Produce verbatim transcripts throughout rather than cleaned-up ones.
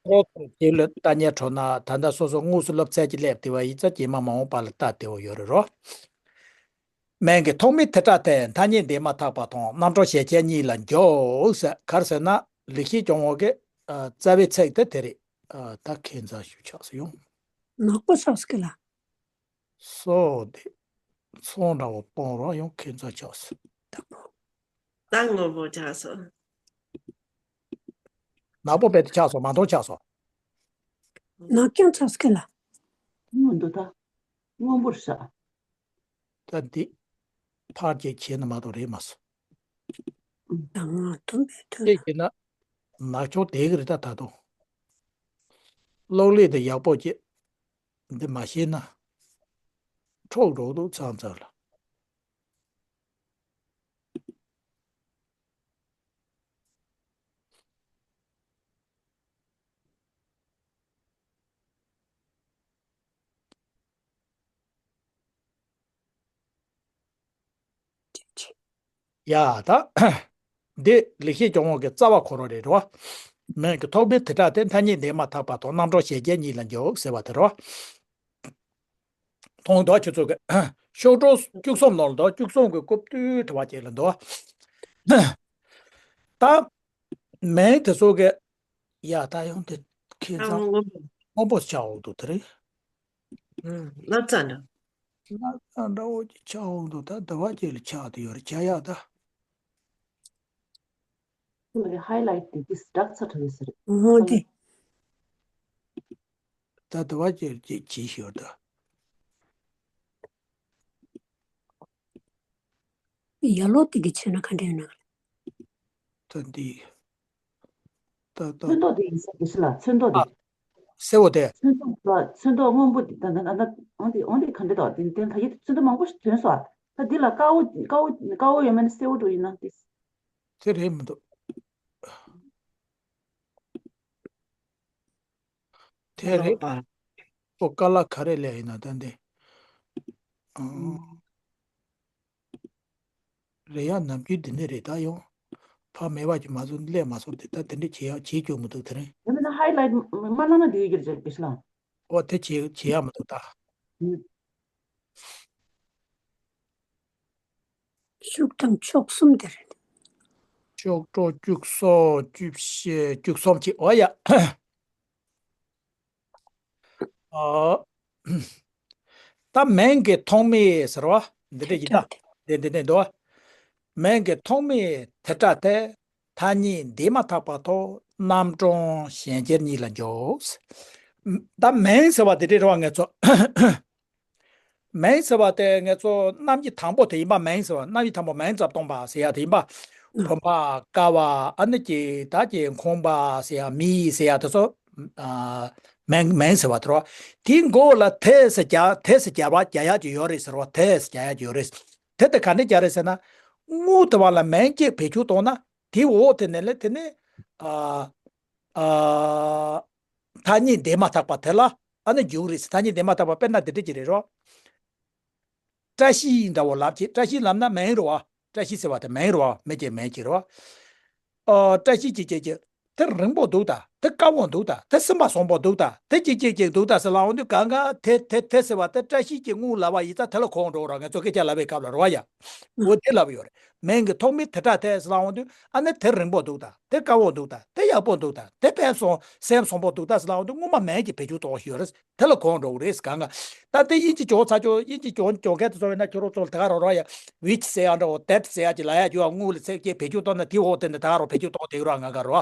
ཁོ་རྗེས་ལ་ལྟ་ཉན་འཕྲོ་ན་ད་ལྟ་སོ་སོ་དངོས་སུ་སློབ་ཚན་གྱི་སླེབས་དེ་བ་ཡིན་ཙང་རྗེས་མ་མ་འོངས་པ་ལ་ལྟ་དེ་བ་ཡོད་རེད་རོ། སྨན་གྱི་ཐོག་མའི་ཐལ་སྒྲ་དེ་མཐའ་གཉིས་འདས་མ་ཐག་པ་དང་རྣམ་གྲངས་གཞལ་བྱ་གཉིས་ལ་འཇོག་ཟེར། ག་རེ་ཟེར་ན་ལེགས་བཤད་ལྗོན་དབང་གི་ཨ་རྩ་བའི་ཚིག་དེ་དེ་རེད། ཨ་ད་ཁྱད་མཚར་ཞིག་ཆགས་སོང་ཡོང་། ནག་པོ་ཆགས་སོང་གི་ལ། སོ་དེ་ཚོང་འདྲ་བོ་སྤོང་རོགས་ཡོང་། ཁྱད་མཚར་ཆགས་སོང་། ད་སྔོན་པོ་ཆགས་སོང་། ནག་པོ་དཔེ་དེ་ཆགས་སོང་། མ་མཐོང་ཆགས་སོང་། ནག་རྐྱང་ཆགས་སོང་གི་ལ། སྔོན་དུ་ད་སྔོན་པོར་ཤར། ད་འདི་ཕར་ཅིག་བྱས་ན་མ་གཏོགས་རེད་མ་སོང་། ད་ང་དུ་མེད་དུ། ཅིག་བྱས་ན་ནག་ཆུང་དེ་གི་རེད། ད་ད་དུང་གློག་ཀླད་དེ་ཡག་པོ་ཅིག་འདི་མ་ཤེས་ན་འཕྲོག་འགྲོ་འདུག་ཚང་ཚང་ལ། ཡ་ད། འདི་ལེགས་བཤད་ལྗོན་དབང་གི་རྩ་བ་ཁོ་རང་རེད་རོ། སྨན་གྱི་ཐོག་མའི་ཐལ་སྒྲ་དེ་མཐའ་གཉིས་འདས་མ་ཐག་པ་དང་རྣམ་གྲངས་གཞལ་བྱ་གཉིས་ལ་འཇོག་ཟེར་བ་དེ་རོ། མཐོང་འདོད་ཁྱོད་ཚོ་གི་ཤོག་གྲངས་བཅུ་གསུམ་ནང་ལ་འདུག་བཅུ་གསུམ་གི་རྐུབ་སྟེགས་དེ་བ་ཅིག་ལ་འདུག་ད་སྨན་དེ་ཚོ་གི་ཡ་ད་ཡང་དེ་ཁྱད་མཚར་སྔོན་པོ་ཆགས་འོང་འདུག་དེ་རེད། ལབ་ཙམ་འདྲ། ལབ་ཙམ་འདྲ་བོ་ཅིག་ཆགས་འོང་འདུག་ད་དེ་བ་ཅིག་ལ་ཆགས་དེ་ཡོད་རེད། བྱ་ཡག་ད། ཁོ་ལ་ཧའི་ལའིཊ་དེ་དེ་ཌག་ཚ་དྲགས་ཡོད་ས་རེད། འོ་དེ། ད་དུ་བ་ཅེར་ཅེར་བྱེད་ཤོར་དུ། ཡ་ལོ་དེ་གི་ཆེ་ན་ག་འདྲ་ཡོད་ན། ད་འདི། ད་ད། ཚོན་མདོག་དེ་ཡིན་ས་དེ་ཤི་ལ་ཚོན་མདོག་དེ། ཨ། སེར་བོ་དེ། ཚོན་མདོག་ལ་ཚོན་མདོག་སྔོན་པོ་དེ་ད་ད་ད་ད་འོང་དེ་འོང་དེ་ག་འདྲ་དང་དེ་དེ་ད་ཡི་ཚོན་མདོག་མང་པོ་ཞིག་ཐོན་སོང་ཨ། ད་འདི་ལ་དཀར་བོ་དཀར་བོ་དཀར་བོ་ཡོད་མེད་ནི་སེར་བོ་འགྲོ་ཡིན་ན་དེ། དེ་རེད་མི་འདུག་དེ་རེད། ཨ། ཨོ་ཀ་ལ་ག་རེ་ལས་ཡིན་ན་ད་འདི། ཨང་། རེད་ཡ། ནམ་རྒྱུན་འདི་འདྲ་རེད་ད་ཡོང་། ཕ་མེད་པ་ཅིག་མ་བཟོ་སླེབས་མ་སོང་དེ་ད་དེ་འདྲ་བྱེད་ཡ་བྱེད་རྒྱུ་མི་འདུག་དེ་རིང་། ཡང་མིན་ན་ཧའི་ལའིཊ་མ་བླངས་ན་འདི་ཡོད་རྒྱུ་རེད་གི་ཤི་ལ། ཨོ་དེ་བྱེད་བྱེད་ཡ་མི་འདུག་ད། ཤོག་གྲངས་བཅུ་གསུམ་དེ་རེད། ཤོག་གྲངས་བཅུ་གསུམ་བཅུ་བཞི་བཅུ་གསུམ་བྱེད། ཨོ་ཡ། ཨོ། ད་སྨན་གྱི་ཐོག་མའི་ཟེར་བ་འདི་འདྲ་ཡིན་ད། འདི་འདི་འདི་འདུག་སྨན་གྱི་ཐོག་མའི་ཐལ་སྒྲ་དེ་མཐའ་གཉིས་འདས་མ་ཐག་པ་ཐོག་རྣམ་གྲངས་གཞལ་བྱར་གཉིས་ལ་འཇོག་ད་སྨན་ཟེར་བ་འདི་འདྲ་རེད་བ་ངེད་ཚོ། སྨན་ཟེར་བ་དེ་ངེད་ཚོ་རྣམ་དབྱེ་དང་པོ་དེ་ཡིན་པ། སྨན་ཟེར་བ་རྣམ་དབྱེ་དང་པོ་སྨན་རྩ་སྟོང་པ་ཟེར་ཡ་དེ་ཡིན་པ། ཕུང་པོ་ཀ་བ་ཨ་ནི་ཀྱི་ད་ཀྱི་ཁོང་པ་ཟེར་ཡ་མི་ཟེར་ཡ་དེ་ཚོ། ཨ། སྨན་སྨན་ཟེར་བ་དེ་རོ། དེའི་མགོ་ལ་ཐལ་ཟེར་རྒྱ་ཐལ་ཟེར་རྒྱ་བ་རྒྱ་ཡག་ཅིག་ཡོད་རེད་ཟེར་བ། ཐལ་ཟེར་རྒྱ་ཡག་ཅིག་ཡོད་རེད། དེ་དེ་ག་འདྲ་རྒྱ་རེད་ཟེར་ན། དངུལ་དེ་བ་ལ་སྨན་གྱིས་བེད་སྤྱོད་གཏོང་ན་དེའི་འོག་དེ་ནས་ལས་དེ་ནས་ཨ། ཨ། མཐའ་གཉིས་འདས་མ་ཐག་པ་དེ་ལ་ཨ་ནི་འཇུག་རེད། མཐའ་གཉིས་འདས་མ་ཐག་པ་དཔེར་ན་འདི་འདྲ་ཅིག་རེད་རོ། བཀྲ་ཤིས་འདྲ་བོ་ལབ་ཅིག་བཀྲ་ཤིས་ལབ་ན་སྨན་རེད་བ། བཀྲ་ཤིས་ཟེར་བ་དེ་སྨན་རེད་བ། སྨན་གྱི་སྨན་གྱི་རེད་བ། ཨོ། བཀྲ་ཤིས་ཀྱི་ཀྱི་ཀྱི། དེ་རིང་པོ་འདུག་ད། དེ་དཀར་བོ་འདུག་ད། དེ་སིམ་པ་སོང་པོ་འདུག་ད། དེ་ཅིག་ཅིག་ཅིག་འདུག་ད་ཟེར་ལབ་འོང་དུས་གང་ག་དེ་དེ་དེ་ཟེར་བ་དེ་བཀྲ་ཤིས་ཀྱི་དངུལ་ལབ་པ་ཡིན་ཙང་དེ་ལ་གོ་འགྲོ་ར། ངས་ཚོ་སྐད་ཆ་ལབ་པའི་སྐབས་ལ་རེད་བ་ཡ། འོ་དེ་ལབ་ཡོད་རེད། སྨན་གྱི་ཐོག་མའི་ཐལ་སྒྲ་དེ་ཟེར་ལབ་འོང་དུས་ཨ་ནི་དེ་རིང་པོ་འདུག་ད། དེ་དཀར་བོ་འདུག་ད། དེ་ཡག་པོ་འདུག་ད། དེ་ཕན་སོང་སེམས་སོང་པོ་འདུག་ད་ཟེར་ལབ་འོང་དུས་སྔོན་མ་སྨན་གྱིས་བེད་སྤྱོད་གཏོང་ཞིག་ཡོད་རེད། དེ་ལ་གོ་འགྲོ་གི་རེད་གང་ག་ད་དེ་དབྱིན་ཇི་སྦྱོང་ཚར་ཆོག་དབྱིན་ཇི་སྦྱོང་སྦྱོང་མཁན་དེ་ཚོ་ཡིན་ན་ཁྱོད་རང་ཚོ་ལ་དེ་ག་རང་རང་ཡ་ཝིཆ་ཟེར་ཡ་འདྲ་བོ་དེད་ཟེར་ཡ་ཅིག་ལབ་ཡ་ཅིག་ཡོད། དངུལ་ལ་ཚད་ཀྱིས་བེད་སྤྱོད་གཏོང་ན་དེའི་འོག་དེ་ནས་དེ་ག་རང་བེད་སྤྱོད་གཏོང་དེ་ག་རང་ང་ག་རོ།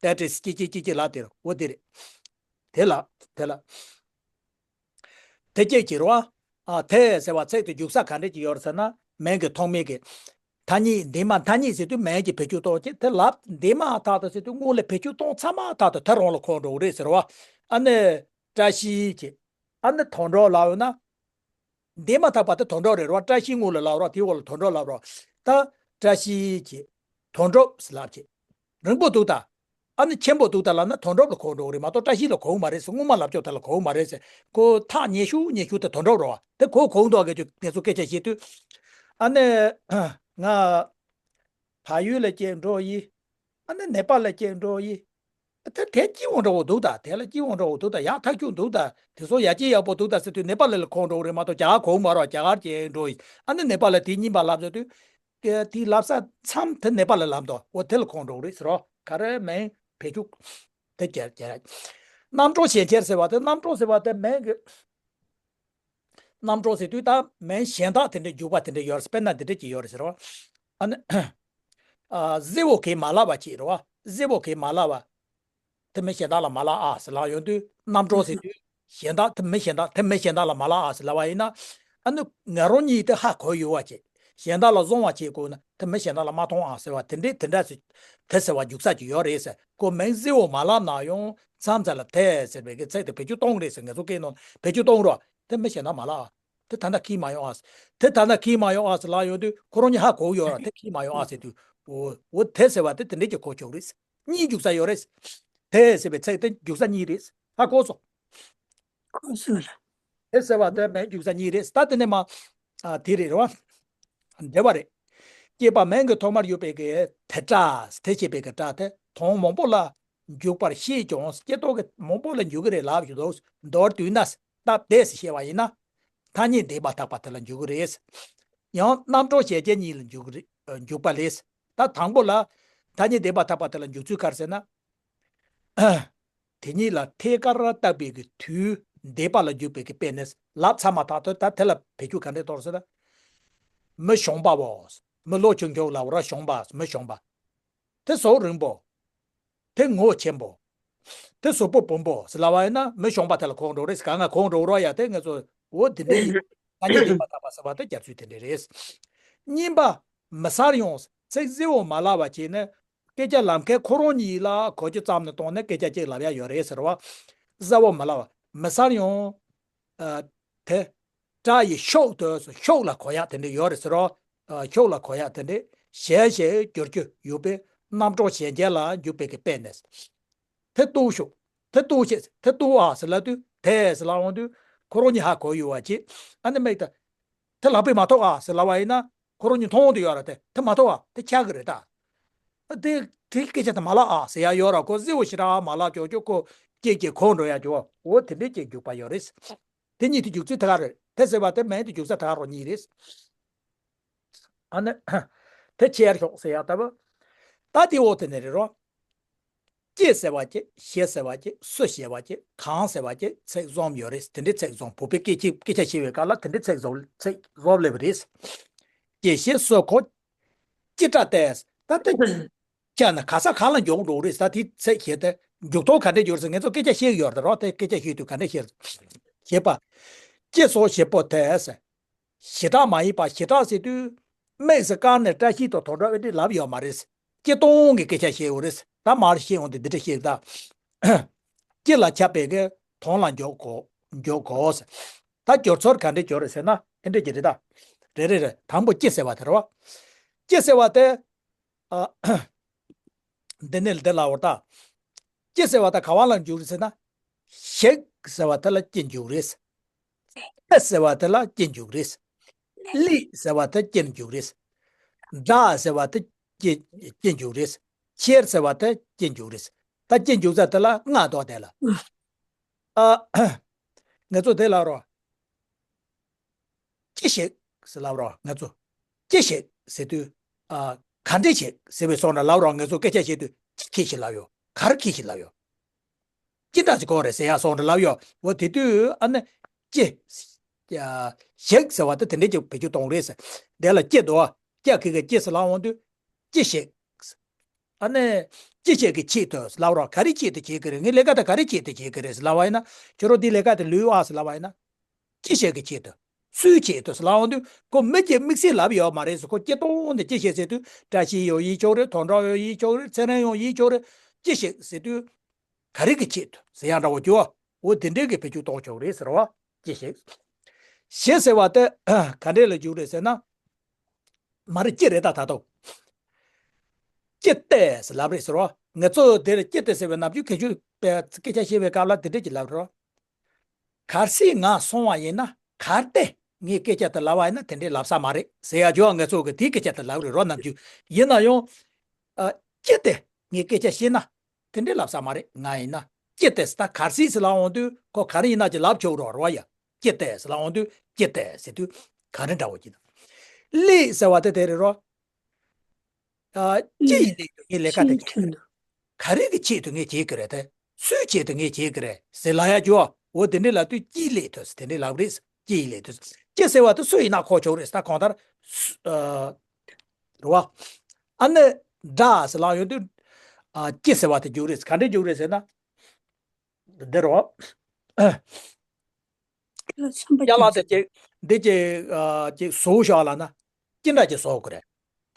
དེད་ཅིག་ཅིག་ཅིག་ཅིག་ལབ་དེ་རོ། འོ་དེ་རེད། དེ་ལ་དེ་ལ་དེ་སྐད་ཀྱི་རོ། ཨ་དེ་ཟེར་བ་ཚིག་དེ་འཇུག་ས་ག་འདྲ་ཅིག་ཡོད་རེད་ཟེར་ན། སྨན་གྱི་ཐོག་མའི་གི། མཐའ་གཉིས་འདས་མ་མཐའ་གཉིས་ཟེར་དུས་སྨན་གྱིས་བེད་སྤྱོད་གཏོང་ཅིག་དེ་ལབ་འདས་མ་ཐག་ཏུ་ཟེར་དུས་སྔོན་ལ་བེད་སྤྱོད་གཏོང་ཚར་མ་ཐག་ཏུ་དེ་རང་ལ་གོ་འགྲོ་གི་རེད་ཟེར་བ། ཨ་ནི། བཀྲ་ཤིས་ཀྱི། ཨ་ནི་དོན་གྲུབ་ལབ་ཡོད་ན། འདས་མ་ཐག་པ་དེ་དོན་གྲུབ་རེད་རོ། བཀྲ་ཤིས་དངུལ་ལ་ལབ་རོ། དེའི་འོག་ལ་དོན་གྲུབ་ལབ་རོ། ད་བཀྲ་ཤིས་ཀྱི། དོན་གྲུབ་ལབ་ཀྱི། རིང་པོ་འདུག་ད། ཨ་ནི་ཆེན་པོ་འདུག་ད་ལབ་ན་དོན་གྲུབ་ལ་གོ་འགྲོ་གི་རེད་མ་གཏོགས་བཀྲ་ཤིས་ལ་གོ་གི་མ་རེད་ཟེར། སྔོན་མ་ལབ་ཀྱོག་དེ་ལ་གོ་གི་མ་རེད་ཟེར། ཁོ་ཐག་ཉེ་ཤོས་ཉེ་ཤོས་དེ་དོན་གྲུབ་རེད་བ། དེ་གོ་གོ་འདུག་ག་ཅོ་དེ་ཚོ་སྐད་ཆ་བཤད་དུས། ཨ་ནི། ང་། བལ་ཡུལ་ལ་སྐྱེས་འགྲོ་ཡི། ཨ་ནི་ནེ་པཱལ་ལ་སྐྱེས་འགྲོ་ཡི། དེ་དེ་སྐྱིད་པོ་འདྲ་བོ་འདུག་ད། དེ་ལ་སྐྱིད་པོ་འདྲ་བོ་འདུག་ད། ཡག་ཐག་ཆོད་འདུག་ད། དེ་ཚོ་ཡ་སྐྱིད་ཡག་པོ་འདུག་ད་ཟེར་དུས་ནེ་པ་ལི་ལ་གོ་འགྲོ་གི་རེད་མ་གཏོགས། རྒྱ་གར་གོ་གི་མ་རེད། རྒྱ་གར་གྱི་འགྲོ་ཡིན། ཨ་ནི་ནེ་པ་ལི་དེ་རྙིང་པ་ལབ་ཟེར་དུས། དེ་དེ་ལབ་ས་མཚམས་དེ་ནེ་པ་ལི་ལབ་འདུག། འོ་དེ་ལ་གོ་འགྲོ་གི་རེད་ཟེར་རོ། ག་རེ་མིང་བེད་སྤྱོད་དེ་རྒྱ་རྒྱ། རྣམ་གྲངས་གཞན་ཁྱེར་ཟེར་བ་དེ། རྣམ་གྲངས་ཟེར་བ་དེ་མིང་གི། རྣམ་གྲངས་ཟེར་དུས་ད་མིང་གཞན་དག་དེ་འདྲའི་འཇུག་པ་དེ་འདྲ་ཡོད་རེད། དཔེར་ན་འདི་འདྲ་ཅིག་ཡོད་རེད་ཟེར་བ། ཨ་ནི། ཨ། གཟི་བོ་གིས་མ་བརླབས་པ་ཅིག་རེད་བ། གཟི་བོ་གིས་མ་བརླབས་པ། དེ་མི་གཞན་དག་ལ་མ་བརླབས་ཨ་ཟེར་ལབ་ཡོང་དུས། རྣམ་གྲངས་ཟེར་དུས་གཞན་དག་དེ་མི་གཞན་དག་དེ་མི་གཞན་དག་ལ་མ་བརླབས་ཨ་ཟེར་ལབ་པ་ཡིན་ན། ཨ་ནི་ང་རང་ཉིད་དེ་ཧ་གོ་ཡོད་པ་ཅིག། གཞན་དག་ལ་བཟུང་བ་བྱེད་དགོས་ན་དེ་མི་གཞན་དག་ལ་མ་མཐོང་ཨ་ཟེར་བ་དེ་འདྲའི་དེ་འདྲ་ཟེར། དེ་ཟེར་བ་འཇུག་ས་ཅིག་ཡོད་རེད་ཟེར། ཁོ་མིང་གཟི་བོ་མ་བརླབས་ན་ཡང་མཚམས་མཚམས་ལ་དེ་ཟེར་བའི་གི་ཚིག་དེ་བེད་སྤྱོད་གཏོང་རེད་ཟེར། ངེད་ཚོ་སྐད་ནང་བེད་སྤྱོད་གཏོང་རོགས། དེ་མི་གཞན་དག་མ་བརླབས་ཨ། དེ་ད་ལྟ་ཁྱེར་མ་ཡོང་ཨ། དེ་ད་ལྟ་ཁྱེར་མ་ཡོང་ཨ་ཟེར་ལབ་ཡོང་དུས་ཁོ་རང་གཉིས་ཧ་གོ་ཡོད་ར། དེ་ཁྱེར་མ་ཡོང་ཨ་ཟེར་དུས། འོ་འོ་དེ་ཟེར་བ་དེ་དེ་འདྲས་ཀྱི་གོ་ཆོག་རེད། གཉིས་འཇུག་ས་ཡོད་རེད། དེ་ཟེར་བའི་ཚིག་དེ་འཇུག་ས་གཉིས་རེད། ཧ་གོ་སོང་། གོ་སོང་ལ། དེ་ཟེར་བ་དེ་མིང་འཇུག་ས་གཉིས་རེད། ད་དེ་ནས་མ། ཨ། དེ་རེད་རེད་བ། འདྲ་བ་རེད། སྐྱེས་པ་མིང་གི་ཐོག་མར་ཡོད་པའི་གི་དེ་སྒྲ། དེ་ཞེས་པའི་གི་སྒྲ་དེ་དོན་མང་པོ་ལ་འཇུག་པར་ཤེས་ཀྱང་། སྐྱེ་ཐོག་གི་མང་པོ་ལ་འཇུག་གི་རེད་ལབ་ཞུ་དོ། མདོར་བསྡུས་ན། སྟབས་བདེ་ཞེས་བཤད་པ་ཡིན་ན། ཐ་སྙད་འདས་པ་ཐག་པ་དེ་ལ་འཇུག་གི་རེད། ཡང་རྣམ་གྲངས་གཞལ་བྱ་གཉིས་ལ་འཇུག་གི་རེད། འཇུག་པ་ལས། ད་དང་པོ་ལ། ཐ་སྙད་འདས་པ་ཐག་པ་དེ་ལ་འཇུག་ཚུལ་ག་རེ་ཟེར་ན། དེ་ཉིད་ལ་ཐད་ཀར་བཏགས་པའི་གི་དུས་འདས་པ་ལ་འཇུག་པའི་གི་དཔེ་ནི་ལབ་ཚར་མ་ཐག་ཏུ་ད་དེ་ལ་བེད་སྤྱོད་ག་འདྲས་གཏོང་ཟེར་ན། མི་གཞོན་པའོ། མི་ལོ་ཆུང་ཆུང་ལ་འོ་ར་གཞོན་པ། མི་གཞོན་པ། དེ་གཟུགས་རིང་པོ། དེ་ངོ་ཆེན་པོ། དེ་གཟུགས་པོ་བུམ་པོ་ཟེར་ལབ་པ་ཡིན་ན་མི་གཞོན་པ་དེ་ལ་གོ་འགྲོ་རེད། གང་ང་གོ་འགྲོ་རོགས་ཡ། དེ་ངེད་ཚོ་འོ་དེ་འདྲའི་ཐ་སྙད་འདས་པ་ཐག་པ་ཟེར་བ་དེ་རྒྱ་ཚུལ་དེ་འདྲ་རེད། གཉིས་པ། མི་སར་ཡང་ཚིག་གཟི་བོ་མ་བརླབས་པ་བྱས་ནས་སྐད་ཆ་ལམ་ཁའི་ཁོ་རང་ཉིད་ལ་གོ་རྒྱུ་ཙམ་ནས་བཏང་ནས་སྐད་ཆ་གཅིག་ལབ་ཡ་ཡོད་རེད་ཟེར་བ། གཟི་བོ་མ་བརླབས་པ། མི་སར་ཡང་། ཨ། དེ། སྒྲ་ཡི་ཤུགས་དུ་ཤུགས་ལ་གོ་ཡག་དེ་འདྲ་ཡོད་རེད་ཟེར་རོ། ཨ། ཤུགས་ལ་གོ་ཡག་དེ་འདྲ་གཞལ་ཞེས་བསྒྱུར་རྒྱུ་ཡོད་པས་རྣམ་གྲངས་གཞལ་བྱ་ལ་འཇུག་པའི་གི་དཔེ་ནས། དེ་ལྟོས་ཤོག། དེ་ལྟོས་ཤིག། དེ་ལྟོས་ཨ་ཟེར་ལབ་དུས་དེ་ཟེར་ལབ་འོང་དུས་ཁོ་རང་གཉིས་ཧ་གོ་ཡོད་པ་ཅིག། ཨ་ནི་མིག་ད། དེ་ལག་པས་མ་ཐོགས་ཨ་ཟེར་ལབ་པ་ཡིན་ན་ཁོ་རང་གཉིས་མཐོང་དུ་ཡོད་ར། དེ་དེ་མ་ཐོགས་ཨ། དེ་ཆག་གི་རེད་ད། དེ་དེ་སྐད་ཆ་དེ་མ་ལབ་ཨ་ཟེར་ཡ་ཡོད་ར། ཁོ་གཟི་བོ་ཞེ་དྲག་མ་ལབ་ཀྱོག་ཀྱོག་ཁོ་སྐད་ཀྱིས་གོ་འགྲོ་ཡ་ཀྱོག། འོ་དེ་འདྲས་ཀྱི་འཇུག་པ་ཡོད་རེད། དེ་གཉིས་དེ་འཇུག་ཚུལ་དེ་ག་རེད། དེ་ཟེར་བ་དེ་མིང་དེ་འཇུག་ས་དེ་ག་རོ་གཉིས་རེད། ཨ་ནི། དེ་ཁྱེར་ཤོག་ཟེར་ཡ་ལྟ་བུ། ད་དེ་འོ་དེ་ནས་རེད་རོ། ཀྱེ་ཟེར་བ་ཀྱེ། ཞེས་ཟེར་བ་ཀྱེ། སུ་ཞེས་བ་ཀྱེ། གང་ཟེར་བ་ཀྱེ། ཚིག་གསུམ་ཡོད་རེད། དེ་འདྲའི་ཚིག་གསུམ། བོད་པའི་སྐད་ཆ་སྐད་ཆ་བཤད་པའི་སྐབས་ལ་དེ་འདྲའི་ཚིག་གསུམ་ཚིག་གསུམ་སླེབས་པ་རེད། ཀྱེ་ཞེས་སུ་གོ། ཅི་སྒྲ་སྟེ། ད་དེ། ཅ་ན་ག་ས་ག་ལ་འཇོག་འགྲོ་རེད། ད་དེ་ཚིག་བཤད་དེ་འཇུག་ཐོག་ག་འདྲས་འཇོག་ཟེར། ངེད་ཚོ་སྐད་ཆ་བཤད་ཀྱི་ཡོད་རེད་རོ། དེ་སྐད་ཆ་བཤད་དུས་ག་འདྲས་བཤད་ཞེས་པ། ཅི་སོགས་ཞེས་པོ་དེ། ཞེ་དྲག་མ་ཡིན་པ། ཞེ་དྲག་ཟེར་དུས། དམིགས་སུ་བཀར་ནས་བཀྲ་ཤིས་དང་དོན་གྲུབ་ཨེ་འདྲས་ལབ་ཡོད་མ་རེད། སྤྱིར་བཏང་གི་སྐད་ཆ་བཤད་ཡོད་རེད། ད་མར་བཤད་ཡོང་དུས་འདི་འདྲ་བཤད་ད། སྤྱི་ལ་ཁྱབ་པའི་གི་དོན་ལ་འཇོག་གོ། འཇོག་གོ། ད་སྦྱོར་ཚུལ་ག་འདྲས་སྦྱོར་རེད་ཟེར་ན་ཨེ་འདྲས་ཀྱི་རེད་ད། རེད་རེད་རེད། དང་པོ་ཀྱེ་ཟེར་བ་དེ་རེད་བ། ཀྱེ་ཟེར་བ་དེ། ཨ། འདི་ནས་འདི་ལ་འོ་ད། ཀྱེ་ཟེར་བ་ད་ག་བ་ལ་འཇུག་རེད་ཟེར་ན། ཞིག་ཟེར་བ་དེ་ལ་ཀྱེ་འཇུག་རེད། ཨེ་ཟེར་བ་དེ་ལ་ཀྱེ་འཇུག་རེད། ལི་ཟེར་བ་དེ་ཀྱེ་འཇུག་རེད། སྒྲ་ཟེར་བ་དེ་ཀྱེ་ཀྱེ་འཇུག་རེད། ཁྱེར་ཟེར་བ་དེ་ཀྱེ་འཇུག་རེད། ད་ཀྱེ་འཇུག་ས་དེ་ལ་ལྔ་འདུག་དེ་ལ། ཨ། ངེད་ཚོ་དེ་ལ་རོ། ཅི་ཞིག་ཟེར་ལབ་རོགས་ང་ཚོ། ཅི་ཞིག་ཟེར་དུས། ཨ། ག་འདྲ་ཞིག་ཟེར་བའི་སོང་ན་ལབ་རོགས་ང་ཚོ་སྐད་ཆ་བཤད་དུས་ཅི་ཁྱེད་ཞིག་ལབ་ཡོད། ག་རེ་ཁྱེད་ཞིག་ལབ་ཡོད། ཅི་འདྲ་ཞིག་གོ་རེད་ཟེར་ཡ་སོང་ན་ལབ་ཡོད། འོ་དེ་དུས་ཨ་ནི། ཅི། ཞིག་ཟེར་བ་དེ་དེ་འདྲ་ཅིག་བེད་སྤྱོད་གཏོང་རེད་ཟེར། དེ་ལ་ཅི་འདུག་ཅི་ཁི་གི་ཅི་ཟེར་ལབ་འོང་དུས། ཅི་ཞིག་ཨ་ནི། ཅི་བྱེད་ཀྱི་ཆེད་དུ་ལབ་རོགས། ག་རེ་ཆེད་དུ་བྱེད་ཀྱི་རེད། ངའི་ལས་ཀ་དེ་ག་རེ་ཆེད་དུ་བྱེད་ཀྱི་རེད་ལབ་པ་ཡིན་ན། ཁྱོད་རང་འདི་ལས་ཀ་དེ་ལོས་ཨ་ཟེར་ལབ་པ་ཡིན་ན། ཅི་བྱེད་ཀྱི་ཆེད་དུ། སུའི་ཆེད་དུ་ཟེར་ལབ་འོང་དུས་ཁོ་མི་གཅིག་དམིགས་བསལ་ལབ་ཡོད་མ་རེད་ཟེར། ཁོ་སྤྱིར་བཏང་ནས་ཅི་བྱེད་ཟེར་དུས་བཀྲ་ཤིས་ཡང་ཡིན་ཆོག་རེད། དོན་གྲུབ་ཡང་ཡིན་ཆོག་རེད། ཚེ་རིང་ཡང་ཡིན་ཆོག་རེད། ཅི་བྱེད་ཟེར་དུས། ག་རེ་གི་ཆེད་དུ་ཟེར་ཡ་འདྲ་བོ་ཅོ། འོ་དེ་འདྲའི་གི་བེད་སྤྱོད་གཏོང་ཆོག་རེད་ཟེར་བ། ཅི་བྱེད། ཞེས་ཟེར་བ་དེ་ག་འདྲས་ལ་འཇུག་རེད་ཟེར་ན། མ་རེད། ཅི་རེད་ད་ད་དོ། ཅི་སྟེ་ཟེར་ལབ་རེད་ཟེར་བ། ང་ཚོ་དེར་ཅི་སྟེ་ཟེར་བའི་ནམ་རྒྱུན་གལ་ཆུ་པའི་སྐད་ཆ་བཤད་པའི་སྐབས་ལ་དེ་འདྲས་ཀྱི་ལབ་རེད། གལ་སྲིད་ང་སོང་བ་ཡིན་ན་གལ་ཏེ་ངས་སྐད་ཆ་དེ་ལབ་པ་ཡིན་ན་དེ་འདྲས་ལབ་ས་མ་རེད་ཟེར་ཡ་ཅོ། ང་ཚོ་གི་དེའི་སྐད་ཆ་དེ་ལབ་རེད་རོ་ནམ་རྒྱུན། ཡིན་ན་ཡང་། ཨ། ཅི་སྟེ་ངས་སྐད་ཆ་བཤད་ན། དེ་འདྲའི་ལབ་ས་མ་རེད། ང་ཡིན་ན་ཀྱེ་སྟེ་ཟེར། ད་གར་སྲིད་ཟེར་ལབ་འོང་དུས་ཁོ་ག་རེ་ཡིན་ན་ཅིག་ལབ་ཆོག་རོགས་རོགས་ཡ། ཀྱེ་སྟེ་ཟེར་ལབ་འོང་དུས་ཀྱེ་སྟེ་ཟེར་དུས་ག་རེ་འདྲ་བོ་ཅིག་ན། ལེ་ཟེར་བ་དེ་དེ་རེད་རོ། ཨ། ཅི་ཡི་ལེགས་དུ་ངས་ལས་ཀ་དེ་བྱེད་ཀྱི་རེད། ག་རེ་གི་ཆེད་དུ་ངས་བྱེད་ཀྱི་རེད་དེ། སུའི་ཆེད་དུ་ངས་བྱེད་ཀྱི་རེད་ཟེར་ལབ་ཡ་ཅོ། འོ་དེ་འདྲའི་ལབ་དུས་ཅི་ཡི་ལེགས་དུ་ཟེར་དེ་འདྲའི་ལབ་རེད། ཅི་ཡི་ལེགས་དུ། ཅི་ཟེར་བ་དེ་སུ་ཡིན་ན་གོ་ཆོག་རེད། ད་གང་ལྟར་སུ། ཨ། རེད་བ། ཨ་ནི་འདྲ་ཟེར་ལབ་ཡོང་དུས། ཨ། ཅི་ཟེར་བ་དེ་རྒྱུག་རེད། ག་འདྲའི་རྒྱུག་རེད་ཟེར་ན། འདི་རོ། ལ་ཚན་པ་ཡ་ལ་ཅིག་དེ་ཅིག་ཨ། ཅིག་བཟོ་བཞག་ལ་ན། ཅི་འདྲ་ཅིག་བཟོ་དགོས་རེད།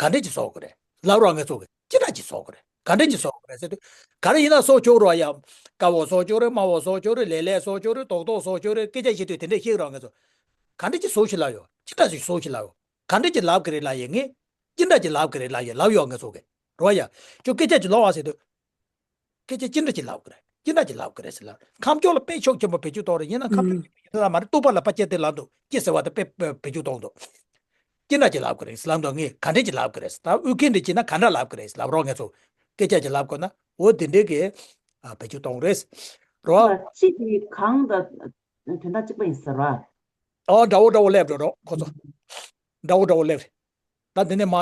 ག་འདྲ་ཅིག་བཟོ་དགོས་རེད་ལབ་རོགས། ངེད་ཚོ་གི་ཅི་འདྲ་ཅིག་བཟོ་དགོས་རེད། ག་འདྲ་ཅིག་བཟོ་དགོས་རེད་ཟེར་དུས། ག་རེ་ཡིན་ན་བཟོ་ཆོག་རོགས་ཡ། དཀར་བོ་བཟོ་ཆོག་རེད། དམར་བོ་བཟོ་ཆོག་རེད། ལེ་ལེ་བཟོ་ཆོག་རེད། རྡོག་རྡོག་བཟོ་ཆོག་རེད། སྐད་ཆ་བཤད་དུས་དེ་འདྲས་བཤད་རོགས། ངེད་ཚོ་ག་འདྲ་ཅིག་བཟོ་ཞིག་ལབ་ཡོད། ཅི་འདྲ་ཅིག་བཟོ་ཞིག་ལབ་ཡོད། ག་འདྲ་ཅིག་ལབ་གི་རེད་ལབ་ཡོད། ངས་ཅི་འདྲ་ཅིག་ལབ་གི་རེད་ལབ་ཡོད། ལབ་ཡོད། ངེད་ཚོ་གི་རོགས་ཡ། ཁྱོད་སྐད་ཆ་ཅིག་ལབ་བ་ཟེར་དུས། སྐད་ཆ་ཅི་འདྲ་ཅིག་ལབ་དགོས་རེད། ཅི་འདྲ་ཅིག་ལབ་དགོས་རེད་ཟེར་ལབ། ཁམས་ཕྱོགས་ལ་དཔེ་ཤུགས་ཆེན་པོ་བེད་སྤྱོད་གཏོང་རེད། ཡིན་ན་ཁམས་ཕྱོགས་ཡིན་ན་མ་རེད། གཏུག་པ་ལ་དཔེ་ཆ་དེ་ལབ་འདུག་ཅི་ཟེར་བ་དེ་དཔེ་བེད་སྤྱོད་གཏོང་འདུག་ཅི་འདྲ་ཅིག་ལབ་དགོས་རེད་ཟེར་ལབ་འདུག་ངས་ག་འདྲ་ཅིག་ལབ་དགོས་རེད་ཟེར། ད་ཨུ་རྒྱན་འདྲ་བྱས་ན་ག་འདྲ་ལབ་དགོས་རེད་ཟེར་ལབ་རོགས། ངེད་ཚོ་སྐད་ཆ་ཅིག་ལབ་དགོས་ན་འོ་དེ་འདྲའི་གི་ཨ་བེད་སྤྱོད་གཏོང་རེད་རོ། ཅི་དེ་གང་དང་དོན་དག་གཅིག་པ་ཡིན་ཟེར་བ། ཨོ་འདྲ་བོ་འདྲ་བོ་སླེབས་འགྲོ་རོགས། ཁོ་ཚོ་འདྲ་བོ་འདྲ་བོ་སླེབས་རེད། ད་དེ་ནས་མ།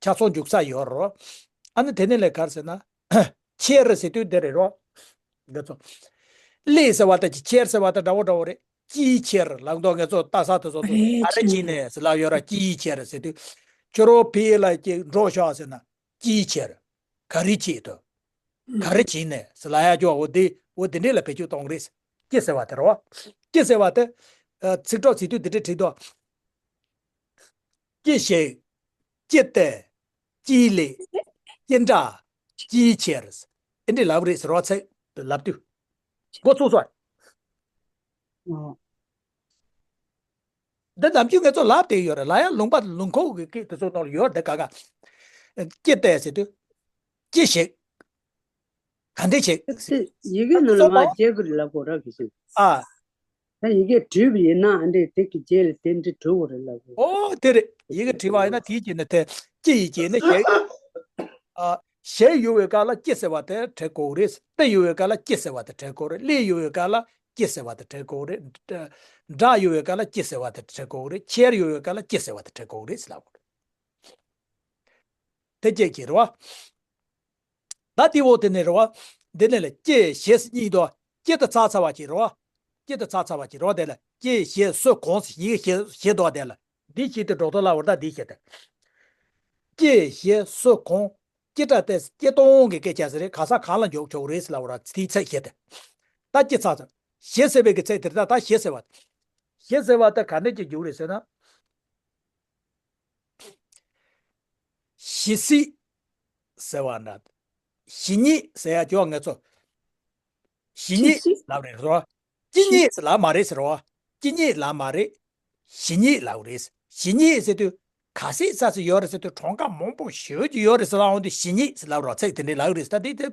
ཆ་ཚང་འཇུག་ས་ཡོད་རོ། ཨ་ནི་དེ་ནས་ལས་གར་ཟེར་ན། ཁྱེར་ཟེར་དུས་དེ་རེད་རོ། འདི་ཚོ། ལེ་ཟེར་བ་དང་ཁྱེར་ཟེར་བ་དང་འདྲ་བོ་འདྲ་བོ་རེད། ཅིའི་ཕྱིར་ལབ་འདུག་ངེད་ཚོ་ལྟ་ས་དེ་ཚོ་ཚོ་རེད། ག་རེ་བྱས་ནས་ཟེར་ལབ་ཡོད་ར། ཅིའི་ཕྱིར་ཟེར་དུས། ཁྱོད་རང་ཕ་གི་ལ་ཅིག་འགྲོ་ཤོག་ཟེར་ན། ཅིའི་ཕྱིར། ག་རེ་ཆེད་དུ། ག་རེ་བྱས་ནས་ཟེར་ལབ་ཡ་ཅོ། འོ་དེ་འོ་དེ་འདྲས་ལ་བེད་སྤྱོད་གཏོང་རེད། ཅི་ཟེར་བ་དེ་རོ། ཅི་ཟེར་བ་དེ། ཨ། ཚིག་གྲོགས་ཟེར་དུས་དེ་འདྲས་བྲིས་འདུག་ཅི་ཞིག་ཅི་སྟེ། ཅིའི་ལེགས། ཅི་འདྲ། ཅིའི་ཕྱིར། ཨེ་འདྲས་ལབ་རེད་ཟེར་བ་ཚིག་ལབ་དུས། འགོ་ཚུགས་སོང་། འདི་ནམ་རྒྱུན་ངེད་ཚོ་ལབ་བསྡད་ཡོད་རེད། ལབ་ཡ་ལུང་པ་ལུང་ཁོག་གི་སྐད་དེ་ཚོ་ནང་ལ་ཡོད་རེད། དེ་ག་ག་ཅི་སྟེ་ཟེར་དུས། ཅི་ཞིག་ག་འདྲ་ཞིག་ཅི་སྟེ་ཡི་གེ་ནང་ལ་མར་འཇལ་དགོས་རེད་ལབ་དགོས་ར་གི་ཞིག་ཨ། ད་ཡི་གེ་བྲིས་པ་ཡིན་ན་ཨ་འདྲས་དེ་གི་རྗེས་ལ་དེ་འདྲ་འབྲི་དགོས་རེད་ལབ་དགོས། ཨོ་དེ་རེད། ཡི་གེ་བྲིས་པ་ཡིན་ན་དེའི་རྗེས་ནས་དེ་ཅི་ཡི་རྗེས་ནས་ཞིག་ཨ། ཞིག་ཡོད་པའི་སྐབས་ལ་ཅི་ཟེར་བ་དེ་བྲི་དགོས་རེད། སྟེ་ཡོད་པའི་སྐབས་ལ་ཅི་ཟེར་བ་དེ་བྲི་དགོས་རེད། ལེ་ཡོད་པའི་སྐབས་ལ་ཅི་ཟེར་བ་དེ་བྲི་དགོས་རེད། འདྲ་ཡོད་པའི་སྐབས་ལ་ཅི་ཟེར་བ་དེ་བྲི་དགོས་རེད། ཁྱེར་ཡོད་པའི་སྐབས་ལ་ཅི་ཟེར་བ་དེ་བྲི་དགོས་རེད་ཟེར་ལབ་དགོས་རེད། དེ་སྐད་ཀྱི་རེད་བ། ད་དེ་འོ་དེ་ནས་རེད་བ། འདི་ནས་ལ་ཀྱེ་ཞེས་གཉིས་དོ། ཀྱེ་དེ་ཚ་ཚ་བ་ཅིག་རེད་བ། ཀྱེ་དེ་ཚ་ཚ་བ་ཅིག་རེད་བ། དེ་ལ་ཀྱེ་ཞེས་སུ་གང་ཞེས་ཀྱི་ཞེས་ཞེས་དོ། དེ་ལ་འདི་ཞེས་དེ་འགྲོ་དོ་ལ་བར་ད་འདི་ཞེས་དེ། ཀྱེ་ཞེས་སུ་གང་། ཀྱེ་དྲ་དེ་ཀྱེ་སྟོང་གི་སྐད་ཆ་ཟེར་རེད། ག་ས་གང་ལ་འཇོག་ཆོག་རེད་ལ་བར་དེའི་ཚིག་ཞེས་དེ། ད་ཀྱེ་ཚ་ཚ། ཞེས་ཟེར་བའི་གི་ཚིག་དེ་ད་ད་ཞེས་ཟེར་བ། ཞེས་ཟེར་བ་ད་ག་འདྲ་ཅིག་འཇུག་རེད་ཟེར་ན། ཞེ་སྲིད་ཟེར་བ་འདྲ། ཞེ་སྙེད་ཟེར་ཡ་ཅོ་ངེད་ཚོ། ཞེ་སྙེད་ལབ་རེད་རོ། ཅི་སྙེད་ཟེར་ལབ་མ་རེད་ཟེར་རོ། ཅི་སྙེད་ལབ་མ་རེད། ཞེ་སྙེད་ལབ་རེད། ཞེ་སྙེད་ཟེར་དུས་ག་ཚད་ས་ཚོད་ཡོད་རེད་ཟེར་དུས་གྲངས་ཀ་མང་པོ་ཞེ་པོ་ཅིག་ཡོད་རེད་ཟེར་ལབ་འོང་དུས་ཞེ་སྙེད་ཟེར་ལབ་རོ། ཚིག་དེ་འདྲའི་ལབ་རེད། ད་འདི་དེ་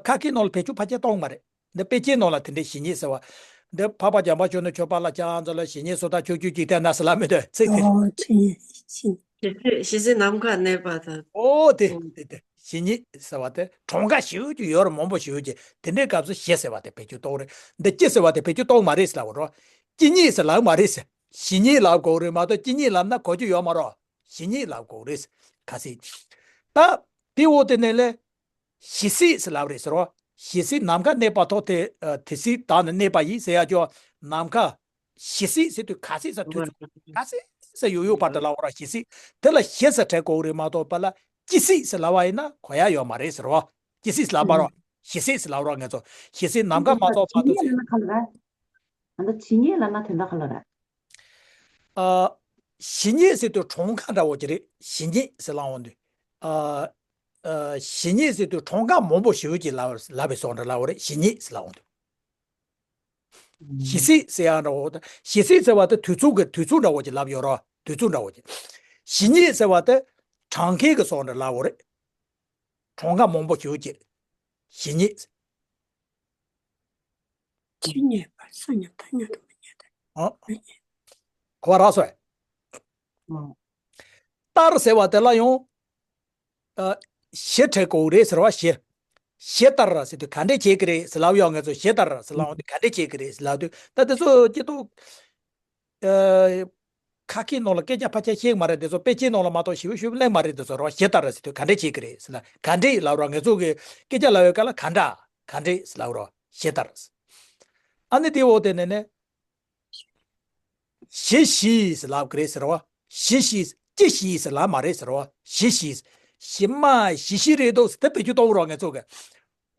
ཁ་སྐད་ནང་ལ་བེད་སྤྱོད་ཕལ་ཆེར་གཏོང་མ་རེད། འདི་དཔེ་ཆའི་ནང་ལ་དེ་འདྲའི་ཞེ་སྙེད་ཟེར་བ། འདི་འཕགས་པ་འཇམ་དཔལ་གཞོན་ནུ་ཁྱོད་པ་ལ་ཅང་ཙམ་ལ་ཞེ་སྙེད་སོ་ཐར་ཕྱོགས་བཅུའི་འཇིག་རྟེན་ན་ཟེར་ལབ་མི་འདུག་ཚིག་དེ། ཨོ་ཅི་ཅི། ཞེ་སྲིད་ཞེ་སྲིད་ནམ་མཁའ་གནས་པ་དང་། ཨོ་དེ་ཨོ་དེ་དེ་ཞེ་སྙེད་ཟེར་བ་དེ་གྲངས་ཀ་ཞེ་པོ་ཅིག་ཡོད་རེད། མང་པོ་ཞེ་པོ་ཅིག་དེ་འདྲའི་སྐབས་སུ་ཞེ་ཟེར་བ་དེ་བེད་སྤྱོད་གཏོང་རེད། འདི་ཅི་ཟེར་བ་དེ་བེད་སྤྱོད་གཏོང་མ་རེད་ཟེར་ལབ་རོ། ཅི་སྙེད་ཟེར་ལབ་མ་རེད་ཟེར། ཞེ་སྙེད་ལབ་དགོས་རེད་མ་གཏོགས་ཅི་སྙེད་ལབ་ན་གོ་རྒྱུ་ཡོད་མ་རོ། ཞེ་སྙེད་ལབ་དགོས་རེད། ག་ཚད། ད་དེ་འོ་དེ་ནས་ལས། ཞེ་སྲིད་ཟེར་ལབ་རེད་ཟེར་རོ། ཞེ་སྲིད་ནམ་མཁའ་གནས་པ་ཐོག་དེ་ཨ། དེ་སྲིད་བདག་ནི་གནས་པ་ཡིས་ཟེར་ཡ་ཅོ། ནམ་མཁའ། ཞེ་སྲིད་ཟེར་དུས་ག་ཚད་ས་དུས་ཚོད་ག་ཚད་ས་ཡོད་ཡོད་བར་དུ་ལབ་ར་ཞེ་སྲིད། དེ་ལ་ཞེ་ས་བྲལ་དགོས་རེད་མ་གཏོགས་པ་ལ་ཅི་སྲིད་ཟེར་ལབ་པ་ཡིན་ན་གོ་ཡ་ཡོད་མ་རེད་ཟེར་རོ། ཅི་སྲིད་ལབ་པ་རོ། ཞེ་སྲིད་ཟེར་ལབ་རོ་ངེད་ཚོ། ཞེ་སྲིད་ནམ་མཁའ་མ་གཏོགས་བར་དུ་ཟེར། ཨ་ད་ཇི་སྙེད་ལབ་ན་དོན་དག་ག་ལ་རེད། ཨ། ཞེ་སྙེད་ཟེར་དུས་གྲངས་ཀ་འདྲ་བོ་ཅིག་རེད། ཞེ་སྙེད་ཟེར་ལབ་འོང་དུས། ཨ། ཨ། ཞེ་སྙེད་ཟེར་དུས་གྲངས་ཀ་མང་པོ་ཞེ་པོ་ཅིག་ལབ་ལབ་པའི་བཟོ་འདྲ་ལབ་པ་རེད། ཞེ་སྙེད་ཟེར་ལབ་འོང་དུས། ཞེ་སྲིད་ཟེར་ཡ་འདྲ་བོ་དང་། ཞེ་སྲིད་ཟེར་བ་དེ་དུས་ཚོད་ཀྱི་དུས་ཚོད་འདྲ་བོ་ཅིག་ལབ་ཡོད་རོ། དུས་ཚོད་འདྲ་བོ་ཅིག་ཞེ་སྙེད་ཟེར་བ་དེ་གྲངས་ཀའི་གི་བཟོ་འདྲ་ལབ་པ་རེད། གྲངས་ཀ་མང་པོ་ཞེ་པོ་ཅིག་ཞེ་སྙེད། ཇི་སྙེད་པ་སུ་སྙེད་ཐ་སྙད་དུ་མི་སྙེད་དེ། ཨ། གོ་བ་རག་སོང་། ཨ། ལྟར་ཟེར་བ་དེ་ལ་ཡང་། ཨ། ཞེ་བྲལ་དགོས་རེད་ཟེར་བ་ཞེ། ཞེ་ལྟར་ཟེར་དུས་ག་འདྲས་བྱེད་ཀྱི་རེད་ཟེར་ལབ་ཡོང་། ང་ཚོ་ཞེ་ལྟར་ཟེར་ལབ་འོང་དུས་ག་འདྲས་བྱེད་ཀྱི་རེད་ཟེར་ལབ་དུས། ད་དེ་ཚོ་སྐྱེ་ཐོག་ཨ། ཁ་སྐད་ནང་ལ་སྐད་ཆ་ཕལ་ཆེར་ཤེས་ཀྱི་མ་རེད། དེ་ཚོ་དཔེ་ཆའི་ནང་ལ་མ་གཏོགས་ཞེ་པོ་ཞེ་པོ་གླེང་མ་རེད། དེ་ཚོ་རོ། ཞེ་ལྟར་ཟེར་དུས་ག་འདྲས་བྱེད་ཀྱི་རེད་ཟེར་ལ། ག་འདྲས་ལབ་རོ། ང་ཚོ་གི་སྐད་ཆ་ལབ་ཡོད་ག་ལ། ག་འདྲ། ག་འདྲས་ལབ་རོ། ཞེ་ལྟར། ཨ་ནི་དེའི་འོག་དེ་ནས་ནི། ཞེ་ཤི་ཟེར་ལབ་ཀྱི་རེད་ཟེར་བ། ཞེ་ཤི། ཅི་ཤི་ཟེར་ལབ་མ་རེད་ཟེར་བ། ཞེ་ཤི། ཞེ་མ་ཞེ་ཤི་རེད་འདུག་ཟེར་དེ་བེད་སྤྱོད་གཏོང་རོགས་ངེས་ཚོ་གི།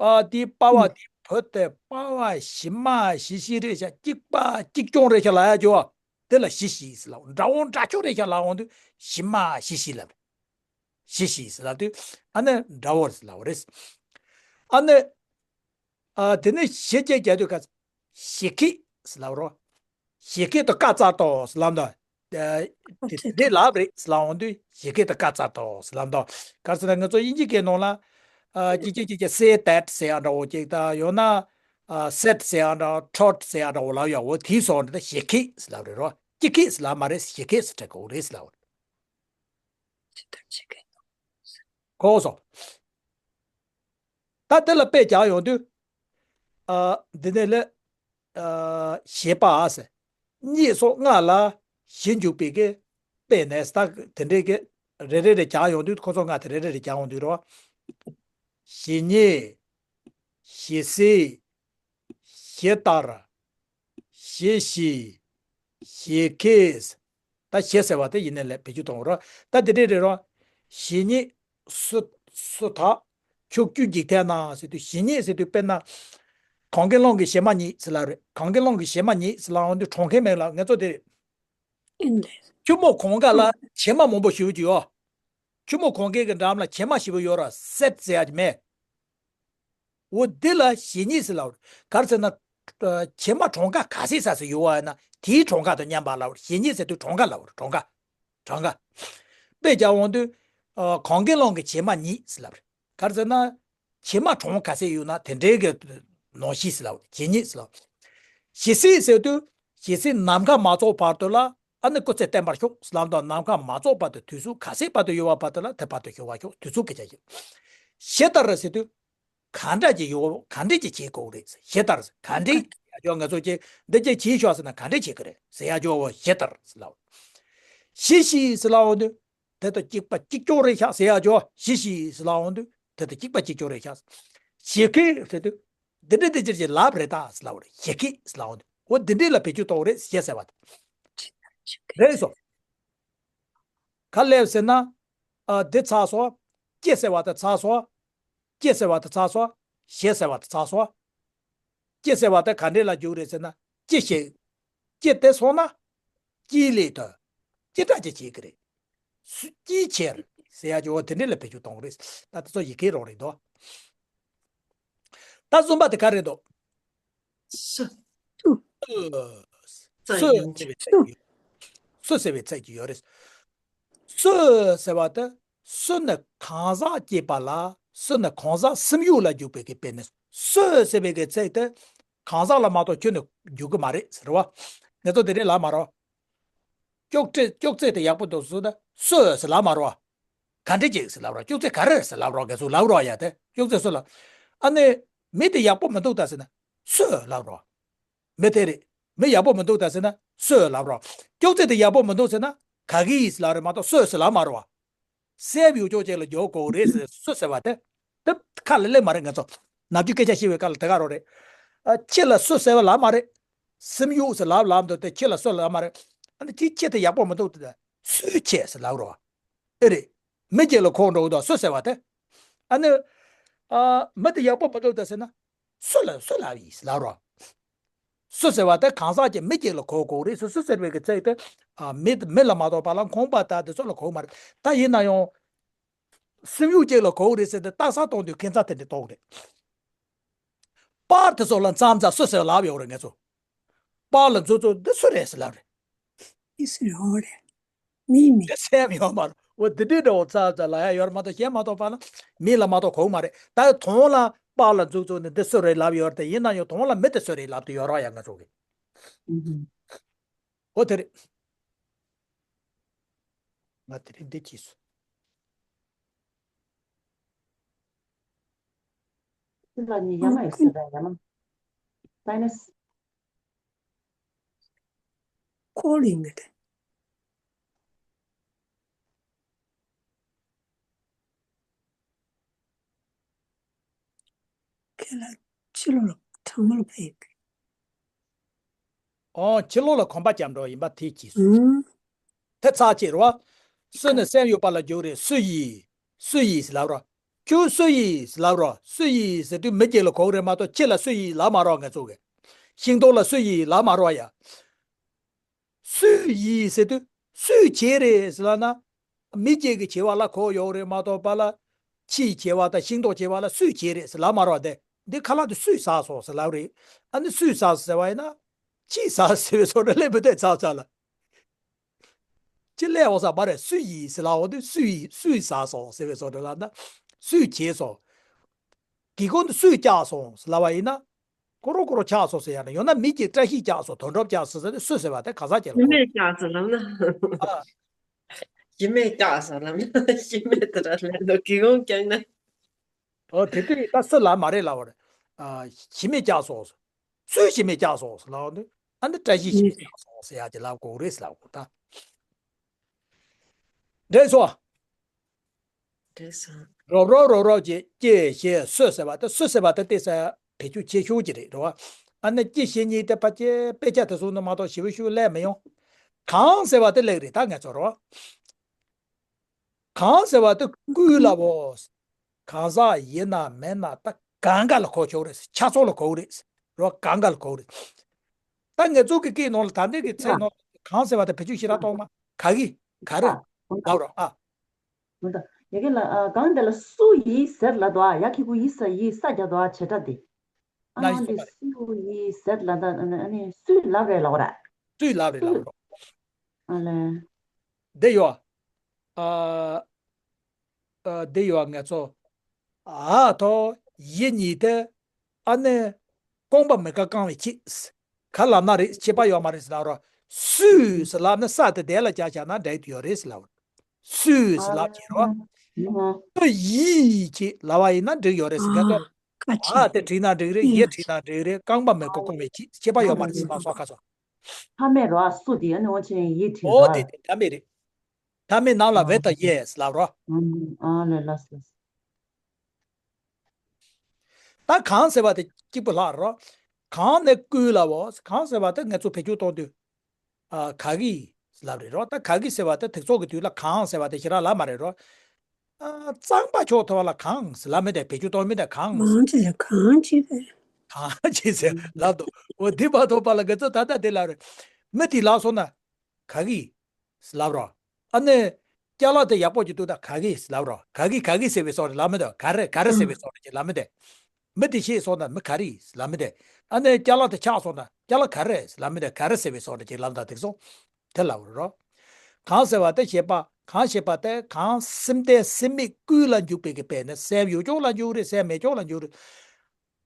ཨ། དེ་པ་བ་དེ་བོད་དེ་པ་བ་ཞེ་མ་ཞེ་ཤི་རེད་ཤག་གཅིག་པ་གཅིག་རྐྱང་རེད་ཤག་ལབ་ཡ་ཅོ། དེ་ལ་ཞེ་ཤི་ཟེར་ལབ། འདྲ་བོ་འདྲ་ཆོག་རེད་ཤག་ལབ་འོང་དུས་ཞེ་མ་ཞེ་ཤི་ལབ་རེད། ཞེ་ཤི་ཟེར་ལབ་དུས་ཨ་ནི་འདྲ་བོ་ཟེར་ལབ་རེད། ཨ་ནི། ཨ། དེ་ནས་ཞེ་བཅས་རྒྱག་དུས་ག་ཞེ་ཁེ་ཟེར་ལབ་རོ། ཞེ་ཁེ་དང་ཀ་བཙགས་ཏོ་ཟེར་ལབ་འདུག་ཨ། དེ་དེ་འདྲས་ལབ་རེད་ཟེར་ལབ་འོང་དུས་ཞེ་ཁེ་དང་ཀ་བཙགས་ཏོ་ཟེར་ལབ་འདུག་ག་རེ་ཟེར་ན་ང་ཚོ་དབྱིན་ཇི་སྐད་ནང་ལ། ཨ། ཅི་ཅི་ཅི་ཅི་སེ་ཏེད་ཟེར་ཡ་འདྲ་བོ་ཅིག་དང་ཡང་ན། ཨ། སེད་ཟེར་ཡ་འདྲ། ཁྲོད་ཟེར་ཡ་འདྲ་བོ་ལབ་ཡ་འོ་དེའི་སོགས་འདི་ཞེ་ཁེ་ཟེར་ལབ་རེད་རོ། ཅི་ཁེ་ཟེར་ལབ་མ་རེད། ཞེ་ཁེ་ཟེར་དྲན་དགོས་རེད་ཟེར་ལབ་རེད། ཇི་ལྟར་བྱེད་ཀྱི་ཡིན་ནོ། གོ་སོང་། ད་དེ་ལ་དཔེ་རྒྱག་ཡོང་དུས། ཨ། འདི་ནས་ལས། ཨ། ཞེས་པ་ཟེར། གཉིས་སོགས་ལྔ་ལ་ཞེས་འཇུག་པའི་གི་དཔེ་ནས་ད་དེ་འདྲའི་གི་རེ་རེ་རེ་རྒྱག་ཡོང་དུས། ཁོ་ཚོ་ལྔ་དེ་རེ་རེ་རེ་རྒྱག་ཡོང་དུས་རོ། ཞེ་སྙེད། ཞེ་སྲིད། ཞེ་ལྟར། ཞེ་ཤི། ཞེ་ཁེ། ད་ཞེ་ཟེར་བ་དེ་ཡིན་ནའི་ལས་བེད་སྤྱོད་གཏོང་རོགས། ད་དེ་འདྲས་རེད་རོ། ཞེ་སྙེད་སུ་སུ་དག་ཕྱོགས་བཅུའི་འཇིག་རྟེན་ན་ཟེར་དུས། ཞེ་སྙེད་ཟེར་དུས་དཔེར་ན། གངས་ཀྱི་ཀླུང་གི་བྱེ་མ་སྙེད་ཟེར་ལབ་རེད། གངས་ཀྱི་ཀླུང་གི་བྱེ་མ་སྙེད་ཟེར་ལབ་འོང་དུས་གྲོང་ཁྱེར་མེད་ལ་ང་ཚོ་དེ་རེད། ཆུ་མོ་གངས་དཀར་ལ་བྱེ་མ་མང་པོ་ཞེ་པོ་ཅིག་ཡོད། ཆུ་མོ་གངས་དཀར་གྱི་འགྲམ་ལ་བྱེ་མ་ཞེ་པོ་ཡོད་ར། སེད་ཟེར་ཡ་ཅིག་མེད། འོ་འདི་ལ་ཞེ་སྙེད་ཟེར་ལབ་རེད། ག་རེ་ཟེར་ན། ཨ། བྱེ་མ་གྲངས་ཀ་ག་ཚད་ས་ཟེར་ཡོད་བ་ཡིན་ན་དེའི་གྲངས་ཀ་དང་མཉམ་པ་ལབ་རེད། ཞེ་སྙེད་ཟེར་དུས་གྲངས་ཀ་ལབ་རེད། གྲངས་ཀ། གྲངས་ཀ། དཔེ་རྒྱག་འོང་དུས། ཨ། གངས་ཀྱི་ཀླུང་གི་བྱེ་མ་སྙེད་ཟེར་ལབ་རེད། ག་རེ་ཟེར་ན། བྱེ་མ་གྲངས་ག་ཚད་ཡོད་ན་དེ་འདྲའི་གི་ནང་བཞིན་ཟེར་ལབ་རེད། ཞེ་སྙེད་ཟེར་ལབ། ཞེ་སྲིད་ཟེར་དུས། ཞེ་སྲིད་ནམ་མཁའ་མ་རྫོགས་བར་དུ་ལ། ཨ་ནི་སྐུ་ཚེ་བརྟན་པར་ཤོག་ཟེར་ལབ་དང་། ནམ་མཁའ་མ་རྫོགས་བར་དུ་དུས་ཚོད་ག་ཚད་བར་དུ་ཡོད་པ་བར་དུ་ལ་དེ་བར་དུ་ཤོག་པར་ཤོག་དུས་ཚོད་སྐད་ཆ་ཡོད། ཞེ་ལྟར་ཟེར་དུས། ག་འདྲ་ཅིག་ཡོད། ག་འདྲ་ཅིག་བྱེད་དགོས་རེད། ཞེ་ལྟར་ག་འདྲ་ཡ་ཅོ་ང་ཚོ་ཅིག་འདི་ཅིག་བྱེད་ཤོག་ཟེར་ན་ག་འདྲ་བྱེད་ཀྱི་རེད་ཟེར་ཡ་ཅོ་བོ་ཞེ་ལྟར་ཟེར་ལབ། ཞེ་ཤི་ཟེར་ལབ་འོང་དུས། དེ་དང་གཅིག་པ་གཅིག་རྐྱང་རེད་ཤག་ཟེར་ཡ་ཅོ། ཞེ་ཤི་ཟེར་ལབ་འོང་དུས། དེ་དང་གཅིག་པ་གཅིག་རྐྱང་རེད་ཤག་ཞེ་ཁེ་ཟེར་དུས། འདི་འདྲ་འདི་ཅིག་ཅིག་ལབ་རེད་ད་ཟེར་ལབ་རེད། ཞེ་ཁེ་ཟེར་ལབ་འོང་དུས། འོ་འདི་འདྲ་ལ་བེད་སྤྱོད་གཏོང་རེད། ཞེ་ཟེར་བ་དེ་རེད་སོ། ག་ལབ་ཟེར་ན། ཨ། འདི་ཚར་སོང་། ཅི་ཟེར་བ་དེ་ཚར་སོང་། ཅི་ཟེར་བ་དེ་ཚར་སོང་། ཞེ་ཟེར་བ་དེ་ཚར་སོང་། ཅི་ཟེར་བ་དེ་ག་འདྲས་ལ་འཇུག་རེད་ཟེར་ན། ཅི་ཞིག་ཅི་དེ་སོང་ན། ཅིའི་སླད་དུ། ཅི་འདྲ་ཅིག་བྱེད་ཀྱི་རེད། སུ་ཅིའི་ཕྱིར་ཟེར་ཡ་ཅིག་འོ་དེ་འདྲས་ལ་བེད་སྤྱོད་གཏོང་གི་རེད། ད་དེ་ཚོ་ཡི་གེའི་རོགས་རེད་དོ། ད་གསུམ་པ་དེ་ག་རེད་དོ། སུ། སུ། སུ་ཟེར་བའི་ཚིག་ཅིག་ཡོད། སུ་ཟེར་བའི་ཚིག་ཅིག་ཡོད་རེད། སུ་ཟེར་བ་དེ། སུ་ནི་གང་ཟག་ཅེས་པ་ལ། སུ་ནི་གང་ཟག་སུམ་ཡུག་ལ་འཇུག་པའི་གི་དཔེ་ནི། སུ་ཟེར་བའི་གི་ཚིག་དེ། གང་ཟག་ལ་མ་གཏོགས་ཁྱོན་ནས་འཇུག་གི་མ་རེད་ཟེར་བ། ངེད་ཚོ་དེ་རིང་ལབ་མ་རོ། ཅོག་ཙེ་ཅོག་ཙེ་དེ་ཡག་པོ་འདུག་ཟེར་ན་སུ་ཟེར་ལབ་མ་རོ། ག་འདྲ་ཅིག་ཟེར་ལབ་རོ། ཅོག་ཙེ་ག་རེ་ཟེར་ལབ་རོ། ངེད་ཚོ་ལབ་རོ་ཡ་དེ་ཅོག་ཙེ་སུ་ལབ། ཨ་ནི། མི་དེ་ཡག་པོ་མི་འདུག་ད་ཟེར་ན་སུ་ལབ་རོ། མི་དེ་རེད། མི་ཡག་པོ་མི་འདུག་ད་ཟེར་ན་སུ་ལབ་རོ། ཅོག་ཙེ་དེ་ཡག་པོ་མི་འདུག་ཟེར་ན་ག་གི་ཡིས་ལབ་རེད་མ་གཏོགས་སུ་ཟེར་ལབ་མ་རོ། སེམས་ཡོད་ཅོག་ཅིག་ལ་འཇོག་དགོས་རེད་ཟེར། སུ་ཟེར་བ་དེ། དེ་ཁ་ལ་སླེབས་མ་རེད། ང་ཚོ་ནམ་རྒྱུན་སྐད་ཆ་བཤད་པའི་སྐབས་ལ་དེ་ག་རོ་རེད། ཨ། ཁྱི་ལ་སུ་ཟེར་བ་ལབ་མ་རེད། སུམ་ཡུག་ཟེར་ལབ་ལབ་འདུག་དེ་ཁྱི་ལ་སུ་ལབ་མ་རེད། ཨ་ནི་ཁྱི་ཁྱི་དེ་ཡག་པོ་མི་འདུག་དེ། སུའི་ཁྱི་ཟེར་ལབ་རོ། ཨེ་རེད། མི་གཅིག་ལ་གོ་འགྲོ་གི་འདུག་སུ་ཟེར་བ་དེ། ཨ་ནི། ཨ། མི་དེ་ཡག་པོ་མི་འདུག་ད་ཟེར་ན། སུ་ལ་སུ་ལབ་ཡིན་ཟེར་ལབ་རོ། སུ་ཟེར་བ་དེ་གང་ཟག་གཅིག་མི་གཅིག་ལ་གོ་དགོས་རེད། སུ་སུ་ཟེར་བའི་གི་ཚིག་དེ། ཨ། མི་མི་ལ་མ་གཏོགས་པ་ལ་ཁང་པ་དང་དེ་ཚོ་ལ་གོ་མ་རེད། ད་ཡིན་ན་ཡང་། སུམ་ཡུག་གཅིག་ལ་གོ་རེད་ཟེར་ཏེ་རྟགས་གསལ་གཏོང་དུས་ཁྱད་མཚར་དེ་འདྲ་གཏོང་རེད། པར་དེ་ཚོ་ལ་མཚམས་མཚམས་སུ་ཟེར་ལབ་ཡོད་རེད་ངེད་ཚོ། པར་ལ་འཛུགས་འཛུགས་འདི་སུ་རེད་ཟེར་ལབ་རེད། འདི་སུ་རེད། འོ་རེད། མི་མི། དེ་སེམས་ཡོད་མ་རེད། འོ་འདི་འདྲའི་འདྲ་བོ་ཚ་ཚ་ལ་ཡ་ཡོད་མ་གཏོགས་གཞན་མ་གཏོགས་པ་ལ་མི་ལ་མ་གཏོགས་གོ་མ་རེད། ད་དོང་ལ་པར་ལ་འཛུགས་འཛུགས་ནས་འདི་སུ་རེད་ལབ་ཡོད་རེད། དེ་ཡིན་ན་ཡང་དོང་ལ་མི་དེ་སུ་རེད་ལབ་དུས་ཡོད་ར་ཡ་ང་ཚོ་གི། འོ་དེ་རེད། ང་དེ་རིང་འདི་གྱིས་སོ། སི་ལ་ནི་ཡ་མ་ཡི་སི་ད་ཡ་མ། སའི་ནས། ཁོ་ལིང་གི་དེ། ཁྱེད་ལ་ཕྱི་ལོགས་ལ་གྲང་མོ་ལ་ཕེབས། ཨོ་ཕྱི་ལོགས་ལ་གོམ་པ་རྒྱབ་འགྲོ་ཡིན་པ་དེ་གྱིས་སོ། ཨུམ། དེ་ཚར་གཅིག་རོ། སུ་ནི་སེམས་ཡོད་པ་ལ་འཇུག་རེད། སུ་ཡིས། སུ་ཡིས་ལབ་རོ། ཁྱོད་སུ་ཡིས་ལབ་རོ། སུ་ཡིས་ཟེར་དུས་མི་སྐྱེ་ལ་གོ་གི་རེད་མ་གཏོགས་ཁྱི་ལ་སུ་ཡིས་ལབ་མ་རོགས་ང་ཚོ་གི། ཤིང་ཏོག་ལ་སུ་ཡིས་ལབ་མ་རོགས་ཡ། སུས་ཡིས་ཟེར་དུས་སུས་བྱས་རེད་ཟེར་ལབ་ན། མི་སྐྱེ་གི་བྱས་པ་ལ་གོ་ཡོད་རེད་མ་གཏོགས་པ་ལ། ཁྱིས་བྱས་པ་དང་ཤིང་ཏོག་བྱས་པ་ལ་སུས་བྱས་རེད་ཟེར་ལབ་མ་རོགས་དེ། འདི་ཁ་ལག་དུ་སུས་ཟ་སོང་ཟེར་ལབ་རེད། ཨ་ནི་སུས་ཟ་ཟེར་བ་ཡིན་ན། ཁྱིས་ཟ་ཟེར་བའི་སོ་རེད་ལས་མི་འདོད་ཚ་ཚ་ལ། ཅི་ལས་འོ་ས་མ་རེད། སུ་ཡིས་ཟེར་ལ་འོ་དེ་སུ་ཡིས་སུས་ཟ་སོང་ཟེར་བའི་བཟོ་འདྲ་ལ་ན། སུས་བྱས་སོང་། སྒེའུ་ཁུང་དུ་སུས་བཀྱགས་སོང་ཟེར་ལབ་པ་ཡིན་ན། ཀོ་རོ་ཀོ་རོ་ཆགས་སོང་ཟེར་ཡ་ན་ཡང་ན་མི་གྱིས་བཀྲ་ཤིས་བཀྱགས་སོང་དོན་གྲུབ་བཀྱགས་སོང་ཟེར་ཏེ་སུ་ཟེར་བ་དེ་ག་ས་ཅི་ལ་ཞི་གོ་མེད་བཀྱགས་སོང་ལབ་ན། ཨ། ཞི་མེད་བཀྱགས་སོང་ལབ་ན་ཞི་མེད་དེ་ར་ལས་ལོ་སྒེའུ་ཁུང་བཀྱགས་ན། ཨོ་དེ་དུས་ད་སུ་ལ་མ་རེད་ལབ་པ་རེད། ཨ། ཞི་མེད་བཀྱགས་སོང་། སུས་ཞི་མེད་བཀྱགས་སོང་ཟེར་ལབ་པ་འདི། ཨ་འདི་བཀྲ་ཤིས་ཞི་མེད་བཀྱགས་སོང་ཟེར་ཡག་ཅིག་ལབ་དགོས་རེད་ཟེར་ལབ་དགོས་ད། འགྲིག་སོང་། འགྲིག་སོང་། རོབ་རོབ་རོབ་རོབ་ཀྱིས་ཀྱེ་ཞེས་སུ་ཟེར་བ་དེ་སུ་ཟེར་བ་དེ་ཏོག་ཙམ་བེད་སྤྱོད་ཆེ་ཤོས་ཀྱི་རེད་རེད་བ། ཨ་ནི་ཀྱེ་ཞེས་གཉིས་དེ་ཕལ་ཆེར་དཔེ་ཆ་དེ་ཚོ་ནང་མ་གཏོགས་ཞེ་པོ་ཞིག་སླེབས་མི་ཡོང་། གང་ཟེར་བ་དེ་སླེབས་རེད་ད་ངས་ཚོར་བ། གང་ཟེར་བ་དེ་ཀུན་ལ་བོ། གང་ཟག་ཡིན་ན་མིན་ན་ད་གང་ག་ལ་གོ་ཆོག་རེད། ཆ་ཚང་ལ་གོ་རེད། རོ་གང་ག་ལ་གོ་རེད། ད་ངེད་ཚོ་གི་སྐད་ནང་ལ་ད་འདི་གི་ཚིག་ནང་གང་ཟེར་བ་དེ་བེད་སྤྱོད་ཞེ་དྲག་གཏོང་མ་ག་གི་ག་རེ་ལབ་རོ་ཨ། མི་འདུག་ཡ་གི་ལ་ཨ་གང་དེ་ལ་སུ་ཡིས་ཟེར་ལ་དོ་ཨ་ཡ་ཁི་གུ་ཡིས་ས་ཡིས་ས་རྒྱ་དོ་ཨ་བྱེད་སྒྲ་དེ། ཨ་ན་ཡིས་འདི་སོ་མ་རེད། སུ་ཡིས་ཟེར་ལ་ད་ཨ་ནི་སུས་ལབ་རེད་ལབ་ར། སུས་ལབ་རེད་ལབ་རོ། ཨ་ལེ། འདི་ཡོ། ཨ། ཨ། འདི་ཡོ་ང་ཚོ། ཨ་ཐོ་ཡི་གཉིས་དེ། ཨ་ནི། རྐང་པ་མི་དགའ་རྐང་བའི་ཁྱི། ག་ལབ་ན་རེད་ཁྱད་པར་ཡོད་མ་རེད་ཟེར་ལབ་རོ། སུས་ཟེར་ལབ་ན་ས་དེ་དེ་ལ་རྒྱག་བྱ་ན་འགྲིག་ཡོད་རེད་ཟེར་ལབ་རོ། སུས་ཟེར་ལབ་བྱེད་རོ། ཨ་ཡིས་ཁྱི་ལབ་པ་ཡིན་ན་འགྲིག་ཡོད་རེད་ཟེར་ང་ཚོ། ཨ་དེ་བྲིས་ན་འགྲིག་རེད་ཡི་བྲིས་ན་འགྲིག་རེད་རྐང་པ་མི་དགའ་རྐང་བའི་ཁྱི་ཁྱད་པར་ཡོད་མ་རེད་ཟེར་ལབ་སོ་ཁ་སོ། ཕ་མེས་རོ་ཨ་སུ་དེ་ཨ་ནི་འོ་ཆེན་ཡི་བྲིས་ཨོ་རོ་དེ་ཨ། དེ་ད་མེད་རེད། ད་མེད་ནང་ལ་བེ་ད་ཡེས་ལབ་རོ། ཨ་ལེ་ལ་སི་ལ་སི། ད་གང་ཟེར་བ་དེ་གཅིག་པུ་ལྷག་རོ། གང་ནས་བསྐུལ་ལ་བོ་གང་ཟེར་བ་དེ་ངས་ཚོ་བེད་སྤྱོད་གཏོང་དུས། ཨ་ག་གི་ལབ་རེད་རོ། ད་ག་གི་ཟེར་བ་དེ་དེ་ཚོགས་ཀྱི་དུས་ལ་གང་ཟེར་བ་དེ་ཞེ་དྲག་ལབ་མ་རེད་རོ། ཨ་གཙང་པ་ཕྱོགས་ཐོ་བ་ལ་གང་ཟེར་ལབ་མི་དེ་བེད་སྤྱོད་གཏོང་མི་དེ་གང་ཟེར། གང་ཅི་ཟེར། གང་ཅི་ཟེར་ལབ་དོ། འོ་འདི་མ་ཐོབ་པ་ལ་ངས་ཚོ་ད་ལྟ་དེ་ལབ་རེད། མི་དེ་ལབ་སོང་ན། ག་གི་ལབ་རོ། ཨ་ནི། ཅ་ལག་དེ་ཡག་པོ་ཅིག་འདུག་ད་ག་གི་ལབ་རོ། ག་གི་ག་གི་ཟེར་བའི་སོགས་རེད་ལབ་མི་འདུག་ག་རེ་ག་རེ་ཟེར་བའི་སོགས་རེད་ཅེས་ལབ་མི་འདུག་མི་དེ་ཤེས་སོང་ན་མི་ག་རེ་ལབ་མི་འདུག་ཨ་ནི་ཅ་ལག་དེ་ཆག་སོང་ན་ཅ་ལག་ག་རེ་ལབ་མི་འདུག་ག་རེ་ཟེར་བའི་སོགས་རེད་ཅེས་ལབ་ད་དེ་སོང་། དེ་ལབ་རོ། གང་ཟེར་བ་དེ་ཤེས་པ་གང་ཤེས་པ་དེ་གང་སེམས་ལྡན་སེམས་མེད་ཀུན་ལ་འཇུག་པའི་གི་དཔེ་ནི་སེམས་ཡོད་ཅོག་ལ་འཇུག་རེད་སེམས་མེད་ཅོག་ལ་འཇུག་རེད།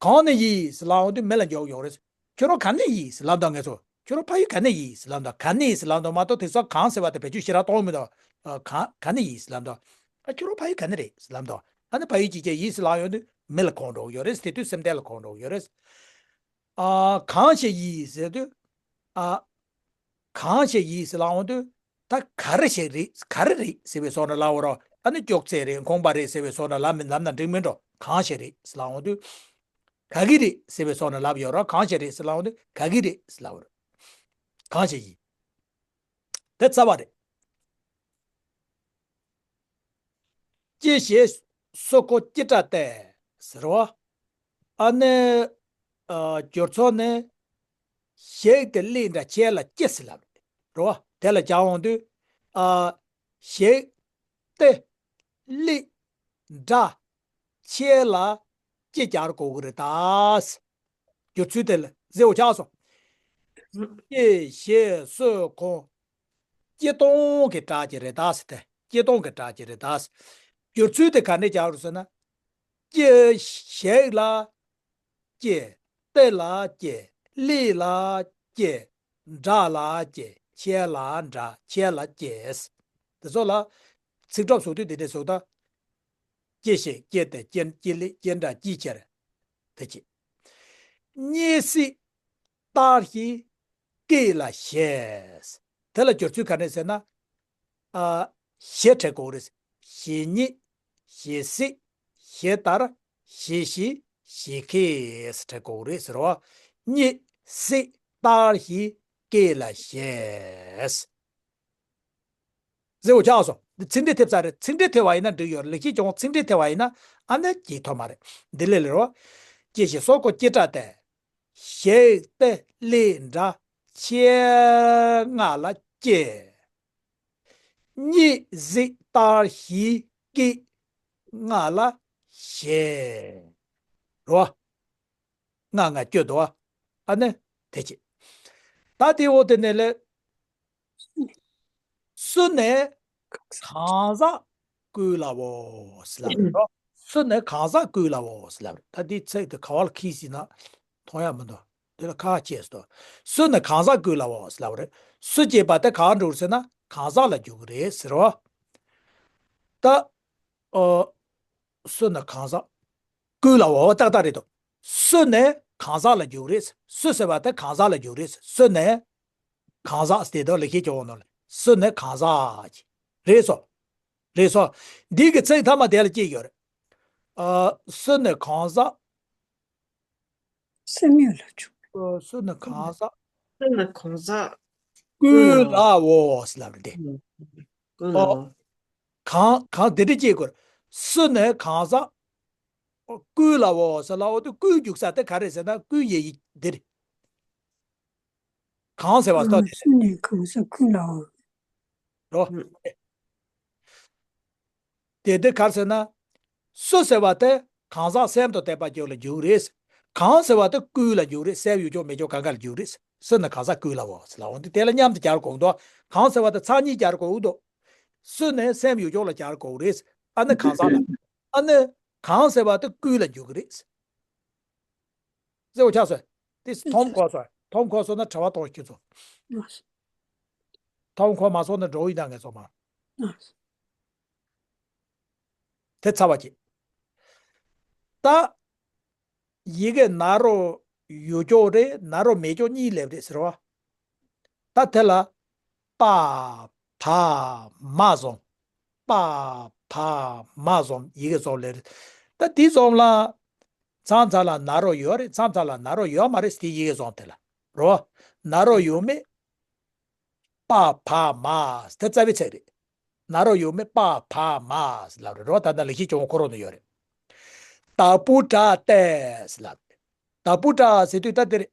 གང་ནས་ཡིན་ཟེར་ལབ་འོང་དུས་མི་ལ་འཇོག་ཡོང་རེད། ཁྱོད་རང་ག་ནས་ཡིན་ཟེར་ལབ་དང་ངས་ཚོ། ཁྱོད་རང་ཕ་ཡུལ་ག་ནས་ཡིན་ཟེར་ལབ་དང་ག་ནས་ཟེར་ལབ་དང་མ་གཏོགས་དེང་སང་གང་ཟེར་བ་དེ་བེད་སྤྱོད་ཞེ་དྲག་གཏོང་མི་འདུག་ཨ། གང་ག་ནས་ཡིན་ཟེར་ལབ་དང་། ཨ་ཁྱོད་རང་ཕ་ཡུལ་ག་ནས་རེད་ཟེར་ལབ་དང་། ཨ་ནི་ཕ་ཡུལ་གཅིག་ཅན་ཡིན་ཟེར་ལབ་ཡོང་དུས་མི་ལ་གོ་འགྲོ་གི་ཡོད་རེད། དེ་དུས་སེམས་ལྡན་ལ་གོ་འགྲོ་གི་ཡོད་རེད། ཨ་གང་ཞིག་ཡིན་ཟེར་དུས། ཨ། གང་ཞིག་ཡིན་ཟེར་ལབ་འོང་དུས། ད་ག་རེ་ཞིག་རེད་ག་རེ་རེད་ཟེར་བའི་སོགས་ནས་ལབ་འོང་རོགས། ཨ་ནི་ཅོག་ཙེ་རེད་ཁང་པ་རེད་ཟེར་བའི་སོགས་ནས་ལབ་མི་ལབ་ན་འགྲིག་མིན་འགྲོ། གང་ཞིག་རེད་ཟེར་ལབ་འོང་དུས། ག་གི་རེད་ཟེར་བའི་སོགས་ནས་ལབ་ཡོད་རོགས། གང་ཞིག་རེད་ཟེར་ལབ་འོང་དུས་ག་གི་རེད་ཟེར་ལབ་འོང་རོགས། གང་ཞིག་ཡིན། དེ་རྩ་བ་རེད། ཀྱེ་ཞེས་སུ་ཁོ་ཀྱེ་སྒྲ་སྟེ། ཟེར་བ། ཨ་ནི། ཨ། སྦྱོར་ཚོགས་ནི། ཞེས་དེ་ལི་འདྲ་ཁྱེད་ལ་ཀྱེ་ཟེར་ལབ་རེད། རེད་བ། དེ་ལ་སྦྱར་འོང་དུས། ཨ། ཞེས། ཏེ། ལི། འདྲ། ཁྱེད་ལ་ཀྱེ་སྦྱར་དགོས་ཀྱི་རེད་ད། སྦྱོར་ཚུལ་དེ་ལ་གཟེ་བོ་ཆགས་སོང་། ཀྱེ་ཞེས་སུ་ཁོ། ཀྱེ་སྟོང་གི་སྒྲ་ཅིག་རེད་ད་ཟེར་ཏེ། ཀྱེ་སྟོང་གི་སྒྲ་ཅིག་རེད་ད་ཟེར། སྦྱོར་ཚུལ་དེ་ག་འདྲས་སྦྱར་རུ་ཟེར་ན། ཀྱེ་ཞེས་ལ། ཀྱེ། ཏེ་ལ་ཀྱེ། ལི་ལ་ཀྱེ། འདྲ་ལ་ཀྱེ། ཁྱེད་ལ་འདྲ། ཁྱེད་ལ་ཀྱེ། དེ་ཚོ་ལ། ཚིག་གྲོགས་བཟོ་དུས་དེ་འདྲས་བཟོ་ད། ཀྱེ་ཞེས་ཀྱེ་སྟེ་ཀྱེ་ཀྱེ་ལི་ཀྱེ་འདྲ་ཀྱེ་ཁྱེར། དེ་གཅིག་གཉིད་སྲིད་ལྟར་ཞིག་སྐད་ལ་ཞེས། དེ་ལ་སྦྱོར་ཚུལ་ག་རེ་ཟེར་ན། ཨ། ཞེས་འབྲི་དགོས་རེད། ཞེ་གཉིད། ཞེ་སྲིད། ཞེ་ལྟར། ཞེ་ཞིག་ཞེ་སྐད་ཟེར་འབྲི་དགོས་རེད་ཟེར་བ། གཉིད་སྲིད་ལྟར་ཞིག་སྐད་ལ་ཞེས། ཟེར་བ་ཆགས་སོང་། འདི་ཚིག་འགྲེལ་ཐེབས་ཚར་རེད། ཚིག་འགྲེལ་ཐེབས་པ་ཡིན་ན་འགྲིག་ཡོད་རེད། ལེགས་བཤད་ལྗོན་དབང་ཚིག་འགྲེལ་ཐེབས་པ་ཡིན་ན་ཨ་ནི་གྱིས་ཐོབ་མ་རེད། འདི་ལས་ལེར་བ། སྐྱེ་ཞེས་སོགས་ཀྱི་སྐྱེ་སྒྲ་སྟེ། ཞེས་ཏེ་ལས་འདྲ་ཆེ་ལྔ་ལ་སྐྱེ། གཉིད་སྲིད་ལྟར་ཞིག་སྐད་ལྔ་ལ་ཞེས། རོ། ལྔ་ལྔ་བསྐྱོད་དོ། ཨ་ནི་དེ་བྱེད། ད་དེ་འོ་དེ་ནས་ལས། སུ་ནས་གང་ཟག་ཀུན་ལའོ་ཟེར་ལབ་རོ། སུ་ནས་གང་ཟག་ཀུན་ལའོ་ཟེར་ལབ་རེད། ད་འདི་ཚིག་དེ་ག་བ་ལ་ཁིས་ཟིན་ན་མཐོང་ཡ་མི་འདུག་དེ་ལ་ཁ་ཁ་ཆེས་སོ། སུ་ནས་གང་ཟག་ཀུན་ལའོ་ཟེར་ལབ་རེད། སུ་ཅེས་པ་དེ་གང་འགྲོ་རེད་ཟེར་ན་གང་ཟག་ལ་འཇུག་གི་རེད་ཟེར་རོ། ད། ཨོ། སུ་ནས་གང་ཟག་ཀུན་ལའོ། ཏག་ཏག་རེད་དོ། སུ་ནས་གང་ཟག་ལ་འཇུག་རེད། སུ་ཟེར་བ་དེ་གང་ཟག་ལ་འཇུག་རེད། སུ་ནས་གང་ཟག་དེ་དག་ལེགས་བཤད་ལྗོན་དབང་ནང་ལ་སུ་ནས་གང་ཟག་རེད་སོ། རེད་སོ། འདི་གི་ཚིག་མཐའ་མ་དེ་ལ་སྐྱེས་ཡོད་རེད། ཨ། སུ་ནས་གང་ཟག་སེམས་ཡོད་ལ་བཅུག་ཨ། སུ་ནས་གང་ཟག་སེམས་ལ་གང་ཟག་ཀུན་ལའོ་ཟེར་ལབ་རེད་དེ། ཀུན་ཨོ། ལའོ། གང་གང་དེ་འདྲ་སྐྱེས་དགོས། སུ་ནས་གང་ཟག་ཀུན་ལའོ་ཟེར་ལའོ་དེ་ཀུན་རྒྱུག་ས་དེ་ག་རེ་ཟེར་ན་ཀུན་ཡེ་ཡི་འདིར། གང་ཟེར་བ་ལྟོས་ཏེ། སུ་ནས་གང་ཟག་ཀུན་ལའོ། རོ། དེ་དེ་ག་རེ་ཟེར་ན། སུ་ཟེར་བ་དེ་གང་ཟག་སེམས་དང་ལྡན་པ་ཅིག་ལ་འཇུག་རེད། གང་ཟེར་བ་དེ་ཀུན་ལ་འཇུག་རེད། སེམས་ཡོད་ཅོག་མེད་ཅོག་གང་ག་ལ་འཇུག་རེད། སུ་ནས་གང་ཟག་ཀུན་ལའོ་ཟེར་ལའོ་དེ་དེ་ལ་མཉམ་དུ་སྦྱར་དགོས་འདུག་གང་ཟེར་བ་དེ་མཚན་ཉིད་སྦྱར་དགོས་འདུག་སུ་ནས་སེམས་ཡོད་ཅོག་ལ་སྦྱར་དགོས་རེད། ཨ་ནི་གང་ཟག་ལ། ཨ་ནི་གང་ཟེར་བ་དེ་ཀུན་ལ་འཇུག་གི་རེད། གསལ་པོ་ཆགས་སོང་། དེ་མཐོང་གོ་སོང་། མཐོང་གོ་སོང་ན་དྲི་བ་གཏོང་ཁྱོད་ཚོ། མཐོང་གོ་མ་སོང་ན་འགྲོ་ཡི་ད་ངས་ཚོ་མ། དེ་ཚར་བ་ཅིག་ད། ཡི་གེ་ན་རོ་ཡོད་ཅོག་རེད། ན་རོ་མེད་ཅོག་གཉིས་སླེབས་རེད་ཟེར་བ། ད་དེ་ལ་པ་བ་མ་འཛོམས། པ་བ་མ་འཛོམས་ཡི་གེ་འཛོམས་ལེ་རེད། ད་འདི་འཛོམས་ལ། མཚམས་མཚམས་ལ་ན་རོ་ཡོད་རེད། མཚམས་མཚམས་ལ་ན་རོ་ཡོད་མ་རེད། དེ་ཡི་གེ་འཛོམས་དེ་ལ་རོ། ན་རོ་ཡོད་མེད། པ་བ་མ། དེ་རྩ་བའི་ཚིག་རེད། ན་རོ་ཡོད་མེད་པ་བ་མ་ལབ་རེད་རོ། ད་ལྟ་ལེགས་བཤད་ལྗོན་དབང་ཁོ་རང་ནང་ཡོད་རེད། དྭགས་པོ་བྲག་སྟེ་ལབ་རེད། དྭགས་པོ་བྲག་ཟེར་དུས་ད་དེ་རེད།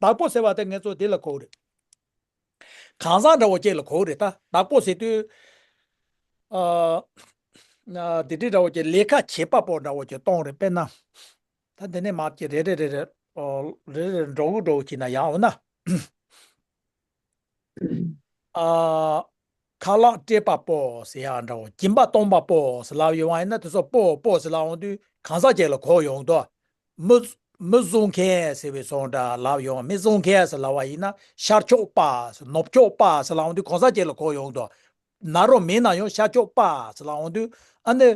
དྭགས་པོ་ཟེར་བ་དེ་ངེད་ཚོ་དེ་ལ་གོ་རེད། གང་ཟག་འདྲ་བོ་ཅིག་ལ་གོ་རེད། ད་དྭགས་པོ་ཟེར་དུས། ཨ། དེ་འདྲའི་འདྲ་བོ་ཅིག་ལས་ཀ་བྱེད་པ་པོ་འདྲ་བོ་ཅིག་གཏོང་རེད། དཔེར་ན། ད་འདི་ནས་མར་ཅིག་རེ་རེ་རེ་རེ། ཨོ། རེ་རེ་རེ་འགྲོ་གི་འགྲོ་གི་བྱས་ན་ཡང་འོ་ན། ཨ། ཁ་ལག་སྤྲད་པ་པོ་ཟེར་ཡག་འདྲ་བོ། སྦྱིན་པ་གཏོང་པ་པོ་ཟེར་ལབ་ཡོང་བ་ཡིན་ན་དེ་ཚོ་པོ་པོ་ཟེར་ལབ་འོང་དུས་གང་ཟག་ཅིག་ལ་གོ་ཡོང་དོ། མི། མི་བཟོ་མཁན་ཟེར་བའི་བཟོ་འདྲ་ལབ་ཡོང་། མི་བཟོ་མཁན་ཟེར་ལབ་པ་ཡིན་ན་ཤར་ཕྱོགས་པ་ཟེར། ནུབ་ཕྱོགས་པ་ཟེར་ལབ་འོང་དུས་གང་ཟག་ཅིག་ལ་གོ་ཡོང་དོ། ན་རོ་མེད་ན་ཡང་ཤར་ཕྱོགས་པ་ཟེར་ལབ་འོང་དུས་ཨ་ནི།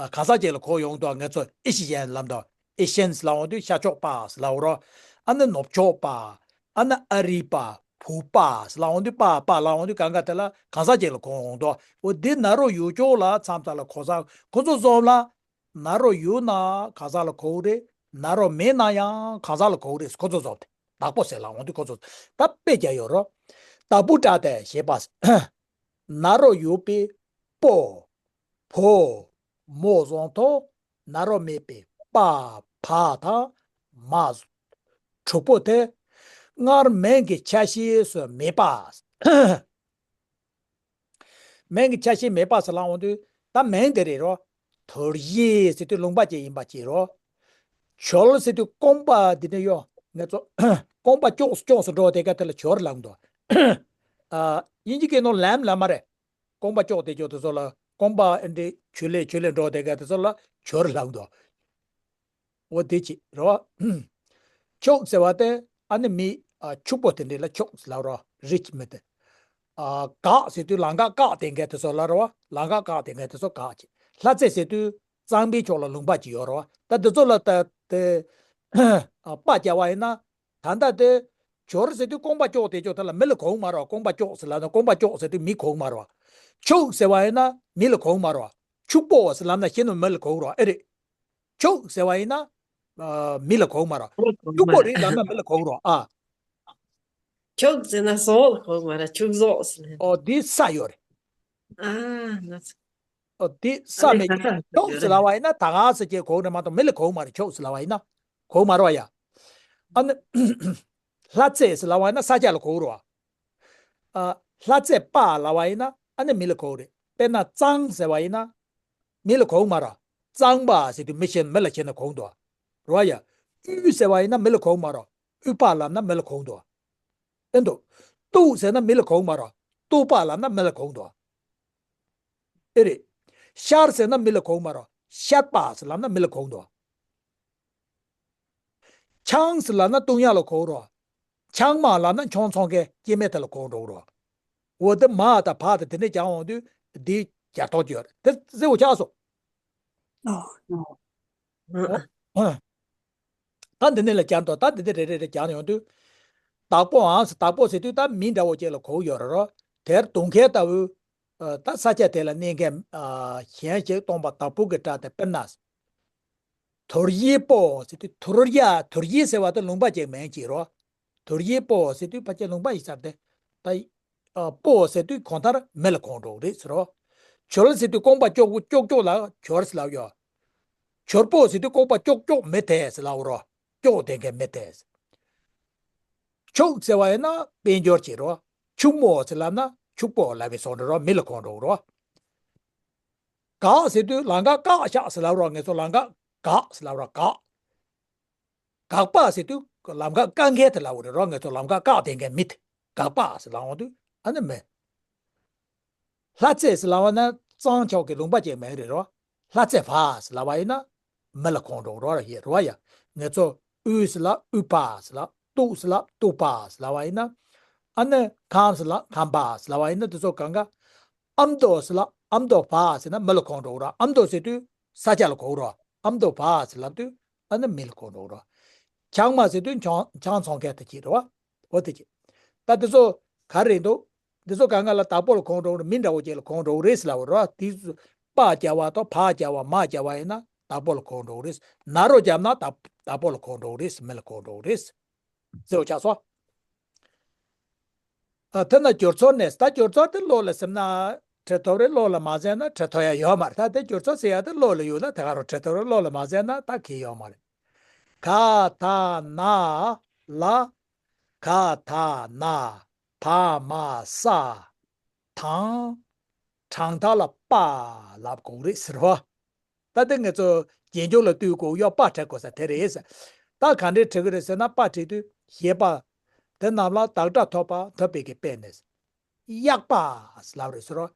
ཨ། གང་ཟག་ཅིག་ལ་གོ་ཡོང་དོ། ངེད་ཚོ་ཨེ་ཤི་ཡན་ལབ་དོ། ཨེ་ཤན་ཟེར་ལབ་འོང་དུས་ཤར་ཕྱོགས་པ་ཟེར་ལབ་རོ། ཨ་ནི་ནུབ་ཕྱོགས་པ། ཨ་ནི་ཨ་རི་པ། བུ་པ་ཟེར་ལབ་འོང་དུས་པ་པ་ལབ་འོང་དུས་གང་ག་དེ་ལ་གང་ཟག་ཅིག་ལ་གོ་འོང་དོ། འོ་འདི་ན་རོ་ཡོད་ཅོག་ལ་མཚམས་མཚམས་ལ་གོ་ས་ཁོ་ཚོ་བཟོ་ལ། ན་རོ་ཡོད་ན་གང་ཟག་ལ་གོ་གི་རེད། ན་རོ་མེད་ན་ཡང་གང་ཟག་ལ་གོ་གི་རེད། ཁོ་ཚོ་བཟོ་དེ་དྭགས་པོ་ཟེར་ལབ་འོང་དུས་ཁོ་ཚོ་ད་དཔེ་རྒྱག་ཡོད་རོ། དྭགས་པོ་བྲག་སྟེ་ཞེས་པ། ན་རོ་ཡོད་པའི་པོ། བུ། མོ་བཟོ་ཐོག་ན་རོ་མེད་པའི་པ་བ་དང་མ། དྲུག་པོ་དེ་སྔར་མིང་གི་ཆ་ཤས་སུ་མེད་པ། མིང་གི་ཆ་ཤས་མེད་པ་ཟེར་ལབ་འོང་དུས་ད་མིང་དེ་རེད་རོ། དོལ་ཞི་ཟེར་དུས་ལུང་པ་ཅིག་ཡིན་པ་ཅིག་རོ། བྱོལ་ཟེར་དུས་རྐང་པ་འདི་འདྲ་ཡོད། ངེད་ཚོ་རྐང་པ་ཀྱོག་ཀྱོག་སུ་འགྲོ་དེ་ག་དེ་ལ་བྱོལ་ལབ་འདུག་ཨ། དབྱིན་ཇི་སྐད་ནང་ལམ་ལབ་མ་རེད། རྐང་པ་ཀྱོག་དེ་ཀྱོག་དེ་ཚོ་ལ་རྐང་པ་འདི་ཆུ་ལེ་ཆུ་ལེ་འགྲོ་དེ་ག་དེ་ཚོ་ལ་བྱོལ་ལབ་འདུག་འོ་དེ་ཅི་རེད་བ། ཕྱུག་ཟེར་བ་དེ་ཨ་ནི་མི། ཨ། ཕྱུག་པོ་དེ་འདྲ་ལ་ཕྱུག་ལབ་རོ། རིཆ་མི་དེ། ཨ། གག་ཟེར་དུས་ལམ་ཁ་བཀག་དེ་འགའ་དེ་ཚོ་ལ་རེད་བ། ལམ་ཁ་བཀག་དེ་འགའ་དེ་ཚོ་གག་ཅེས། ལྷ་རྫས་ཟེར་དུས་ གཙང་པའི་ཕྱོགས་ལ་ལུང་པ་ཅིག་ཡོད་རེད་བ། ད་འདི་ཚོ་ལ་ད་དེ་པ་བརྒྱབ་པ་ཡིན་ན། ད་ལྟ་དེ་སྦྱོར་ཟེར་དུས་རྐང་པ་ཀྱོག་དེ་ཀྱོག་དེ་ལ་མི་ལ་གོ་གི་མ་རེད་བ། རྐང་པ་ཀྱོག་ཟེར་ལབ་ན་རྐང་པ་ཀྱོག་ཟེར་ལབ་ན་མི་གོ་གི་མ་རེད་བ། ཕྱུགས་ཟེར་བ་ཡིན་ན་མི་ལ་གོ་གི་མ་རེད་བ། ཕྱུག་པོ་ཟེར་ལབ་ན་ཤེས་ནོ་མི་ལ་གོ་གི་རེད་བ། ཨེ་རེད། ཕྱུགས་ཟེར་བ་ཡིན་ན་ཨ་མི་ལ་གོ་གི་མ་རེད་བ། ཕྱུག་པོ་རེད་ལབ་ན་མི་ལ་གོ་གི་རེད་བ། ཨ། ཕྱུགས་ཟེར་ན་ཟོག་ལ་གོ་གི་མ་རེད། ཕྱུགས་ཟོག་ཟེར་ན། ཨོ་དེ་ས་ཡོད་རེད། ཨ་ན་ཚ། ཨོ་དེ་ས་ཨ་ནི་མེད་ས་ཀྱི་ས་ཕྱུགས་ཟེར་ལབ་པ་ཡིན་ན་ད་ག་ཟེར་གྱི་གོ་གི་རེད་མ་གཏོགས་མི་ལ་གོ་གི་མ་རེད། ཕྱུགས་ཟེར་ལབ་པ་ཡིན་ན་གོ་གི་མ་རེད་བ་ཡ། ཨ་ནི་ལྷ་རྫས་ཟེར་ལབ་པ་ཡིན་ན་ས་ཆ་ལ་གོ་གི་རེད་བ། ཨ། ལྷ་རྫས་པ་ལབ་པ་ཡིན་ན་ཨ་ནི་མི་ལ་གོ་གི་རེད། དཔེར་ན་གཙང་ཟེར་བ་ཡིན་ན་མི་ལ་གོ་གི་མ་རེད། གཙང་པ་ཟེར་དུས་མི་ཤེས་མི་ལ་ཤེས་ན་གོ་གི་འདུག་རེད་བ་ཡ། དབུལ་ཟེར་བ་ཡིན་ན་མི་ལ་གོ་གི་མ་རེད། དབུལ་པ་ལབ་ན་མི་ལ་གོ་གི་འདུག་ཨེ་འདུག་སྟུག་ཟེར་ན་མི་ལ་གོ་གི་མ་རེད། སྟུག་པ་ལབ་ན་མི་ལ་གོ་གི་འདུག་ཨེ་རེད། ཤར་ཟེར་ན་མི་ལ་གོ་གི་མ་རེད། ཤར་པ་ཟེར་ལབ་ན་མི་ལ་གོ་གི་འདུག་ཆང་ཟེར་ལབ་ན་བཏུང་ཡག་ལ་གོ་གི་རེད། ཆང་མ་ལབ་ན་ཆང་འཚོང་མཁན་སྐྱེ་དམན་དེ་ལ་གོ་འགྲོ་གི་རེད། འོ་དེ་མ་དང་བ་དང་དེ་འདྲ་སྦྱར་འོང་དུས་འདི་སྦྱར་ཐོག་ཅིག་ཡོད་རེད། དེ་གཟིགས་པ་ཆགས་སོང་། ཨོ། ཨོ། ཨོ། ད་འདི་ནས་ལ་སྦྱར་འདུག་ད་འདི་འདི་རེ་རེ་རེ་སྦྱར་ཡོང་དུས། བདག་པོའམ་ཟེར། བདག་པོ་ཟེར་དུས་ད་མི་འདྲ་བོ་ཅིག་ལ་གོ་གི་ཡོད་རེད་རོ། དེར་དུང་ཁའི་ལྟ་བུ། ཨ། ད་ས་ཆ་དེ་ལ་གནས་མཁན་ཨ་གཞན་ཞིག་སྟོན་པ་བདག་པོ་གི་སྒྲ་དེ། དཔེར་ན། དོར་ཡི་པོ་ཟེར་དུས་དོར་ཡ། དོར་ཡི་ཟེར་བ་དེ་ལུང་པ་ཅིག་མིང་ཅིག་རོ། དོར་ཡི་པོ་ཟེར་དུས་ཕལ་ཆེར་ལུང་པ་ཡིན་ས་རེད་དེ། ད་ཨ་པོ་ཟེར་དུས་གང་ལྟར་མི་ལ་གོ་འགྲོ་གི་རེད་ཟེར་རོ། སྦྱོར་ཟེར་དུས་རྐང་པ་ཀྱོག་པོ་ཀྱོག་ཀྱོག་ལ་སྦྱོར་ཟེར་ལབ་ཡོད། སྦྱོར་པོ་ཟེར་དུས་རྐང་པ་ཀྱོག་ཀྱོག་མི་དེ་ཟེར་ལབ་རོ། ཀྱོག་དེ་མཁན་མི་དེ་ཟེར། ཕྱུགས་ཟེར་བ་ཡིན་ན་དཔལ་འབྱོར་ཅིག་རོ། ཕྱུག་མོ་ཟེར་ལབ་ན་ཕྱུག་པོ་ལབ་པའི་བཟོ་འདྲ་རོ། མི་ལ་གོ་འགྲོ་གི་རོ། བཀག་ཟེར་དུས་ལམ་ཁ་བཀག་བཞག་ཟེར་ལབ་རོགས། ངེད་ཚོ་ལམ་ཁ་བཀག་ཟེར་ལབ་རོགས། བཀག་བཀག་པ་ཟེར་དུས་ལམ་ཁ་བཀག་མཁན་དེ་ལབ་རེད་རོགས། ངེད་ཚོ་ལམ་ཁ་བཀག་བསྡད་མཁན་མི་དེ་བཀག་པ་ཟེར་ལབ་འོང་དུས་ཨ་ནི་མི། ལྷ་རྫས་ཟེར་ལབ་པ་ན་གཙང་ཕྱོགས་ཀྱི་ལུང་པ་ཅིག་མིང་རེད་རོ། ལྷ་རྫས་བ་ཟེར་ལབ་པ་ཡིན་ན་མི་ལ་གོ་འགྲོ་གི་རོ་ཡ། རོ་ཡ། ངེད་ཚོ་དབུལ་ཟེར་ལབ་དབུལ་པ་ཟེར་ལབ། སྟུག་ཟེར་ལབ་སྟུག་པ་ཟེར་ལབ་པ་ཡིན་ན། ཨ་ནི་ཁམས་ཟེར་ལབ་ཁམས་པ་ཟེར་ལབ་པ་ཡིན་ན་དེ་ཚོ་གང་ག་ཨ་མདོ་ཟེར་ལབ་ཨ་མདོ་བ་ཟེར་ན་མི་ལ་གོ་འགྲོ་གི་རོ། ཨ་མདོ་ཟེར་དུས་ས་ཆ་ལ་གོ་གི་རོ། ཨ་མདོ་བ་ཟེར་ལབ་དུས་ཨ་ནི་མི་ལ་གོ་འགྲོ་གི་རོ། ཆང་མ་ཟེར་དུས་ཆང་ཆང་འཚོང་མཁན་དེ་ཅིག་རེད་བ། འོ་དེ་ཅིག་ད་དེ་ཚོ་ག་རེ་འདུག་དེ་ཚོ་གང་ག་ལ་བདག་པོ་ལ་གོ་འགྲོ་གི་རེད། མི་འདྲ་བོ་ཅིག་ལ་གོ་འགྲོ་གི་རེད་ཟེར་ལབ་པ་རེད་བ། དེ་ཚོ་པ་བརྒྱབ་པ་དང་བ་བརྒྱབ་པ་མ་བརྒྱབ་པ་ཡིན་ན་བདག་པོ་ལ་གོ་འགྲོ་གི་རེད། ན་རོ་བརྒྱབ་ན་བདག་བདག་པོ་ལ་གོ་འགྲོ་གི་རེད། མི་ལ་གོ་འགྲོ་གི་རེད། ཟེར་བ་ཆགས་སོ། ཨ། དེ་ན་སྦྱོར་ཚོགས་ནས། ད་སྦྱོར་ཚོགས་དེ་བློ་ལ་ཟིན་ན་འབྲི་ཐུབ་རེད། བློ་ལ་མ་ཟིན་ན་འབྲི་ཐུབ་ཡ་ཡོད་མ་རེད། ད་དེ་སྦྱོར་ཚོགས་ཟེར་ཡ་དེ་བློ་ལ་ཡོད་ན་དེ་ག་རང་འབྲི་ཐུབ་རེད། བློ་ལ་མ་ཟིན་ན་ད་གི་ཡོད་མ་རེད། ག་ད་ན་ལ། ག་ད་ན། བ་མ་ས། དང་། དྲང་ཐ་ལ་པ་ལབ་དགོས་རེད་ཟེར་བ། ད་ལྟ་ངེད་ཚོ་རྗེས་འཇུག་ལ་ལྟོས་དགོས་ཡོད། པ་བྲི་དགོས་ས་དེ་རེད་ཟེར། ད་ག་འདྲས་བྲི་གི་རེད་ཟེར་ན། པ་བྲིས་དུས་ཞེས་པ། དེ་རྣམས་ལ་བདག་སྒྲ་ཐོབ་པ་ཐོབ་པའི་གི་དཔེ་ནས། གཡག་པ་ཟེར་ལབ་རེད་ཟེར་རོ།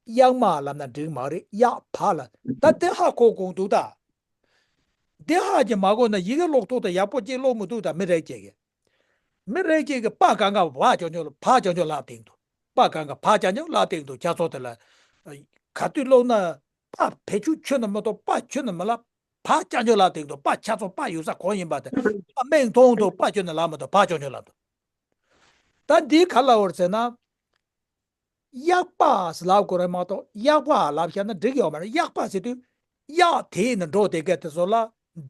གཡག་མ་ལབ་ན་འགྲིག་མ་རེད། གཡག་བ་ལ། ད་དེ་ཧ་གོ་དགོས་འདུག་ད། དེ་ཧ་ཅང་མ་གོ་ན་ཡི་གེ་ཀློག་ཐུབ་དང་ཡག་པོ་ཅིག་ཀློག་མི་ཐུབ་ད། མི་རེ་ཅིག་གིས། མི་རེ་ཅིག་གིས་པ་གང་ག་བ་ཅོ་ཅོ་ལ་བ་ཅོ་ཅོ་ལབ་བསྡད་འདུག་པ་གང་ག་བ་ཅོ་ཅོ་ལབ་བསྡད་འདུག་ཁྱེད་ཚོ་དེ་ལ་ག་དུས་ཀློག་ན། པ་བེད་སྤྱོད་ཁྱོན་ནས་མི་ཐོབ། པ་ཁྱོན་ནས་མི་ལབ། བ་ཅོ་ཅོ་ལབ་བསྡད་འདུག་པ་ཁྱེད་ཚོ་པ་ཡོད་ས་གང་ཡིན་པ་དེ། པ་མིག་མཐོང་དུས་པ་ཁྱོན་ནས་ལབ་མི་ཐུབ། བ་ཅོ་ཅོ་ལབ་འདུག་ད་འདི་ག་ལབ་པ་རེད་ཟེར་ན། གཡག་པ་ཟེར་ལབ་དགོས་རེད་མ་གཏོགས་གཡག་པ་ལབ་བཞག་ན་འགྲིག་ཡོད་མ་རེད། གཡག་པ་ཟེར་དུས་གཡག་དེད་ནས་འགྲོ་བསྡད་མཁན་དེ་ཚོ་ལ།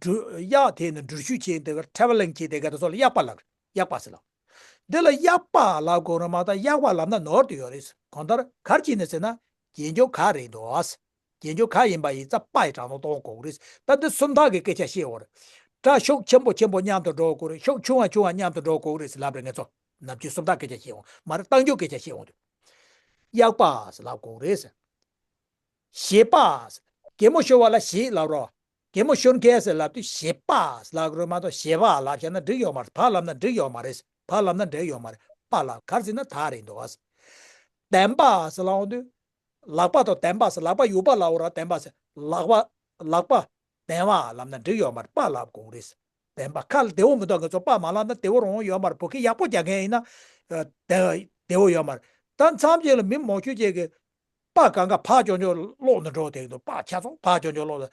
འགྲུལ། གཡག་དེད་ནས་འགྲུལ་བཞུད་བྱེད་བསྡད་མཁན། ཊེ་ཝེ་ལིང་བྱེད་བསྡད་མཁན་དེ་ཚོ་ལ་གཡག་པ་ལབ་རེད། གཡག་པ་ཟེར་ལབ། འདི་ལ་གཡག་པ་ལབ་དགོས་རེད་མ་གཏོགས་གཡག་པ་ལབ་ན་ནོར་དུ་ཡོད་རེད། གང་ལྟར་ག་རེ་བྱས་ནས་ཟེར་ན་རྗེས་འཇུག་ག་རེད་འདུག་ཨ། རྗེས་འཇུག་ག་ཡིན་པ་ཡིན་ཙང་པ་ཡི་གྲངས་སུ་གཏོང་དགོས་རེད། ད་འདི་སུམ་རྟགས་ཀྱི་སྐད་ཆ་བཤད་ཡོད་རེད། སྒྲ་ཤུགས་ཆེན་པོ་ཆེན་པོ་མཉམ་དུ་འགྲོ་དགོས་རེད། ཤུགས་ཆུང་བ་ཆུང་བ་མཉམ་དུ་འགྲོ་དགོས་རེད་ཟེར་ལབ་རེད། ངེད་ཚོ་ནམ་རྒྱུན་སུམ་རྟགས་སྐད་ཆ་བཤད་འོང་། མ་རེད། རྟགས་འཇུག་སྐད་ཆ་བཤད་འོང་དུས། གཡག་པ་ཟེར་ལབ་དགོས་རེད་ཟེར། གཞེས་པ་ཟེར། གད་མོ་ཤོར་བ་ལ་གཞེས་ལབ་རོགས། གད་མོ་ཤོར་མཁན་ཟེར་ལབ་དུས་གཞེས་པ་ཟེར་ལབ་དགོས་རེད་མ་གཏོགས་གཞེས་པ་ལབ་བཞག་ན་འགྲིག་ཡོད་མ་རེད། བ་ལབ་ན་འགྲིག་ཡོད་མ་རེད། བ་ལབ་ན་འགྲིག་ཡོད་མ་རེད། པ་ལབ། ག་རེ་ཟེར་ན་ད་རེད་འདུག་ཨ། ལྡན་པ་ཟེར་ལབ་འོང་དུས། ལག་པ་དང་ལྡན་པ་ཟེར། ལག་པ་ཡོད་པ་ལབ་ར། ལྡན་པ་ཟེར། ལག་པ། ལག་པ་ལྡན་པ་ལབ་ན་འགྲིག་ཡོད་མ་རེད། པ་ལབ་དགོས་རེད། ལྡན་པ། ཁ་ལ་བདེ་བོ་མི་འདུག་ང་ཚོ་པ་མ་ལབ་ན་བདེ་བོ་རང་ཡོད་མ་རེད། བོད་སྐད་ཡག་པོ་རྒྱག་མཁན་ཡིན་ན་བདེ་བདེ་བོ་ཡོད་མ་རེད། ད་མཚམས་ཅིག་ལ་མི་མང་ཤོས་ཅིག་གིས་པ་གང་ག་བ་ཅོ་ཅོ་ཀློག་ནས་འགྲོ་བསྡད་འདུག་པ་ཆ་ཚང་བ་ཅོ་ཅོ་ཀློག་ལ།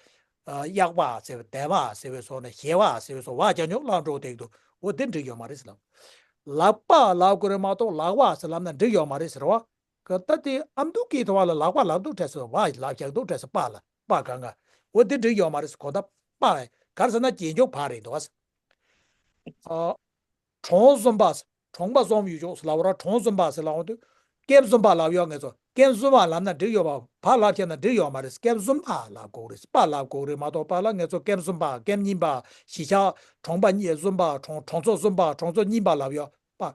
གཡག་པ་ཟེར་བའི་དད་པ་ཟེར་བའི་སོགས་ནས་ཞེ་བ་ཟེར་བའི་སོགས་བ་རྒྱག་ཉོག་ལ་འགྲོ་བསྡད་འདུག་འོ་དེ་འགྲིག་ཡོད་མ་རེད་ཟེར་ལབ། ལག་པ་ལབ་དགོས་རེད་མ་གཏོགས་ལག་པ་ཟེར་ལབ་ན་འགྲིག་ཡོད་མ་རེད་ཟེར་བ། ག་ད་དེ་ཨ་མདོ་སྐད་ཐོག་ལ་ལག་པ་ལབ་འདུག་དྲན་སོང་བ་ལབ་རྒྱག་འདུག་དྲན་སོང་པ་ལ་པ་གང་ག་འོ་དེ་འགྲིག་ཡོད་མ་རེད་ཟེར་གོ་ད་པ་ག་རེ་ཟེར་ན་རྗེས་འཇུག་བ་རེད་འདུག་ཨ། གྲོང་བཟུམ་པ། གྲོང་པ་བཟུམ་ཡོད་ཅོག་ཟེར་ལབ་ར། གྲོང་བཟུམ་པ་ཟེར་ལབ་འོང་དུས། སྐེམ་བཟུམ་པ་ལབ་ཡོད་ངེས་ཚོ། སྐེམ་བཟུམ་པ་ལབ་ན་འགྲིག་ཡོད་པ། བ་ལབ་བྱས་ན་འགྲིག་ཡོད་མ་རེད། སྐེམ་བཟུམ་པ་ལབ་དགོས་རེད། པ་ལབ་དགོས་རེད་མ་གཏོགས་པ་ལ་ངེས་ཚོ་སྐེམ་བཟུམ་པ། སྐེམ་རྙིང་པ། གཞིས་ཆགས་གྲོང་པ་གཉིས་བཟུམ་པ། གྲོང་གྲོང་ཚོ་བཟུམ་པ། གྲོང་ཚོ་རྙིང་པ་ལབ་ཡོད་པ།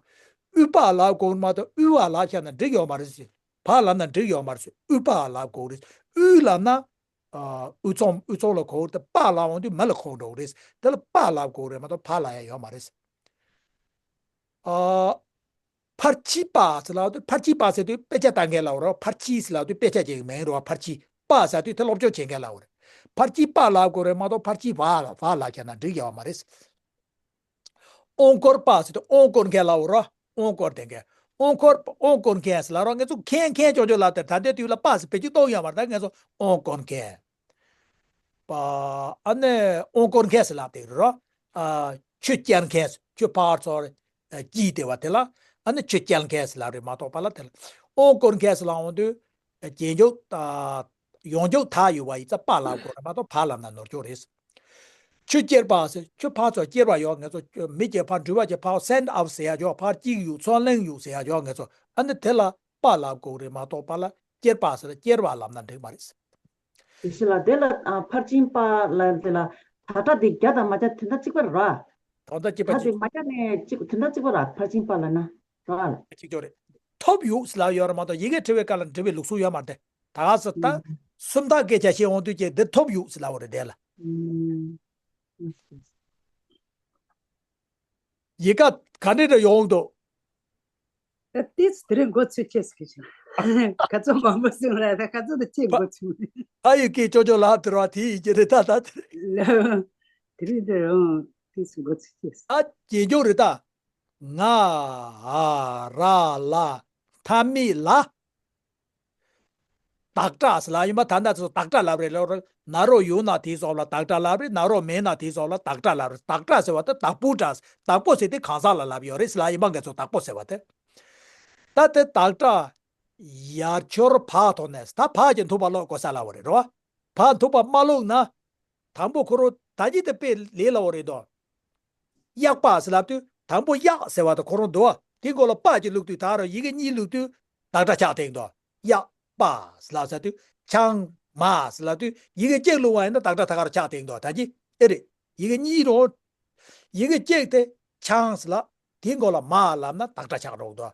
དབུས་པ་ལབ་དགོས་མ་གཏོགས་དབུས་པ་ལབ་བྱས་ན་འགྲིག་ཡོད་མ་རེད་ཟེར། བ་ལབ་ན་འགྲིག་ཡོད་མ་རེད་ཟེར། དབུས་པ་ལབ་དགོས་རེད། དབུས་ལབ་ན། ཨ། དབུས་གཙང་དབུས་གཙང་ལ་གོ་དེ་པ་ལབ་འོང་དུས་མི་ལ་གོ་འགྲོ་གི་རེད། དེ་ལ་པ་ལབ་དགོས་རེད་མ་གཏོགས་བ་ལབ་ཡ་ཡོད་མ་རེད། ཨ། ཕར་ཕྱིན་པ་ཟེར་ལབ་དུས་ཕར་ཕྱིན་པ་ཟེར་དུས་དཔེ་ཆ་ལྟ་མཁན་ལབ་རོ། ཕར་ཕྱིན་ཟེར་ལབ་དུས་དཔེ་ཆ་ཅིག་མིང་རོ། ཕར་ཕྱིན་པ་ཟེར་དུས་དེ་སློབ་སྦྱོང་བྱེད་མཁན་ལབ་རེད། ཕར་ཕྱིན་པ་ལབ་དགོས་རེད་མ་གཏོགས་ཕར་ཕྱིན་བ་ལ་བ་ལབ་བྱས་ན་འགྲིག་ཡོད་མ་རེད། ཨོང་སྐོར་པ་ཟེར་དུས་ཨོང་སྐོར་མཁན་ལབ་རོ། ཨོང་སྐོར་དེ་མཁན། ཨོང་སྐོར་ཨོང་སྐོར་མཁན་ཟེར་ལབ་རོ། ང་ཚོ་མཁན་མཁན་ཅོག་ཅོག་ལབ་དེ་ད་ལྟའི་དུས་ལ་པ་ཟེར་བེད་སྤྱོད་གཏོང་ཡོད་མ་རེད། ད་ང་ཚོ་ཨོང་སྐོར་མཁན། པ། ཨ་ནི་ཨོང་སྐོར་མཁན་ཟེར་ལབ་དེ་རོ། ཨ། ཆུ་སྐྱེལ་མཁན། ཆུ་ཕར་ཚུར་སྐྱིལ་དེ་བ་དེ་ལ། ཨ་ནི་ཆུ་སྐྱེལ་མཁན་ཟེར་ལབ་རེད་མ་གཏོགས་པ་ལ་དེ་ལ། ཨོང་སྐོར་མཁན་ཟེར་ལབ་འོང་དུས། རྗེས་འཇུག་ད། ཡོངས་འཇུག་ད་ཡོད་པ་ཡིན་ཙང་པ་ལབ་དགོས་རེད་མ་གཏོགས་བ་ལབ་ན་ནོར་འཁྱོག་རེད། ཆུ་སྐྱེལ་པ་ཟེར་ཆུ་ཕར་ཚུར་སྐྱེལ་བ་ཡོད་ངེས་ཚོ། མི་སྐྱེལ་ཕར་འགྲུལ་བ་སྐྱེལ་ཕར་སེན་ཌི་ཨབ་ཟེར་ཡ་ཡོད། ཕར་སྐྱེལ་ཡོད་ཚུར་ལེན་ཡོད་ཟེར་ཡ་ཡོད་ངེས་ཚོ། ཨ་ནི་དེ་ལ་པ་ལབ་དགོས་རེད་མ་གཏོགས་པ་ལ་སྐྱེལ་པ་ཟེར་སྐྱེལ་བ་ལབ་ན་འགྲིག་མ་རེད། དེ་ཤི་ལ་དེ་ལ་ཨ། ཕར་ཕྱིན་པ་ལ་དེ་ལ་ད་ལྟ་དེ་བརྒྱ་དང་མ་བརྒྱ་དེ་འདྲ་གཅིག་པ་རེད་ར། ད་ལྟ་གཅིག་པ་ད་དེ་གཅིག་མ་བརྒྱ་ནས་གཅིག་དེ་འདྲ་གཅིག་པ་ར། ཕར་ཕྱིན་པ་ལ་ན་ར། གཅིག་ཀྱང་རེད། ཐོབ་ཡོད་ཟེར་ལབ་ཡོད་རེད་མ་གཏོགས་ཡི་གེ་བྲི་བའི་སྐབས་ལ་འབྲི་བའི་ལུགས་སྲོལ་ཡོད་མ་རེད་དེ། ད་ག་ས་ད་ཨུམ། སུམ་རྟགས་སྐད་ཆ་བཤད་འོང་དུས་ཀྱི་འདི་ཐོབ་ཡོད་ཟེར་ལབ་པ་རེད་དེ་ལ། ཨུམ། ཡི་གེ་ག་འདྲ་འདྲ་ཡོང་འདུག་ད་ཏིས་དེ་རིང་འགོ་ཚུགས་ཅེས་ཟེར་གྱི་བྱུང་། ག་ཚོད་མང་པོ་གསུངས་ར། ད་ག་ཚོད་དུ་ཅེས་འགོ་ཚུགས། ཕ་ཡི་སྐད་ཅོ་ཅོ་ལགས་དེ་ར་དེ་ཡི་གེ་རེད་ད་ད་དེ་རེད། དེ་རིང་དེ་རང་ཏིས་འགོ་ཚུགས་ཅེས། ད་རྗེས་འཇུག་རེད་ད། ང་། ཨ། ར་ལ། མཐའ་མེད་ལ། བདག་སྒྲ་ཟེར་ལབ་ཡིན་པ་ད་ལྟ་ཚོ་བདག་སྒྲ་ལབ་རེད་ལོ། ན་རོ་ཡོད་ན་དེའི་ཚོགས་ལ་བདག་སྒྲ་ལབ་རེད། ན་རོ་མེད་ན་དེའི་ཚོགས་ལ་བདག་སྒྲ་ལབ་རེད། བདག་སྒྲ་ཟེར་བ་དེ་བདག་པོའི་སྒྲ། བདག་པོ་ཟེར་དེ་གང་ཟག་ལ་ལབ་ཡོད་རེད་ཟེར་ལབ་ཡིན་པ་ངས་ཚོ་བདག་པོ་ཟེར་བ་དེ། ད་དེ་བདག་སྒྲ་ཡར་འཕྱོར་བ་ཐོག་ནས་ད་བ་གི་མཐུག་པ་ཀློག་དགོས་ས་ལབ་པ་རེད་རོ། བ་མཐུག་པ་མ་ཀློག་ན། དང་པོ་ཁོ་རང་ད་གིན་དེ་དཔེ་ལས་སླ་བོ་རེད་དོ། གཡག་པ་ཟེར་ལབ་དུས་དང་པོ་གཡག་ཟེར་བ་དང་ཁོ་རང་འདུག་བ། དེའི་མགོ་ལ་པ་གཅིག་བླུགས་དུས་ད་རུང་ཡི་གེ་གཉིས་བླུགས་དུས་བདག་སྒྲ་ཆགས་བསྡད་འདུག་གཡག་པ་ཟེར་ལབ་ཟེར་དུས་ཆང་མ་ཟེར་ལབ་དུས་ཡི་གེ་གཅིག་བླུགས་པ་ཡིན་ན་བདག་སྒྲ་ད་ག་རང་ཆགས་བསྡད་འདུག་ད་གིན་ཨེ་རེད། ཡི་གེ་གཉིས་རོ། ཡི་གེ་གཅིག་དེ་ཆང་ཟེར་ལབ། དེའི་མགོ་ལ་མ་ལབ་ན་བདག་སྒྲ་ཆགས་འགྲོ་གི་འདུག་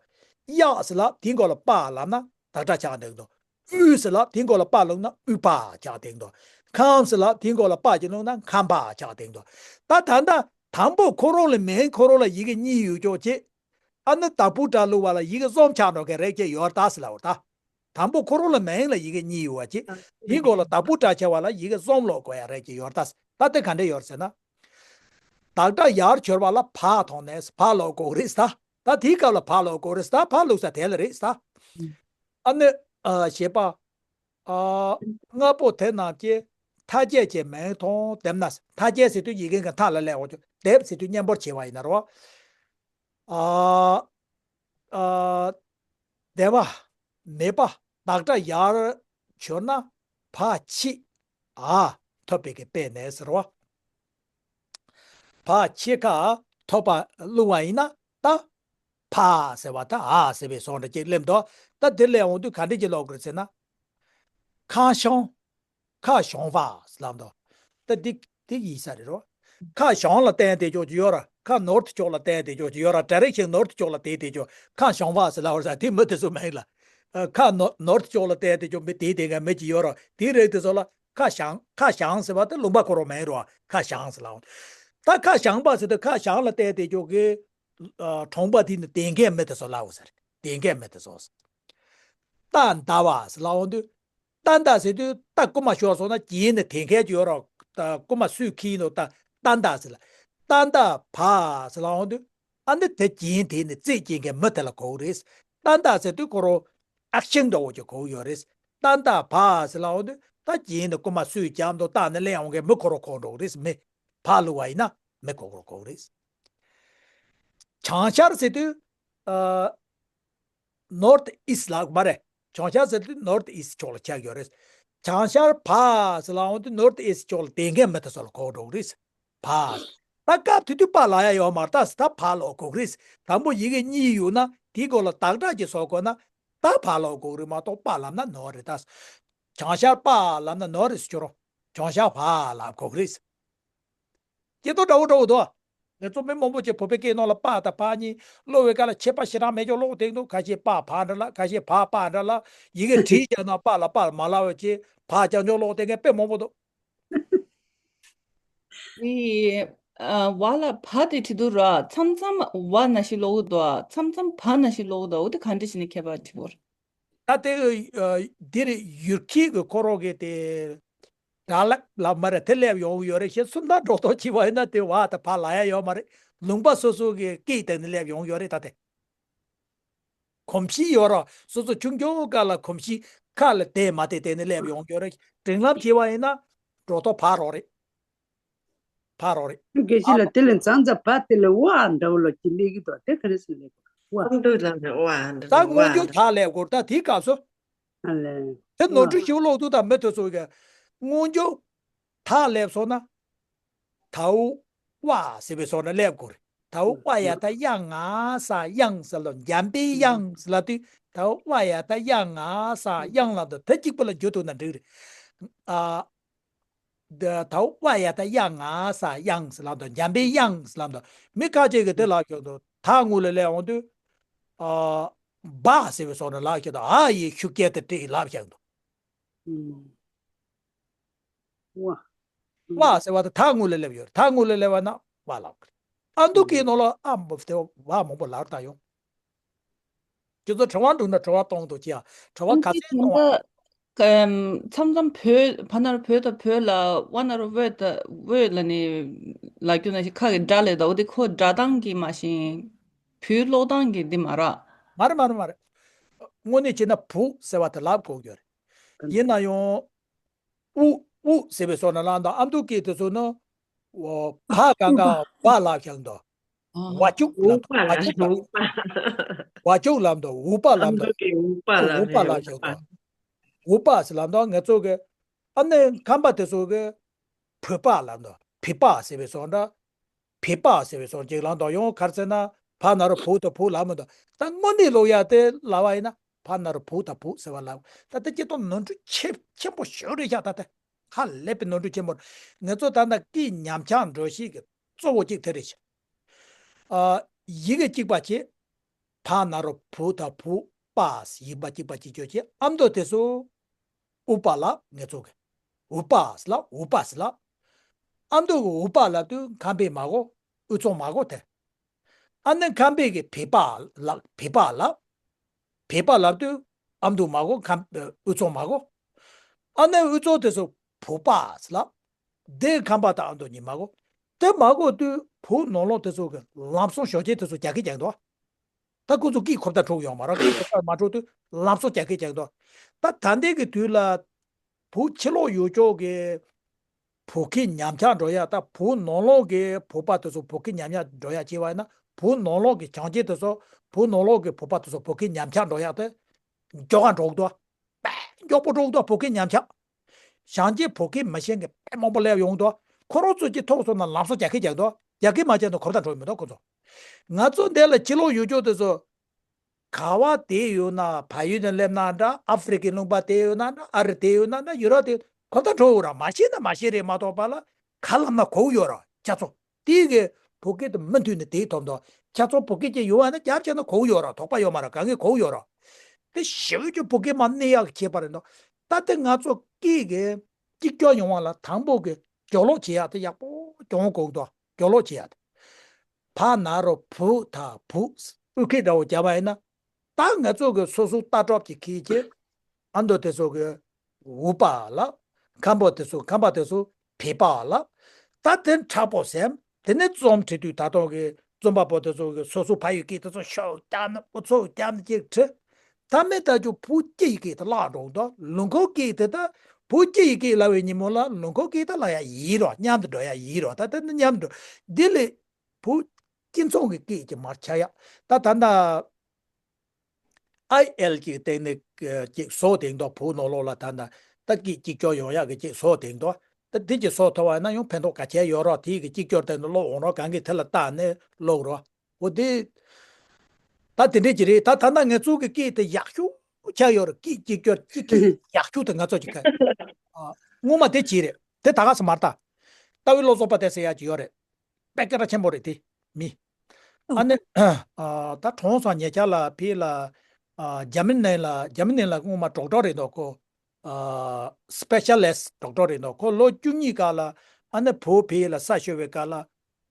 གཡག་ཟེར་ལབ། དེའི་མགོ་ལ་པ་ལབ་ན་བདག་སྒྲ་ཆགས་འགྲོ་གི་འདུག་དབུས་ཟེར་ལབ། དེའི་མགོ་ལ་པ་བླུགས་ན་དབུས་པ་ཆགས་བསྡད་འདུག་ཁམས་ཟེར་ལབ། དེའི་མགོ་ལ་པ་གཅིག་བླུགས་ན་ཁམས་པ་ཆགས་བསྡད་འདུག་ད་ད་ལྟ་དང་པོ་ཁོ་རང་ལ་མིང་ཁོ་རང་ལ་ཡི་གེ་གཉིས་ཡོད་ཀྱོག་ཅེས། ཨ་ནི་བདག་པོའི་སྒྲ་བླུགས་པ་ལ་ཡི་གེ་གསུམ་ཆགས་འགྲོ་མཁན་རེད་ཅེས་ཡོད་ད་ཟེར་ལབ་པ་རེད་ད། དང་པོ་ཁོ་རང་ལ་མིང་ལ་ཡི་གེ་གཉིས་ཡོད་པ་ཅིག་དེའི་མགོ་ལ་བདག་པོའི་སྒྲ་ཆགས་པ་ལ་ཡི་གེ་གསུམ་ཀློག་དགོས་ཡ་རེད་ཅེས་ཡོད་ད། ད་དེ་ག་འདྲ་ཡོད་ཟེར་ན། བདག་སྒྲ་ཡར་འཕྱོར་བ་ལ་བ་ཐོག་ནས་བ་ཀློག་དགོས་རེད་ད། ད་དེའི་སྐབས་ལ་བ་ཀློག་དགོས་རེད་ད། བ་བླུགས་ས་དེ་ལ་རེད་ད། ཨ་ནི། ཨ། ཞེས་པ། ཨ། སྔ་པོ་དེ་རྣམས་ཀྱི་མཐའ་བརྒྱད་ཀྱི་མིང་མཐོང་དེབ་ན། མཐའ་བརྒྱད་ཟེར་དུས་ཡི་གེ་གི་མཐའ་ལ་སླེབས་འོང་དུས་དེབ་ཟེར་དུས་མཉམ་པོར་བྱས་པ་ཡིན་ན་རོ། ཨ། ཨ། དེ་བ། མེད་པ། བདག་སྒྲ་ཡར་འཕྱོར་ན་བ་ཕྱི། ཨ། ཐོབ་པའི་གི་དཔེ་ནས་ཟེར་བ། བ་ཕྱི་ཁ་ཐོབ་པ་བླུགས་པ་ཡིན་ན་ད། ཕ་ཟེར་བ་ད་ཨ་ཟེར་བའི་སོགས་འདྲ་ཅིག་སླེབས་འདུག་ད་དེ་ལས་འོང་དུས་ག་འདྲ་ཅིག་ཀློག་དགོས་ཟེར་ན། ཁ་བྱང་། ཁ་བྱང་བ་ལབ་འདུག་ད་འདི་འདི་ཡིན་ས་རེད་རོ། ཁ་བྱང་ལ་བསྟན་བསྡད་ཀྱོག་ཅིག་ཡོད་ར། ཁ་ནོར་དུ་ཀྱོག་ལ་བསྟན་བསྡད་ཀྱོག་ཅིག་ཡོད་ར། ཌའི་རེག་ཤན་ནོར་དུ་ཀྱོག་ལ་བསྟན་བསྡད་ཀྱོག་ཁ་བྱང་བ་ཟེར་ལབ་པ་རེད་ས། དེ་མི་དེ་ཚོ་མིན་ལ། ཁ་ནོར་ནོར་དུ་ཀྱོག་ལ་བསྟན་བསྡད་ཀྱོག་མི་དེ་དེ་ག་མི་ཅིག་ཡོད་ར། དེའི་རིགས་དེ་ཚོ་ལ་ཁ་བྱང་ཁ་བྱང་ཟེར་བ་དེ་ལུང་པ་ཁོ་རང་མིན་རོ། ཁ་བྱང་ཟེར་ལབ་འོང་། ད་ཁ་བྱང་བ་ཟེར་དུས་ཁ་བྱང་ལ་བསྟན་བསྡད་ཀྱོག་གི་གྲོང་པ་དེ་ནི་དེ་གའི་མི་དེ་ཚོ་ལབ་པ་ཟེར། དེ་གའི་མི་དེ་ཚོ། རྟ་འདའ་བ་ཟེར་ལབ་འོང་དུས། རྟ་འདའ་ཟེར་དུས་རྟ་རྐུ་མ་ཤོར་སོང་ན་གྱེན་ནས་དེད་མཁན་ཅིག་ཡོད་རོགས། རྟ་རྐུ་མ་སུས་ཁྱེར་ཡིན་ནོ་ད་རྟ་འདའ་ཟེར་ལ། རྟ་འདའ་བ་ཟེར་ལབ་འོང་དུས་ཨ་ནི་དེ་གྱེན་དེད་ནས་རྩེད་སྐྱེལ་མཁན་མི་དེ་ལ་གོ་གི་རེད། རྟ་འདའ་ཟེར་དུས་ཁོ་རང་ཨེག་ཤན་འདྲ་བོ་ཅིག་གོ་གི་ཡོད་རེད། རྟ་འདའ་བ་ཟེར་ལབ་འོང་དུས་ ད་རྗེས་ནས་རྐུན་མ་སུས་བརྒྱབ་འདུག་བལྟས་ནས་སླེབས་ཡོང་མཁན་མི་ཁོ་རང་གོ་འགྲོ་གི་རེད། མི་ཕར་བླུགས་པ་ཡིན་ན་མི་ཁོ་རང་གོ་གི་རེད། བྱང་ཤར་ཟེར་དུས་ཨ། North East ལབ་མ་རེད། བྱང་ཤར་ཟེར་དུས་North East ཕྱོགས་ལ་ཆགས་ཡོད་རེད། བྱང་ཤར་ཕར་ཟེར་ལབ་ཡོང་དུས་North East ཕྱོགས་ལ་བསྡད་མཁན་མི་དེ་ཚོ་ལ་གོ་འགྲོ་གི་རེད། ཕར། ད་སྐབས་དེ་དུས་པ་ལབ་ཡ་ཡོད་མ་རེད། ད་ད་ཕར་ལབ་དགོས་ཀྱི་རེད། དང་པོ་ཡི་གེ་གཉིས་ཡོད་ན་དེའི་སྐོར་ལ་དག་སྒྲ་ཅིག་བཟོ་དགོས་ན་ད་ཕར་ལབ་དགོས་ཀྱི་རེད་མ་གཏོགས་པ་ལབ་ན་ནོར་རེད་ད། བྱང་ཤར་པ་ལབ་ན་ནོར་རེད་ཟེར་ཁྱོད་རང་། བྱང་ཤར་ཕར་ལབ་དགོས་ཀྱི་རེད། སྐྱེ་དོ་འདྲ་བོ་འདྲ་བོ་འདུག་ངས་ཚོ་མི་མང་པོ་ཅིག་བོད་པའི་སྐད་ནང་ལ་པ་དང་ཕ་གཉིས་ཀློག་པའི་སྐབས་ལ་ཁྱད་པར་ཞེ་དྲག་མེད་ཀྱང་ཀློག་བསྡད་འདུག་ཁ་ཤས་པ་ཕ་འདྲ་ལབ། ཁ་ཤས་ཕ་པ་འདྲ་ལབ། ཡི་གེ་བྲིས་བཞག་ན་པ་ལ་པ་མ་ལབ་པ་བྱས་ཕར་རྐྱང་རྐྱང་ཀློག་བསྡད་མཁན་དཔེ་མང་པོ་འདུག་དེ་ཨ་བ་ལ་བ་དེ་བྲིས་འདུག་ར། མཚམས་མཚམས་བ་ནང་བཞིན་ཀློག་གི་འདུག་མཚམས་མཚམས་བ་ནང་བཞིན་ཀློག་གི་འདུག་འོ་དེ་ག་འདྲ་བྱས་ནས་ཁྱད་པར་འཕྲད་པ་རེད། ད་དེ་ཨ་འདིར་ཡུལ་སྐད་ཀྱི་ཁོ་རང་གི་དེ་སྒྲ་ལག་ལབ་མ་རེད། དེ་སླེབས་ཡོང་གི་ཡོད་རེད། གཞན་སུམ་རྟགས་སྒྲོ་འདོགས་བྱས་པ་ཡིན་ན་དེ་བ་དང་བ་ལབ་ཡ་ཡོད་མ་རེད། ལུང་པ་སོ་སོ་གི་སྐད་དེ་ནས་སླེབས་ཡོང་གི་ཡོད་རེད། ད་དེ་གོམས་གཤིས་ཡོད་ར། སོ་སོ་ཆུང་ཆུང་སྐབས་ལ་གོམས་གཤིས་ཁ་ལ་དེ་མ་དེ་དེ་ནས་སླེབས་ཡོང་གི་ཡོད་རེད། སྒྲིག་ལམ་བྱས་པ་ཡིན་ན་སྒྲོ་འདོགས་ཕར་རོགས་རེད། ཕར་རོགས་རེད། དགེ་བཤེས་ལགས་དེ་ལས་མཚམས་མཚམས་བ་དེ་ལ་ཝ་འདྲ་བོ་ལ་ཅིག་སླེབས་ཀྱི་འདུག་དེ་ག་རེ་ཟེར་ལབ་དགོས། ཝ། སྔོན་འགྲོ་ལབ་ནས་ཝ་འདྲ་ད་སྔོན་འགྲོ་ད་ལབ་དགོས། ད་དེའི་སྐབས་སུ། ཨ་ལས། དེ་ནོར་འཁྲུལ་ཞིག་ལོག་འདུག་ད་མི་དེ་ཚོ་གིས་སྔོན་འགྲོ་ད་སླེབས་སོང་ན། དའོ་ཝ་ཟེར་བའི་སོ་ནས་སླེབས་དགོས་རེད། དའོ་ཝ་ཡ་བཏགས་ཡ་ང་ས་དབྱངས་ཟེར་ལབ། འཇམ་པའི་དབྱངས་ཟེར་ལབ་དུས་དའོ་ཝ་ཡ་བཏགས་ཡ་ང་ས་དབྱངས་ལབ་འདུག་དེ་གཅིག་པུ་ལ་འགྱུར་ཐུབ་ན་འགྲིག་རེད། ཨ། ད་དའོ་ཝ་ཡ་བཏགས་ཡ་ང་ས་དབྱངས་ལབ་འདུག་འཇམ་པའི་དབྱངས་ལབ་འདུག་མི་ཁ་ཅིག་གིས་དེ་ལབ་ཀྱི་འདུག་ད་སྔོན་ལ་སླེབས་འོང་དུས། ཨ། བ་ཟེར་བའི་སོ་ནས་ལབ་ཀྱི་འདུག་ཨ་ཡི་ཤུགས་རྐྱེན་དེ་དེ་ལབ་ཀྱི་འདུག་ཝ། ཝ་ཟེར་བ་དེ་ད་སྔོན་ལ་སླེབས་ཡོད་རེད། ད་སྔོན་ལ་སླེབས་པ་ན་ཝ་ལབ་གི་རེད། ཨ་མདོ་སྐད་ནང་ལ་ཨ་མོ་དེ་བ་མང་པོ་ལབ་ད་ཡོང་། ཁྱེད་ཚོ་དྲི་བ་འདུག་ན་དྲི་བ་གཏོང་དང་། ཅི་ཡ་དྲི་བ་ག་ཚོད་གཏོང་བ། ཨམ། མཚམས་མཚམས་བོད་ཕ་ན་རོ་བོ་དང་བོ་ལ་ཝ་ན་རོ་ཝོ་དང་ཝོ་ལབ་ནས་ལབ་རྒྱུ་ནང་བཞིན་ཁ་གི་སྒྲ་ལས་ད་འོ་དེ་ཁོ་སྒྲ་གདངས་ཀྱི་མ་གཞི་བོད་ཀློག་སྟངས་ཀྱི་འདི་མ་རེད། མ་རེད་མ་རེད་མ་རེད། དངོས་གནས་བྱས་ན་བུ་ཟེར་བ་དེ་ལབ་དགོས་ཀྱི་ཡོད་རེད། ཡིན་ན་ཡང་། ཨུ་ཨུ་ཟེར་བའི་སོ་ནས་ལབ་འདུག་ཨ་མདོ་སྐད་དེ་ཚོ་ནི། བ་ག་ག་བ་ལབ་ཀྱང་འདུག་ཝ་ཅུག་ལབ་འདུག་ཝ་ཅུག་ལབ། ཝ་ཅུག་ལབ་འདུག་ཝུ་པ་ལབ་འདུག་ཝུ་པ་ལབ་ཀྱང་འདུག་ཝུ་པ་ཟེར་ལབ་འདུག་ང་ཚོ་གི་ཨ་ནི་ཁམས་པ་དེ་ཚོ་གི་བུ་པ་ལབ་འདུག་བི་པ་ཟེར་བའི་སོ་འདྲ། བི་པ་ཟེར་བའི་སོ་ཅིག་ལབ་འདུག་ཡང་ག་རེ་ཟེར་ན་ཕ་ན་རོ་བུ་དང་བུ་ལབ་མི་འདུག་ད་དངོས་གནས་ཀློག་ཡ་དེ་ལབ་པ་ཡིན་ན་ཕ་ན་རོ་བུ་དང་བུ་ཟེར་བ་ལབ། ད་དེ་སྐྱེ་སྟོབས་ནོར་འཁྲུལ་ཆེ་ཆེན་པོ་ཞེ་པོ་རེད་ཤག་ད་དེ་ཧ་ལས་པའི་ནོར་འཁྲུལ་ཆེན་པོ་རེད། ང་ཚོ་ད་ལྟ་སྐད་ཉམས་ཆག་འགྲོ་ཤེས་ཀྱི་གཙོ་བོ་གཅིག་དེ་རེད་ཤག་ཨ། ཡི་གེ་གཅིག་པ་བྱས། ཕ་ན་རོ་བུ་དང་བུ་པ་ཡིག་པ་གཅིག་པ་གཅིག་གྱུར་བྱས། ཨ་མདོ་དེ་ཚོ་ཨུ་པ་ལབ། ང་ཚོ་གི་ཝུ་པ་ལབ། ཝུ་པ་ལབ། ཨ་མདོ་གི་ཝུ་པ་ལབ་དུས་ཁམས་པའི་མ་གོ། དབུས་གཙང་མ་གོ་དེ། ཨ་ནི་ཁམས་པའི་གི་བི་པ་ལབ། བི་པ་ལབ། བི་པ་ལབ་དུས་ཨ་མདོ་མ་གོ། ཁམས་དབུས་གཙང་མ་གོ། ཨ་ནི་དབུས་གཙང་དེ་ཚོ་བུ་པ་ལབ། དེ་ཁམས་པ་དང་ཨ་མདོ་གཉིས་མ་གོ། དེ་མ་གོ་དུས་བོད་ནང་ལོགས་དེ་ཚོ་གི་ལམ་སང་ཞོགས་ཇ་དེ་ཚོ་རྒྱ་སྐད་རྒྱག་འདུག་ད་ཁོ་ཚོ་སྐད་ཁོ་ཐག་འགྲོ་གི་ཡོད་མ་རེད། སྐད་ཁོ་ཐག་མ་འགྲོ་དུས་ལམ་སང་རྒྱ་སྐད་རྒྱག་འདུག་ད་ད་ལྟའི་གི་དུས་ལ་བོད་ཕྱི་ལོགས་ཡུལ་ཕྱོགས་ཀྱི་བོད་སྐད་ཉམས་ཆག་འགྲོ་ཡ། ད་བོད་ནང་ལོགས་ཀྱི་བོད་པ་དེ་ཚོ་བོད་སྐད་ཉམས་ཆག་འགྲོ་ཡ་བྱས་པ་ཡིན་ན། བོད་ནང་ལོགས་ཀྱི་བྱང་ཆེ་དེ་ཚོ་བོད་ནང་ལོགས་ཀྱི་བོད་པ་དེ་ཚོ་བོད་སྐད་ཉམས་ཆག་འགྲོ་ཡ་དེ་མགྱོགས་ག་འགྲོ་གི་འདུག་དཔེ་མགྱོགས་པོ་འགྲོ་གི་འདུག་བོད་སྐད་ཉམས་ཆག་བྱང་ཆེ་བོད་སྐད་མི་ཤེས་མཁན་དཔེ་མང་པོ་སླེབས་ཡོང་གི་འདུག་ཁོ་རང་ཚོ་གི་ཐོག་སོང་ན་ལམ་སང་རྒྱ་སྐད་རྒྱག་གི་འདུག་རྒྱ་སྐད་མ་བྱས་ན་གོ་བརྡ་འགྲོ་གི་མི་འདུག་ཁོ་ཚོ། ང་ཚོ་འདི་ལ་ཕྱི་ལོགས་ཡུལ་ཕྱོགས་དེ་ཚོ་ག་བ་བསྡད་ཡོད་ན། བལ་ཡུལ་ནས་སླེབས་ན་འདྲ། ཨ་ཧྥེ་རི་ཁའི་ལུང་པ་བསྡད་ཡོད་ན་འདྲ། ཨ་རི་བསྡད་ཡོད་ན་འདྲ། ཡུ་རོབ་བསྡད། གོ་བརྡ་འགྲོ་ཡོད་ར། མ་ཤེས་ན་མ་ཤེས་རེད་མ་གཏོགས་པ་ལ་ག་ལབ་ན་གོ་གི་ཡོད་ར། ཁྱེད་ཚོ་དེ་གི་བོད་སྐད་དེ་མུ་མཐུད་ནས་དེའི་ཐོག་འདུག་ཁྱེད་ཚོ་བོད་སྐད་ཅིག་ཡོང་བ་ན་རྒྱབ་བྱས་ན་གོ་གི་ཡོད་ར། དོགས་པ་ཡོད་མ་ར། ག་ངས་གོ་གི་ཡོད་ར། དེ་ཞེ་པོ་ཅིག་བོད་སྐད་མར་གནས་ཡག་གི་ཁྱད་པར་རེད་འདུག་ད་དེ་ང་ཚོ་སྐད་ཀྱི་གཅིག་གྱུར་ཡོང་བ་ལ་དང་པོ་གི་སྦྱོར་ཀློག་བྱེད་ཡག་དེ་ཡག་པོ་སྦྱོང་དགོས་འདུག་སྦྱོར་ཀློག་བྱེད་ཡག་དེ། ཕ་ན་རོ་བུ་ད་བུ། དབུས་སྐད་འདྲ་བོ་བརྒྱབ་པ་ཡིན་ན། ད་ང་ཚོ་གི་སོ་སོ་ལྟ་གྲུབ་ཀྱི་ཁྱད་ཆོས། ཨ་མདོ་དེ་ཚོ་གི་ཝུ་པ་ལབ། ཁམས་པ་དེ་ཚོ་ཁམས་པ་དེ་ཚོ་བི་པ་ལབ། ད་དེ་མཁྲེགས་པོ་ཟེར། དེ་ནས་རྩོམ་བྲིས་དུས་ད་ལྟ་གི་རྩོམ་པ་པོ་དེ་ཚོ་གི་སོ་སོ་ཕ་ཡུལ་སྐད་དེ་ཚོ་ཤོག་བརྒྱབ་ནས་ཨུ་ཚུགས་བརྒྱབ་ནས་ཅིག་བྲིས། ད་མི་ད་ཅུ་བོད་སྐད་ཡི་གེ་དེ་བརླག་འགྲོ་འདུག་ལུང་ཁོག་སྐད་དེ་ད་ བུ་སྐྱེ་ཡི་སྐད་ལབ་པའི་ཉིན་མོ་ལ་ལུང་ཁོག་སྐད་ད་ལ་ཡ་ཡིན་རོ། མཉམ་དུ་འགྲོ་ཡ་ཡིན་རོ། ད་ད་ནི་མཉམ་དུ་འགྲོ། འདི་ལས་བུ་སྐྱེ་མཚུངས་ཀྱི་སྐད་ཅིག་མར་ཆགས་ཡ། ད་ད་ད་ཨའི་ཨེལ་གྱི་སྟེང་ནས་ཅིག་བཟོ་དེང་དོ། བུ་ནོར་ལོག་ལ་ད་ད་ད་སྐད་གཅིག་སྐྱོར་ཡོང་ཡ་གི་ཅིག་བཟོ་དེང་དོ། ད་འདི་ཅིག་བཟོ་ཐུབ་པ་ཡིན་ན་ཡང་ཕན་ཐོགས་ག་ཆེ་ཡོད་རོ། དེ་གི་གཅིག་སྐྱོར་དེ་ནི་ཀློག་འོང་རོ། གང་གི་དེ་ལ་བལྟས་ནས་ཀློག་རོ། འོ་དེ། ད་དེ་འདྲས་ཀྱི་རེད། ད་ད་ལྟ་ང་ཚོ་གི་སྐད་དེ་ཡག་ཤོས་ཆགས་ཡོད་རེད། སྐད་གཅིག་སྐྱོར་གཅིག་གི་ཡག་ཤོས་དེ་ང་ཚོ་གི་ཁ། ཨ། སྔོན་མ་དེ་བྱས་རེད། དེ་ད་ག་སེ་མ་རེད་ད། རྟ་བའི་བློ་བཟང་དཔལ་ལྡན་ཟེར་ཡག་ཅིག་ཡོད་རེད། དཔེ་སྐད་གྲགས་ཆེན་པོ་རེད་དེ། མི། ཨ་ནི། ཨ། ད་གྲོངས་སོང་། ཉེ་ཆར་ལ་ཕེབས་ལ། ཨ། རྒྱ་མི་ནང་ལ། རྒྱ་མི་ནང་ལ་སྔོན་མ་ཌོག་ཊར་རེད་འདུག་ཁོ། ཨ། སི་པེ་ཤལ་ལིསི་ཊི་ཌོག་ཊར་རེད་འདུག་ཁོ། ལོ་བཅུ་གཉིས་སྐབས་ལ་ཨ་ནི་བུ་ཕེབས་ལ་ས་ཤོར་བའི་སྐབས་ལ་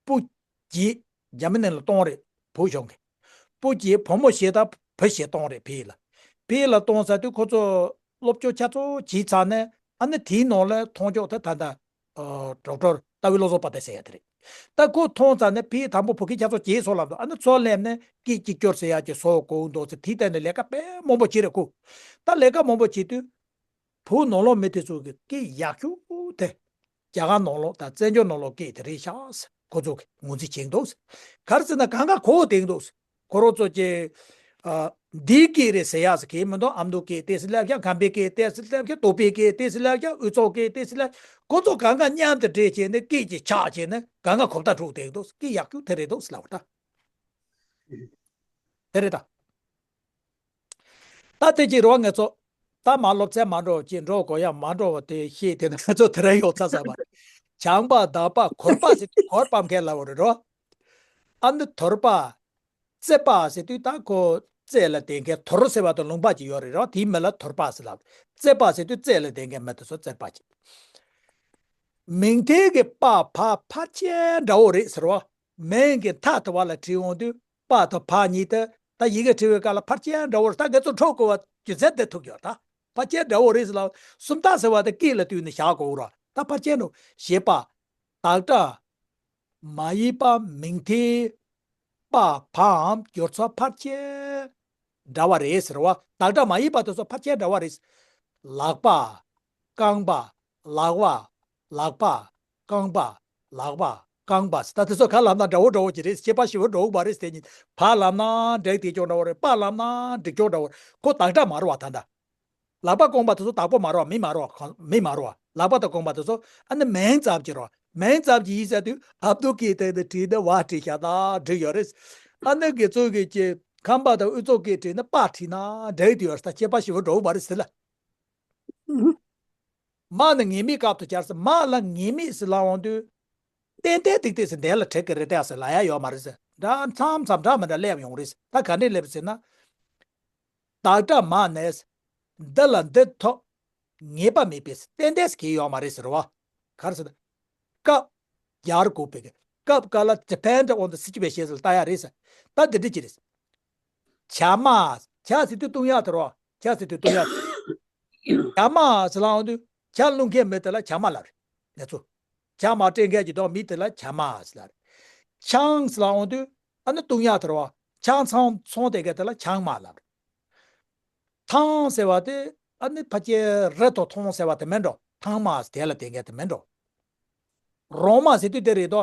སྤུ་རྒྱལ་རྒྱ་མི་ནང་ལ་གཏོང་རེད། བུ་གཞུང་གི་སྤུ་རྒྱལ་བུ་མོ་གཞན་དང་བུ་གཞན་གཏོང་རེད། ཕེབས་ལ། ཕེབས་ལ་གཏོང་ས་དུས་ཁོ་ཚོ་སློབ་སྦྱོང་ཆ་ཚང་བྱས་ཚར་ནས་ཨ་ནི་དེའི་ནང་ལ་མཐོང་ཕྱོགས་དེ་ད་ལྟ། ཨ། ཌོག་ཊར་རྟ་བའི་བློ་བཟང་དཔལ་ལྡན་ཟེར་ཡ་དེ་རེད། ད་ཁོ་མཐོང་ཙང་ནས་ཕེབས་དང་པོ་བོད་སྐད་ཆ་ཚོ་བྱས་སོང་ལབ་འདུག་ཨ་ནི་ཚུར་སླེབས་ནས་སྐད་གཅིག་སྐྱོར་ཟེར་ཡ་ཅིག་བཟོ་དགོས་འདུག་ཟེར། དེའི་སྟེང་ནས་ལས་ཀ་དཔེ་མང་པོ་བྱས་རེད་ཁོ། ད་ལས་ཀ་མང་པོ་བྱེད་དུས་བོད་ནང་ལོགས་མི་དེ་ཚོ་གི་སྐད་ཡག་ཤོས་དེ་རྒྱ་གར་ནང་ལོགས་དང་བཙན་བྱོལ་ནང་ལོགས་སྐད་དེ་རེད་ཤག་ཟེར། ཁོ་ཚོ་གི་ངོས་འཛིན་བྱེད་འདུག་ཟེར། ག་རེ་ཟེར་ན་གང་ག་གོ་བསྡད་འདུག་ཟེར། ཁོ་རང་ཚོ་གི། ཨ། འདིའི་སྐད་རེད་ཟེར་ཡག་ཟེར་གི་མི་འདུག་ཨ་མདོ་སྐད་ཏོག་ཙམ་སླེབས་ཤག་གམ་པའི་སྐད་ཏོག་ཙམ་སླེབས་ཤག་དོག་པའི་སྐད་ཏོག་ཙམ་སླེབས་ཤག་དབུས་གཙང་སྐད་ཏོག་ཙམ་སླེབས། ཁོ་ཚོ་གང་ག་མཉམ་དུ་འདྲེས་བྱས་ནས་སྐད་ཅིག་ཆགས་བྱས་ནས་གང་ག་གོ་བརྡ་འཕྲོད་བསྡད་འདུག་སྐད་ཡག་རྒྱུ་དེ་རེད་འདུག་ཟེར་ལབ་པ་ད། དེ་རེད་ད། ད་དེ་ཅིག་རོགས་ང་ཚོ། ད་མ་སློབ་ཚན་མ་འགྲོ་བ་ཅིག་འགྲོ་དགོས་ཡ་མ་འགྲོ་བ་དེ་ཤེས་དེ་ནི་ང་ཚོ་དེ་ར་ཡོད་ཚ་ཚ་བ། བྱམས་པ་དག་པ་གུར་པ་ཟེར་དུས་གུར་པ་མཁན་ལབ་པ་རེད་རོ། ཨ་ནི་དུར་པ། རྩེ་པ་ཟེར་དུས་ད་ཁོ་རྩེ་ལ་བསྡད་མཁན་དུར་ཟེར་བ་དང་ལུང་པ་ཅིག་ཡོད་རེད་རོ། དེའི་མི་ལ་དུར་པ་ཟེར་ལབ། རྩེ་པ་ཟེར་དུས་རྩེ་ལ་བསྡད་མཁན་མི་དེ་ཚོ་རྩེ་པ་ཅིག་མིང་མཐའི་གི་པ་ཕ་ཕལ་ཆེར་འདྲ་བོ་རེད་ཟེར་བ། མིང་གི་མཐའ་དེ་བ་ལ་བྲིས་འོང་དུས་པ་དང་ཕ་གཉིས་དེ་ད་ཡི་གེ་བྲིས་པའི་སྐབས་ལ་ཕལ་ཆེར་འདྲ་བོ་རེད། ད་ང་ཚོ་འཕྲོད་དགོས་པ་རྒྱུ་མཚན་དེ་ཐུག་ཡོད་ད། ཕལ་ཆེར་འདྲ་བོ་རེད་ཟེར་ལབ། སུམ་རྟགས་ཟེར་བ་དེ་སྐད་ལ་བསྟུན་ནས་བཞག་དགོས་རོ། ད་ཕལ་ཆེར་འདྲ་བོ། ཞེས་པ། བདག་སྒྲ། མ་ཡིག་པ་མིང་མཐའི་པ་ཕའམ་སྦྱོར་ཚུལ་ཕལ་ཆེར་འདྲ་བ་རེད་ཟེར་བ། བདག་སྒྲ་མ་ཡིག་པ་དེ་ཚོ་ཕལ་ཆེར་འདྲ་བ་རེད། ལག་པ། རྐང་པ། ལག་པ། ལག་པ། རྐང་པ། ལག་པ། རྐང་པ། ད་དེ་ཚོ་ག་ལབ་ན་འདྲ་བོ་འདྲ་བོ་ཅིག་རེད། ཁྱད་པར་ཞེ་པོ་འདྲ་བོ་མ་རེད་ཟེར་ནི། ཕ་ལབ་ན་འབྲེག་དེ་ཅུང་འདྲ་བོ་རེད། པ་ལབ་ན་འབྲེག་ཅུང་འདྲ་བོ་རེད། ཁོ་བདག་སྒྲ་མ་རེད་བ་ད་ལྟ། ལག་པ་རྐང་པ་དེ་ཚོ་བདག་པོ་མ་རེད་བ། མི་མ་རེད་བ། མི་མ་རེད་བ། ལག་པ་དང་རྐང་པ་དེ་ཚོ་ཨ་ནི་མིང་ཙམ་གྱི་རེད་བ། མིང་ཙམ་གྱི་ཡིན་ཟེར་དུས་ཨ་མདོ་སྐད་དེ་ནི་བྲིས་ནས་བ་བྲིས་བཞག་ན་འགྲིག་ཡོད་རེད། ཨ་ནི་དགེ་ཚུལ་གྱི་ཅི་ཁམས་པ་དང་དབུས་གཙང་སྐད་བྲིས་ནས་པ་བྲིས་ན་འགྲིག་དུ་ཡོད་རེད། ད་ཁྱད་པར་ཞེ་པོ་འགྲོ་གི་མ་རེད་ཟེར་ལ། མ་ནི་ངེས་མེད་སྐབས་སུ་སྦྱར་ཟེར། མ་ལ་ངེས་མེད་ཟེར་ལབ་འོང་དུས། ཏན་ཏན་ཏིག་ཏིག་ཟེར་འདས་ལ་བྲེག་གི་རེད་དེ་ཟེར་ལབ་ཡ་ཡོད་མ་རེད་ཟེར། འདྲ་མཚམས་མཚམས་འདྲ་མི་འདྲ་སླེབས་ཡོང་རེད་ཟེར། ད་ག་འདྲས་སླེབས་ཟེར་ན། བདག་སྒྲ་མ་ནས། འདི་ལ་འདི་ཐོབ། ངེས་པ་མེད་པས་ཏན་ཏན་ཟེར་གྱི་ཡོད་མ་རེད་ཟེར་བ། ག་རེ་ཟེར་ན། སྐབས། སྦྱར་དགོས་པའི་གི་སྐབས་འགའ་ལ་depend on the situation ལ་ལྟ་ཡ་རེད་ཟེར། ད་འདི་འདྲ་ཅིག་རེད། བྱ་མ། བྱ་ཟེར་དུས་ལྟུང་ཡ་དེ་རོ། བྱ་ཟེར་དུས་ལྟུང་ཡ་དེ། བྱ་མ་ཟེར་ལབ་འོང་དུས་བྱ་བླུག་མཁན་མི་དེ་ལ་བྱ་མ་ལབ་རེད། ང་ཚོ། བྱ་མ་སྤྲད་མཁན་གྱི་དོག་མི་དེ་ལ་བྱ་མ་ཟེར་ལབ་རེད། ཆང་ཟེར་ལབ་འོང་དུས་ཨ་ནི་ལྟུང་ཡ་དེ་རོ། ཆང་ཚང་ཚོང་དེ་ག་དེ་ལ་ཆང་མ་ལབ་རེད། ཐང་ཟེར་བ་དེ་ཨ་ནི་ཕལ་ཆེར་རི་དང་ཐང་ཟེར་བ་དེ་མིན་འགྲོ། ཐང་མ་ཟེར་དེ་ལ་དེ་ག་དེ་མིན་འགྲོ། རོང་མ་ཟེར་དུས་དེ་རེད་དོ།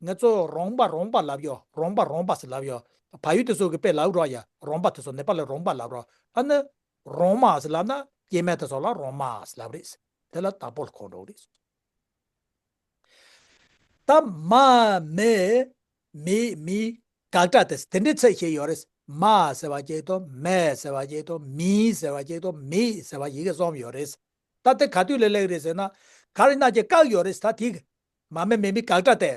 ང་ཚོ་རོང་པ་རོང་པ་ལབ་ཡོད། རོང་པ་རོང་པ་ཟེར་ལབ་ཡོད། བལ་ཡུལ་དེ་ཚོ་གི་དཔེ་ལབ་རོགས་ཡ། རོང་པ་དེ་ཚོ་ནེ་པ་ལ་རོང་པ་ལབ་རོགས། ཨ་ནི་རོང་མ་ཟེར་ལབ་ན་སྐྱེ་དམན་དེ་ཚོ་ལ་རོང་མ་ཟེར་ལབ་རེད། དེ་ལ་དང་པོ་ལ་གོ་འགྲོ་རེད། ད་མ་མེ་མི་མི་དགག་སྒྲ་དེ་དེ་འདྲའི་ཚིག་བཤད་ཡོད་རེད། མ་ཟེར་བ་གཅིག་དང་མེ་ཟེར་བ་གཅིག་དང་མི་ཟེར་བ་གཅིག་དང་མི་ཟེར་བ་ཡི་གེ་གསུམ་ཡོད་རེད། ད་དེ་ག་དུས་ལ་སླེབས་རེད་ཟེར་ན། ག་རེ་ན་ཅིག་བཀག་ཡོད་རེད། ད་དེ་མ་མེ་མེ་མི་དགག་སྒྲ་དེ་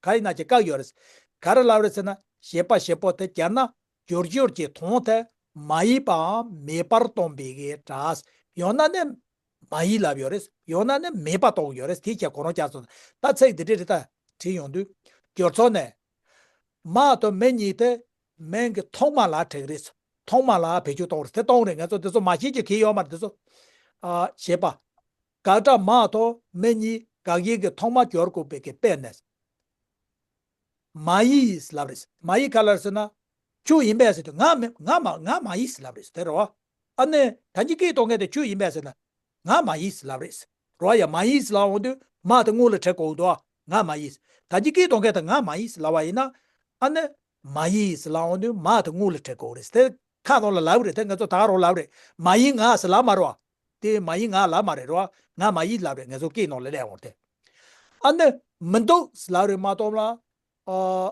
ག་རེ་ན་ཅིག་བཀག་ཡོད་རེད། ག་རེ་ལབ་རེད་ཟེར་ན། ཞེས་པ་ཞེས་པོ་དེ་སྦྱར་ན་སྦྱོར་སྦྱོར་གྱི་དོན་དེ་མ་ཡིན་པའམ་མེད་པར་སྟོན་པའི་གི་སྒྲ། ཡང་ན་ནི་མ་ཡིན་ལབ་ཡོད་རེད། ཡང་ན་ནི་མེད་པ་གཏོང་ཡོད་རེད། དེ་ཁྱེད་ཁོ་རང་ཅག་ཚོ་ད་ཚིག་འདི་འདྲ་རེད། ད་བྲིས་ཡོང་དུས་སྦྱོར་ཚོགས་ནས། མ་དང་མེ་གཉིས་དེ་མིང་གི་ཐོག་མ་ལ་བྲིས་རེད། ཐོག་མ་ལ་བེད་སྤྱོད་གཏོང་རེད། དེ་གཏོང་རེད། ང་ཚོ་དེ་ཚོ་མ་ཤེས་ཀྱི་གི་ཡོད་མ་རེད། དེ་ཚོ། ཨ། ཞེས་པ། དགག་སྒྲ་མ་དང་མེ་གཉིས་དགག་དབྱེ་གི་ཐོག་མ་སྦྱོར་དགོས་པའི་གི་དཔེ་ནས། མ་ཡིས་ལབ་རེད། མ་ཡིས་ག་ལ་ཟེར་ན། ཁྱོད་ཡིན་པས་ཟེར་དུས་ང་མི་ང་མ་ང་མ་ཡིས་ལབ་རེད། དེ་རེད་བ། ཨ་ནི་ད་གིན་སྐད་གཏོང་མཁན་དེ་ཁྱོད་ཡིན་པས་ཟེར་ན། ང་མ་ཡིས་ལབ་རེད། རོ། ཡ་མ་ཡིན་ཟེར་ལབ་འོང་དུས་མ་དེ་སྔོན་ལ་བྲི་དགོས་འདུག་ང་མ་ཡིན། ད་ཅི་སྐད་གཏོང་མཁན་དེ་ང་མ་ཡིན་ཟེར་ལབ་པ་ཡིན་ན། ཨ་ནི་མ་ཡིན་ཟེར་ལབ་འོང་དུས་མ་དེ་སྔོན་ལ་བྲི་དགོས་རེད། དེ་ཁ་ནང་ལ་ལབ་རེད། དེ་ང་ཚོ་ད་ག་རང་ལབ་རེད། མ་ཡིན་ང་ཟེར་ལབ་མ་རེད་བ། དེ་མ་ཡིན་ང་ལབ་མ་རེད་རོ། ང་མ་ཡིན་ལབ་རེད། ང་ཚོ་སྐད་ནང་ལ་སླེབས་འོང་དེ། ཨ་ནི་མི་འདུག་ཟེར་ལབ་རེད་མ་གཏོགས་ལ། ཨ།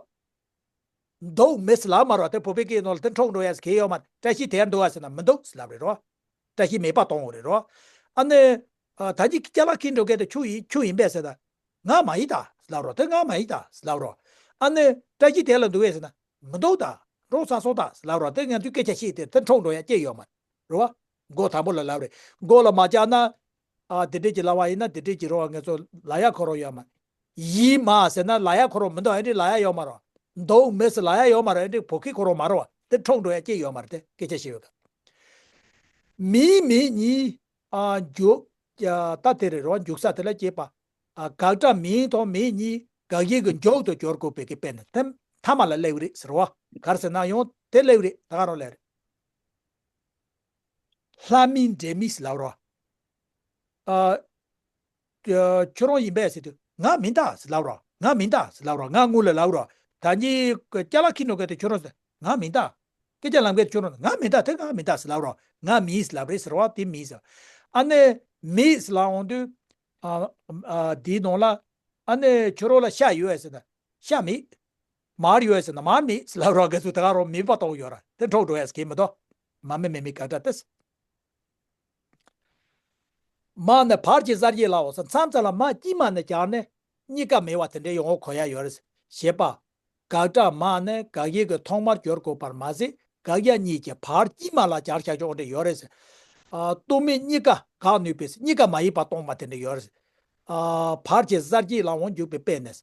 འདུག་མེད་ཟེར་ལབ་མ་རོགས། དེ་བོད་པའི་སྐད་ནང་ལ་དེ་འཁྲུག་འགྲོ་ཡ་ཟེར་གྱི་ཡོད་མ་རེད། བཀྲ་ཤིས་དེར་འདུག་ཨ་ཟེར་ན་མི་འདུག་ཟེར་ལབ་རེད་རོ། བཀྲ་ཤིས་མེད་པ་གཏོང་འོ་རེད་རོ། ཨ་ནི། ཨ། ད་ཅི་ཅ་ལག་འཁྱེར་འགྲོ་མཁན་དེ་ཁྱོད་ཡིན་ཁྱོད་ཡིན་པས་ཟེར་ན། ང་མ་ཡིན་ད་ཟེར་ལབ་རོགས། དེ་ང་མ་ཡིན་ད་ཟེར་ལབ་རོགས། ཨ་ནི། བཀྲ་ཤིས་དེ་ལ་འདུག་ཨེ་ཟེར་ན། མི་འདུག་ད། རོགས་ས་སོང་ད་ཟེར་ལབ་རོགས། དེ་ང་ཚོས་སྐད་ཆ་བཤད་དེ་དེ་འཁྲུག་འགྲོ་ཡ་སྐྱེ་ཡོད་མ་རེད། རེད་བ། མགོ་དང་པོ་ལ་ལབ་རེད། མགོ་ལ་མ་བཅག་ན། ཨ། དེ་འདྲས་ཀྱི་ལབ་པ་ཡིན་ན་དེ་འདྲས་ཀྱི་རོགས་ང་ཚོ་ལབ་ཡ་ཁོ་རང་ཡོད་མ་རེད། ཡིན་མ་ཟེར་ན་ལབ་ཡ་ཁོ་རང་མི་འདུག་ཨེ་འདྲས་ལབ་ཡ་ཡོད་མ་རེད། འདུག་མེད་ཟེར་ལབ་ཡ་ཡོད་མ་རེད། ཨེ་འདྲས་བོད་སྐད་ཁོ་རང་མ་རེད་བ། དེ་འཁྲུག་འགྲོ་ཡ་སྐྱེ་ཡོད་མ་རེད། དེ་སྐད་ཆ་བཤད་ཡོད་ཀ། མིའི་མིང་གཉིས། ཨ། མཇུག་ཡ། ད་དེ་རེད་རོ། མཇུག་ས་དེ་ལ་སྐྱེས་པ། ཨ། དགག་སྒྲ་མིང་དང་མིང་གཉིས་དགག་དབྱེ་གི་མཇུག་ཏུ་སྦྱོར་དགོས་པའི་གི་དཔེ་ནི་དེ་མཐའ་མ་ལ་སླེབས་རེད་ཟེར་བ། ག་རེ་ཟེར་ན་ཡང་དེ་སླེབས་རེད། ད་ག་རང་སླེབས་རེད། ལྷ་མིང་འབྲེལ་མིང་ཟེར་ལབ་རོ། ཨ། ཁྱོད་རང་ཡིན་པས་ཟེར་དུས་ང་མིན་ད་ཟེར་ལབ་རོ། ང་མིན་ད་ཟེར་ལབ་རོ། ང་དངུལ་ལ་ལབ་རོ། ད་ནི་ཅ་ལག་འཁྱེར་འགྲོ་མཁན་དེ་ཁྱོད་རང་ཟེར་ང་མིན་ད། སྐད་ཆ་ལམ་ཁའི་ཆུ་རོང་ང་མི་འདའ་དེ་ང་མི་འདའ་ཟེར་ལབ་རོགས། ང་མི་ཟེར་ལབ་རེད་ཟེར་བ་དེ་མི་ཟེར། ཨ་ནི་མི་ཟེར་ལབ་འོང་དུས། ཨ་ཨ་དེའི་ནང་ལ་ཨ་ནི་ཁྱོད་རོགས་ལ་ཤ་ཡོད་ཟེར་ན་ཤ་མེད། མར་ཡོད་ཟེར་ན་མར་མེད་ཟེར་ལབ་རོགས། ག་ཚོད་དེ་ག་རོགས་མི་པ་གཏོང་ཡོད་ར་དེ་འཕྲོག་འགྲོ་ཡ་ཟེར་གི་མི་འདུག་མ་མི་མེད་མི་ག་འདྲ་དེ། མ་ནི་བར་གྱི་གསར་བརྗེ་ལའོ་ཟེར། མཚམས་མཚམས་ལ་མ་དཀྱིལ་མ་ནས་སྦྱར་ནས་གཉིས་ཀ་མེད་པ་དེ་འདྲའི་ཡོང་གོ་ཡ་ཡོད་རེད། ཞེས་པ། དགག་སྒྲ་མ་ནི་དགག་དབྱེ་གི་ཐོག་མར་སྦྱོར་དགོས་པར་མ་ཟད་དགག་ཡ་གཉིས་ཀྱི་བར་དཀྱིལ་མ་ལ་སྦྱར་བྱ་ཆོག་འདྲ་ཡོད་རེད་ཟེར། ཨ། སྟོང་མེད་གཉིས་ཀ་དགག་ནུས་པས་གཉིས་ཀ་མ་ཡིན་པ་སྟོང་པ་དེ་འདྲ་ཡོད་རེད་ཟེར། ཨ། བར་གྱི་གསར་བརྗེ་ལ་འོང་འཇུག་པའི་དཔེ་ནས།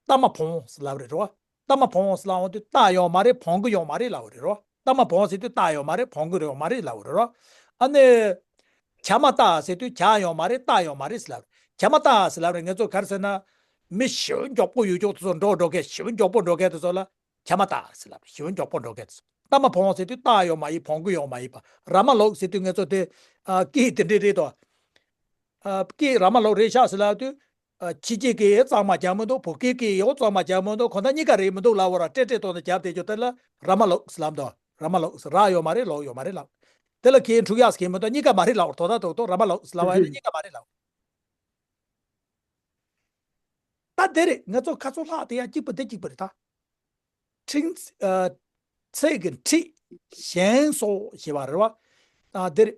རྟགས་མ་བོང་ཟེར་ལབ་རེད་རོ། རྟགས་མ་བོང་ཟེར་ལབ་འོང་དུས་རྟགས་ཡོད་མ་རེད། བོང་གི་ཡོད་མ་རེད་ལབ་རེད་རོ། རྟགས་མ་བོང་ཟེར་དུས་རྟགས་ཡོད་མ་རེད། བོང་གི་ཡོད་མ་རེད་ལབ་རེད་རོ། ཨ་ནི། བྱ་མ་རྟགས་ཟེར་དུས་བྱ་ཡོད་མ་རེད། རྟགས་ཡོད་མ་རེད་ཟེར་ལབ་རེད། བྱ་མ་རྟགས་ཟེར་ལབ་རེད། ང་ཚོ་ག་རེ་ཟེར་ན། མི་ཞེ་པོ་མགྱོགས་པོ་ཡུལ་ཕྱོགས་དེ་ཚོ་འགྲོ་འགྲོ་མཁན་ཞེ་པོ་མགྱོགས་པོ་འགྲོ་མཁན་དེ་ཚོ་ལ་བྱ་མ་རྟགས་ཟེར་ལབ་རེད། ཞེ་པོ་མགྱོགས་པོ་འགྲོ་མཁན་དེ་ཚོ། རྟགས་མ་བོང་ཟེར་དུས་རྟགས་ཡོད་མ་ཡིན། བོང་གི་ཡོད་མ་ཡིན་པ། ར་མ་ལོག་ཟེར་དུས་ང་ཚོ་དེ། ཨ། སྐད་དེ་འདྲས་རེད་དོ། ཨ། སྐད་ར་མ་ལོག་རེད་ཤག་ཟེར་ལབ་དུས། ཨ། ཕྱི་སྐད་ཀྱི་གཙང་མ་རྒྱག་མི་འདུག་བོད་སྐད་ཀྱི་ཡང་གཙང་མ་རྒྱག་མི་འདུག་ཁོ་ན་གཉིས་ཀ་རེད་མི་འདུག་ལབ་བོ་ར་ཏྲེ་ཏྲེ་གཏོང་ནས་རྒྱབ་བསྡད་རྒྱུ་དེ་ལ་ར་མ་ལོག་ཟེར་ལབ་འདུག་ར་མ་ལོག་ཟེར། ར་ཡོད་མ་རེད། ལོག་ཡོད་མ་རེད་ལབ། དེ་ལ་ཁྱེད་འཁྲུག་ཡག་ཟེར་གྱི་མི་འདུག་གཉིས་ཀ་མ་རེད་ལབ་བོ་དོ་ད་དོ་དོ་ར་མ་ལོག་ཟེར་ལབ་བ་ཡིན་ན་གཉིས་ཀ་མ་རེད་ལབ། ད་དེ་རེད། ང་ཚོ་ཁ་ཚོ་ལྷག་དེ་ཡ་གཅིག་པ་དེ་གཅིག་པ་རེད་ད། ཁྲིང་། ཨ། ཚེག་གི་ཁྲིད། ཞེང་སོགས་ཞེས་པ་རེད་བ། ཨ། འདིར།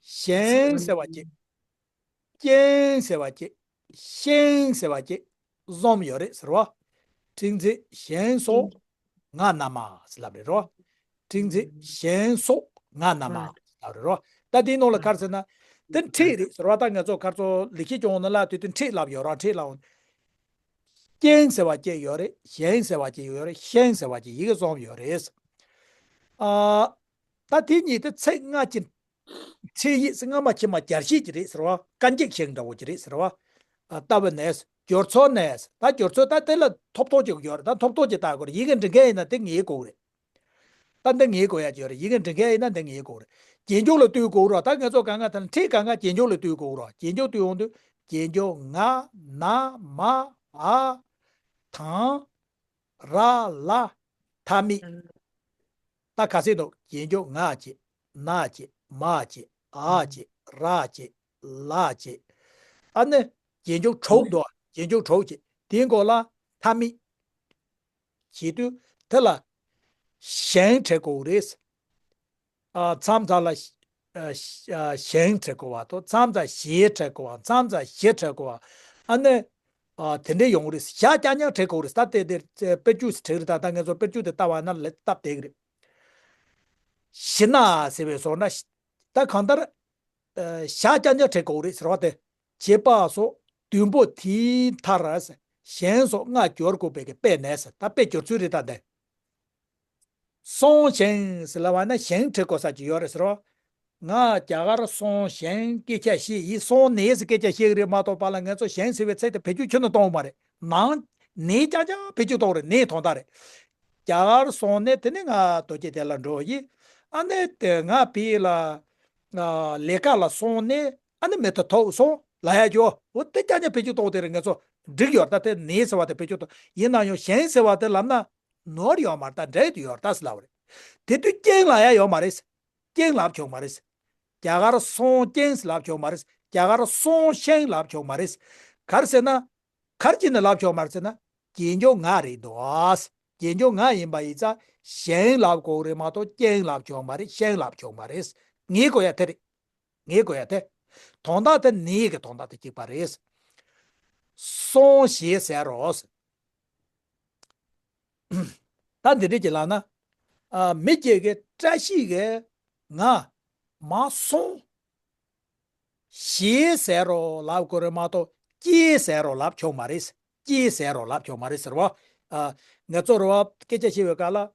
ཞེང་ཟེར་བ་ཅིག་ཅེང་ཟེར་བ་ཅིག་ཤེང་ཟེར་བ་ཅིག་གསུམ་ཡོད་རེད་ཟེར་བ། ཁྲིང་ཚེག་ཞེང་སོགས་ང་ན་མ་ཟེར་ལབ་རེད་རོ། ཁྲིང་ཚེག་ཞེང་སོགས་ང་ན་མ་ཟེར་ལབ་རེད་རོ། ད་དེའི་ནང་ལ་ག་རེ་ཟེར་ན། འདི་ཁྲིད་རེད་ཟེར་བ། ད་ང་ཚོ་ག་རེ་ཚོ་ལེགས་བཤད་ལྗོན་དབང་ནང་ལ་དུས་དུས་ཁྲིད་ལབ་ཡོད་ར། ཁྲིད་ལབ། ཅེང་ཟེར་བ་ཅིག་ཡོད་རེད། ཞེང་ཟེར་བ་ཅིག་ཡོད་རེད། ཤེང་ཟེར་བ་ཅིག་ཡི་གེ་གསུམ་ཡོད་རེད། ཨ། ད་དེ་གཉིས་དེ་ཚེག་སྔ་ཕྱི། ཁྲིད་ཡིག་སྔ་མ་ཕྱི་མ་སྦྱར་བཤད་ཀྱི་རེད་ཟེར་བ། བཀའ་འགྱེད་ཞེང་འདྲ་བོ་ཅིག་རེད་ཟེར་བ། ཨ། ལྟ་བུ་ནས་སྦྱོར་ཚུལ་ནས་ད་སྦྱོར་ཚུལ་ད་དེ་ལ་ཐོབ་ཐང་ཅིག་ཡོད་རེད། ད་ཐོབ་ཐང་ཅིག་བལྟ་དགོས་རེད། ཡི་གེ་འབྲི་མཁན་ཡིན་ན་དེ་ངེས་དགོས་རེད། ད་འདི་ངེས་དགོས་ཡ་ཅིག་ཡོད་རེད། ཡི་གེ་འབྲི་མཁན་ཡིན་ན་འདི་ངེས་དགོས་རེད། རྗེས་འཇུག་ལ་ལྟོས་དགོས་རེད། ད་ང་ཚོ་གང་ག་དེ་ལ་ཁྲིད་གང་ག་རྗེས་འཇུག་ལ་ལྟོས་དགོས་རེད། རྗེས་འཇུག་ལྟོས་འོང་དུས་རྗེས་འཇུག་ང་ན་མ་འ་དང་། ར་ལ་མཐའ་མེད། ད་ག་ཚད་འདུག་རྗེས་འཇུག་ང་བྱས། ན་བྱས། མ་བྱས། འ་བྱས། ར་བྱས། ལ་བྱས། ཨ་ནི་རྗེས་འཇུག་དྲུག་འདུག་རྗེས་འཇུག་དྲུག་བྱས། དེའི་མགོ་ལ་མཐའ་མེད་བྱེད་དུས་དེ་ལ་ཞེང་བྲི་དགོས་རེད། ཨ། མཚམས་མཚམས་ལ་ཞེང་བྲི་དགོས་པ་དང་། མཚམས་མཚམས་ཞེས་བྲི་དགོས་པ། མཚམས་མཚམས་ཞེ་བྲི་དགོས་པ། ཨ་ནི། ཨ། དེ་འདྲའི་ཡོང་གི་རེད། ཞ་རྐྱང་རྐྱང་བྲི་དགོས་རེད། ད་དེ་དེ་དཔེར་བརྗོད་བྲིས་རེད། ད་ད་ང་ཚོ་དཔེར་བརྗོད་དེ་ལྟ་བ་ན་ལེགས་སྟབས་བདེ་གི་རེད། ཤི་ན་ཟེར་བའི་སོགས་ན། ད་གང་ལྟར། ཨ། ཞ་རྐྱང་རྐྱང་བྲི་དགོས་རེད་ཟེར་བ་དེ། བྱེད་པ་སོགས་བདུན་པོ་དེའི་མཐར་ཞེང་སོགས་ལྔ་སྦྱོར་དགོས་པའི་གི་དཔེ་ནས་ཟེར། ད་དཔེ་སྦྱོར་ཚུལ་རེད་ད་དེ། སོང་ཞེང་ཟེར་ལབ་པ་ན་ཞེང་བྲི་དགོས་ས་ཅིག་ཡོད་རེད་ཟེར་བ། ང་རྒྱ་གར་སོང་ཞེང་སྐད་ཆ་བཤད་ཡིན། སོང་ནས་ཟེར་སྐད་ཆ་བཤད་གི་རེད་མ་གཏོགས་པ་ལ་ང་ཚོ་ཞེང་ཟེར་བའི་ཚིག་དེ་བེད་སྤྱོད་ཁྱོན་ནས་གཏོང་གི་མ་རེད། ནང་ནས་རྐྱང་རྐྱང་བེད་སྤྱོད་གཏོང་རེད། ནས་དོན་དག་རེད། རྒྱ་གར་སོང་ནས་དེ་ནས་ང་རྡོ་རྗེ་གདན་ལ་འགྲོ་ཡིན། ཨ་ནི་དེ་ང་བིས་ལ་ལས་ཀ་ལ་སོང་ནས་ཨ་ནི་མི་དེ་ཐུག་སོང་། ལབ་ཡ་ཅོ། འོ་དེ་རྐྱང་རྐྱང་བེད་སྤྱོད་གཏོང་དེ་རེད། ང་ཚོ་འགྲིག་ཡོད་ད། དེ་ནི་ཟེར་བ་དེ་བེད་སྤྱོད་གཏོང་ཡིན་ན་ཡང་ཞེང་ཟེར་བ་དེ་ལབ་ན་ནོར་ཡོད་མ་རེད་ད། འདྲེད་དུ་ཡོད་ད་ཟེར་ལབ་རེད། དེ་དུས་རྐྱེན་ལབ་ཡ་ཡོད་མ་རེད། རྐྱེན་ལབ་ཆོག་མ་རེད། རྒྱ་གར་སོང་རྐྱེན་ལབ་ཆོག་མ་རེད། རྒྱ་གར་སོང་ཞེང་ལབ་ཆོག་མ་རེད། ག་རེ་ཟེར་ན། ག་རེ་བྱས་ནས་ལབ་ཆོག་མ་རེད་ཟེར་ན། རྗེས་འཇུག་ང་རེད་འདུག་ཨ། རྗེས་འཇུག་ང་ཡིན་པ་ཡིན་ཙང་ཞེང་ལབ་དགོས་རེད་མ་གཏོགས་རྐྱེན་ལབ་ཆོག་མ་རེད། ཞེང་ལབ་ཆོག་མ་རེད། ངའི་གོ་ཡ་དེ་རེད། ངའི་གོ་ཡ་དེ། དོན་དག་དེ་ནི་གི་དོན་དག་དེ་གཅིག་པ་རེད། སོང་ཞེས་ཟེར་རོ། ད་འདི་འདྲས་ཀྱི་ལབ་ན། ཨ། མི་གཅིག་གིས་བཀྲ་ཤིས་ཀྱིས་ང་མར་སོང་ཞེས་ཟེར་རོ་ལབ་དགོས་རེད་མ་གཏོགས་ཀྱིས་ཟེར་རོ་ལབ་ཆོག་མ་རེད། ཀྱིས་ཟེར་རོ་ལབ་ཆོག་མ་རེད་ཟེར་བ། ཨ། ང་ཚོ་རེད་བ་སྐད་ཆ་བཤད་པའི་སྐབས་ལ།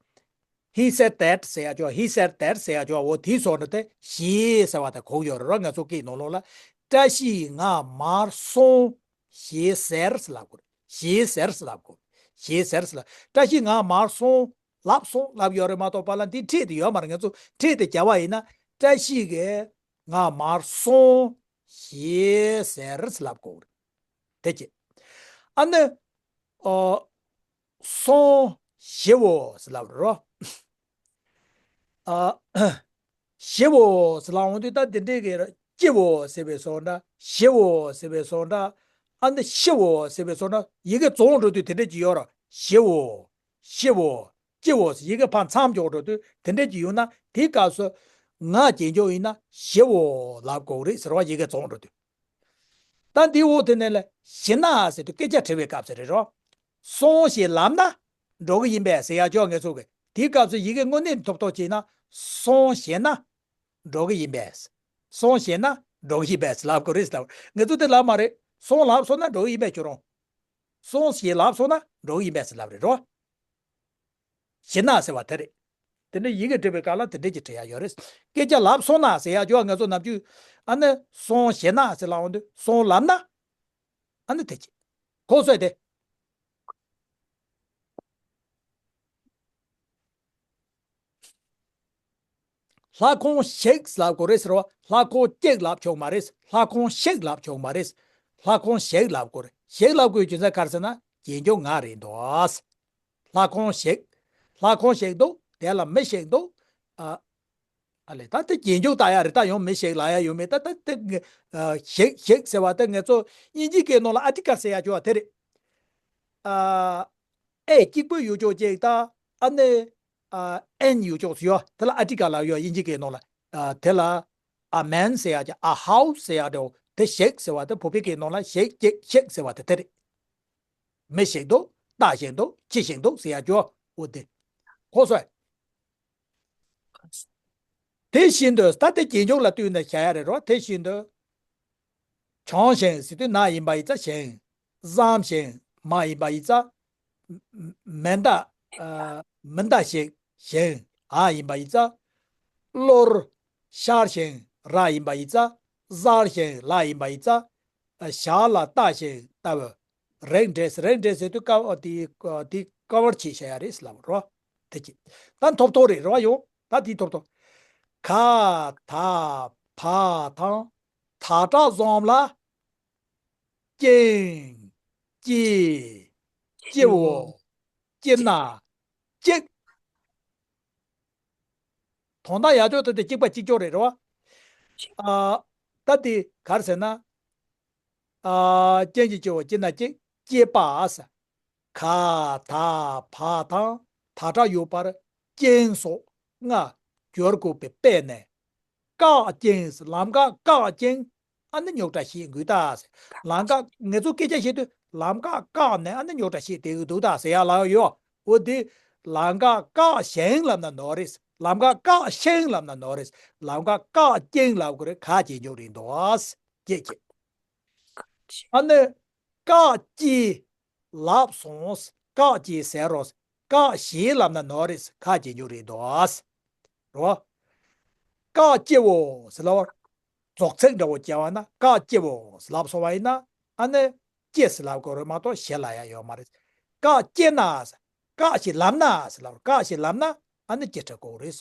He said that ཟེར་ཡ་ཅོ། He said that ཟེར་ཡ་ཅོ། འོ་དེའི་ཚོགས་འདུ་དེ་ཞེས་ཟེར་བ་དེ་གོ་ཡོད་རེད་རོ། ང་ཚོ་སྐད་ནང་ལོགས་ལ། བཀྲ་ཤིས་ང་མར་སོང་ཞེས་ཟེར་ཟེར་ལབ་དགོས་རེད། ཞེས་ཟེར་ཟེར་ལབ་དགོས། ཞེས་ཟེར་ཟེར་ལབ། བཀྲ་ཤིས་ང་མར་སོང་ལབ་སོང་ལབ་ཡོད་རེད་མ་གཏོགས་པ་ལ་འདི་ཁྲིད་དེ་ཡོད་མ་རེད། ང་ཚོ་ཁྲིད་དེ་བྱ་བ་ཡིན་ན་བཀྲ་ཤིས་ཀྱིས་ང་མར་སོང་ཞེས་ཟེར་ཟེར་ལབ་དགོས་རེད། དེ་ཅི། ཨ་ནི། ཨོ། སོང་ཞེའོ་ཟེར་ལབ་རོ། ཨ། ཞེའོ་ཟེར་ལབ་འོང་དུས་ད་དེ་འདྲའི་གི་ཅེའོ་ཟེར་བའི་སོང་འདྲ། ཞེའོ་ཟེར་བའི་སོང་འདྲ། ཨ་འདི་ཤེའོ་ཟེར་བའི་སོང་འདྲ། ཡི་གེ་རྫོགས་འགྲོ་དུས་དེ་འདྲ་ཅིག་ཡོད་ར། ཞེའོ། ཤེའོ། ཅེའོ་ཟེར་ཡི་གེ་ཕར་མཚམས་འཇོག་འགྲོ་དུས་དེ་འདྲ་ཅིག་ཡོད་ན་དེའི་སྐབས་སུ་ང་རྗེས་འཇུག་ཡིན་ན་ཞེའོ་ལབ་དགོས་རེད་ཟེར་བ། ཡི་གེ་རྫོགས་འགྲོ་དུས། ད་འདི་འོག་དེ་ནས་ལ་ཞེ་ན་ཟེར་དུས་སྐད་ཆ་དྲི་བའི་སྐབས་སུ་རེད་རོ། སོང་ཞེས་ལབ་ན་འགྲོ་གི་ཡིན་པས་ཟེར་ཡ་ཅོག་ངེས་ཚུལ་གི། དེའི་སྐབས་སུ་ཡི་གེ་དངོས་གནས་ཐོབ་ཐོབ་བྱས་ན་སོང་ཞེ་ན་འགྲོ་གི་ཡིན་པས། སོང་ཞེ་ན་འགྲོ་གི་ཡིན་པས་ལབ་དགོས་རེད་ལབ། ངེས་ཚུལ་དེ་ལབ་མ་རེད། སོང་ལབ་སོང་ན་འགྲོ་གི་ཡིན་པས་ཁྱོད་རང་། སོང་ཞེས་ལབ་སོང་ན་འགྲོ་གི་ཡིན་པས་ལབ་རེད་རོ། ཞེ་ན་ཟེར་བ་དེ་རེད། དེ་འདྲ་ཡི་གེ་འབྲི་བའི་སྐབས་ལ་དེ་འདྲ་ཅིག་བྲིས་ཡ་ཡོད་རེད། སྐད་ཆ་ལབ་སོང་ན་ཟེར་ཡ་ཅོག་ང་ཚོ་ནམ་རྒྱུན། ཨ་ནི་སོང་ཞེ་ན་ཟེར་ལབ་འོང་དུས་སོང་ལབ་ན། ཨ་ནི་དེ་ཅི། གོ་སོང་དེ། ལྷ་ཁང་ཞིག་ལབ་དགོས་རེད་ཟེར་བ། ལྷ་ཁང་གཅིག་ལབ་ཆོག་མ་རེད། ལྷ་ཁང་ཞིག་ལབ་ཆོག་མ་རེད། ལྷ་ཁང་ཞིག་ལབ་དགོས་རེད། ཞིག་ལབ་དགོས་རྒྱུ་མཚན་ག་རེ་ཟེར་ན་རྗེས་འཇུག་ང་རེད་འདུག་ལྷ་ཁང་ཞིག་ལྷ་ཁང་ཞིག་འདུག་དེ་ལ་མི་ཞིག་འདུག་ཨ། ཨ་ལས་ད་དེ་རྗེས་འཇུག་ལྟ་ཡ་རེད། ད་ཡང་མི་ཞིག་ལབ་ཡ་ཡོད་མེད་ད་ད་དེ། ཨ། ཞིག་ཞིག་ཟེར་བ་དེ་ང་ཚོ་དབྱིན་ཇིའི་སྐད་ནང་ལ་ཨར་ཊི་ཀལ་ཟེར་ཡ་ཅོག་དེ་རེད། ཨ། ཨེ་གཅིག་པུ་ཡོད་ཅོག་ཅིག་ད། ཨ་ནི། ཨ། ཨེན་ཡོད་ཅོག་ཡོད། དེ་ལ་ཨར་ཊི་ཀལ་ལབ་ཡོད་དབྱིན་ཇིའི་སྐད་ནང་ལ། ཨ། དེ་ལ། ཨ་མན་ཟེར་ཡ་ཅིག་ཨ་ཧའུ་སི་ཟེར་ཡ་འདྲ་བོ་དེ། ཞིག་ཟེར་བ་དེ་བོད་པའི་སྐད་ནང་ལ་ཞིག་ཅིག་ཞིག་ཟེར་བ་དེ་དེ་རེད། མི་ཞིག་འདུག་ལྟ་ཞིག་འདུག་ཅི་ཞིག་འདུག་ཟེར་ཡ་ཅོག་འོ་དེ། གོ་སོང་། དེ་བཞིན་དུ་ད་དེ་རྗེས་འཇུག་ལ་བསྟུན་ནས་བྱ་ཡ་རེད་རོ། དེ་བཞིན་དུ། བྱང་ཞིང་ཟེར་དུས་ན་ཡིན་པ་ཡིན་ཙང་ཞིང་། བཟང་ཞིང་མ་ཡིན་པ་ཡིན་ཙང་། མི་འདའ། ཨ། མི་འདའ་ཞིག་ཞིང་ཨ་ཡིན་པ་ཡིན་ཙང་། གློར། ཤར་ཞིང་ར་ཡིན་པ་ཡིན་ཙང་། གཟར་ཞིང་ལ་ཡིན་པ་ཡིན་ཙང་། ཨ། ཞ་ལ་ལྟ་ཞིང་ལྟ་བུ། རེག་འགྲེ་ཟེར། རེག་འགྲེ་ཟེར་དུས་ཀ་དེ་དེ་ཀ་བར་བྱེད་བྱ་ཡ་རེད་ལབ་རོ། དེ་ཅི། ད་ཐོབ་ཐོབ་རེད་རོ་ཡོང་། ད་དེ་ཐོབ་ཐོབ། ག་ད་བ་དང་ད་དྲག་བཟོ་འམ་ལ། ཀྱིང་། ཀྱི། ཀྱི་བོ། ཀྱི་ན། ཀྱི། དོན་དག་ཡག་ཅོག་ད་དེ་གཅིག་པ་གཅིག་ཅོག་རེད་རོ། ཨ། ད་དེ་ག་རེ་ཟེར་ན། ཨ། ཀྱིང་། ཀྱི་ཀྱི་བོ། ཀྱི་ན་ཀྱི། ཀྱི་པ་ཟེར། ག་ད་བ་དང་ད་དྲག་ཡོད་པར་ཀྱིང་སོགས་ལྔ་སྦྱོར་དགོས་པའི་དཔེ་ནི། བཀག་ཀྱིང་ཟེར། ལམ་ཀ་བཀག་ཀྱིང་། ཨ་ནི་རྙོག་དྲ་བཤད་དགོས་ད་ཟེར། ལམ་ཀ་ང་ཚོ་སྐད་ཆ་བཤད་དུས་ལམ་ཀ་བཀག་ནས་ཨ་ནི་རྙོག་དྲ་བཤད་བསྡད་ཀྱི་འདུག་ད་ཟེར་ཡ་ལ་ཡོད། འོ་དེ། ལམ་ཀ་བཀག་ཞིང་ལབ་ན་ནོར་རེད། ལམ་ཀ་བཀག་ཞིང་ལབ་ན་ནོར་རེད། ལམ་ཀ་བཀག་ཀྱིང་ལབ་དགོས་རེད། ག་རྗེས་འཇུག་རེད་འདུག་ཨ། ཀྱེ་ཀྱེ། ཨ་ནི། བཀག་ཀྱིས་ལབ་སོང་། བཀག་ཀྱིས་ཟེར་རོ། བཀག་ཞེས་ལབ་ན་ནོར་རེད། ག་རྗེས་འཇུག་རེད་འདུག་ཨ། རོ། བཀག་ཀྱེ་བོ་ཟེར་ལབ་པ། རྫོགས་ཚིག་འདྲ་བོ་བྱས་པ་ན་བཀག་ཀྱེ་བོ་ལབ་སོང་བ་ཡིན་ན། ཨ་ནི་ཀྱེ་ཟེར་ལབ་དགོས་རེད་མ་གཏོགས་ཞེས་ལབ་ཡ་ཡོད་མ་རེད། བཀག་ཀྱེ་ན་ཟེར། བཀག་ཞེས་ལབ་ན་ཟེར་ལབ། བཀག་ཞེས་ལབ་ན་ཨ་ནི་ཀྱེ་འབྲི་དགོས་རེད།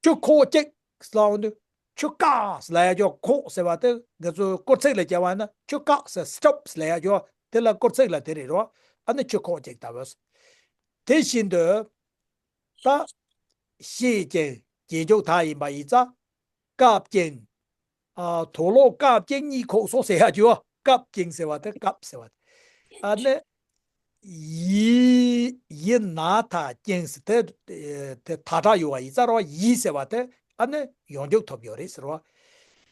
ཆུ་ཁོག་ཅིག་ཟེར་ལབ་འོང་དུས། ཆུ་བཀག་ཟེར་ལབ་ཡ་ཅོ། ཁོག་ཟེར་བ་དེ་ང་ཚོ་སྐོར་ཚིག་ལ་བྱ་བ་ན་ཆུ་བཀག་ཟེར། སི་ཊོབ་ཟེར་ལབ་ཡ་ཅོ། དེ་ལ་སྐོར་ཚིག་ལ་དེ་རེད་རོ། ཨ་ནི་ཆུ་ཁོག་ཅིག་ལྟ་བུ། དེ་བཞིན་དུ། ད། ཤེས་ཀྱང་རྗེས་འཇུག་མཐའ་ཡིན་པ་ཡིན་ཙང་། བཀབ་ཅིང་། ཨ། དུག་ལོག་བཀབ་ཅིང་གཉིད་ཁུག་སོང་ཟེར་ཡ་ཅོ། བཀབ་ཅིང་ཟེར་བ་དེ་བཀབ་ཟེར་བ་དེ། ཨ་ནི། ཡི། ཡི་ན་ད་ཅིང་ཟེར་དེ། དེ་ད་དྲག་ཡོད་བ་ཡིན་ཙང་རོ། ཡི་ཟེར་བ་དེ་ཨ་ནི་ཡོང་འཇུག་ཐོབ་ཡོད་རེད་ཟེར་བ།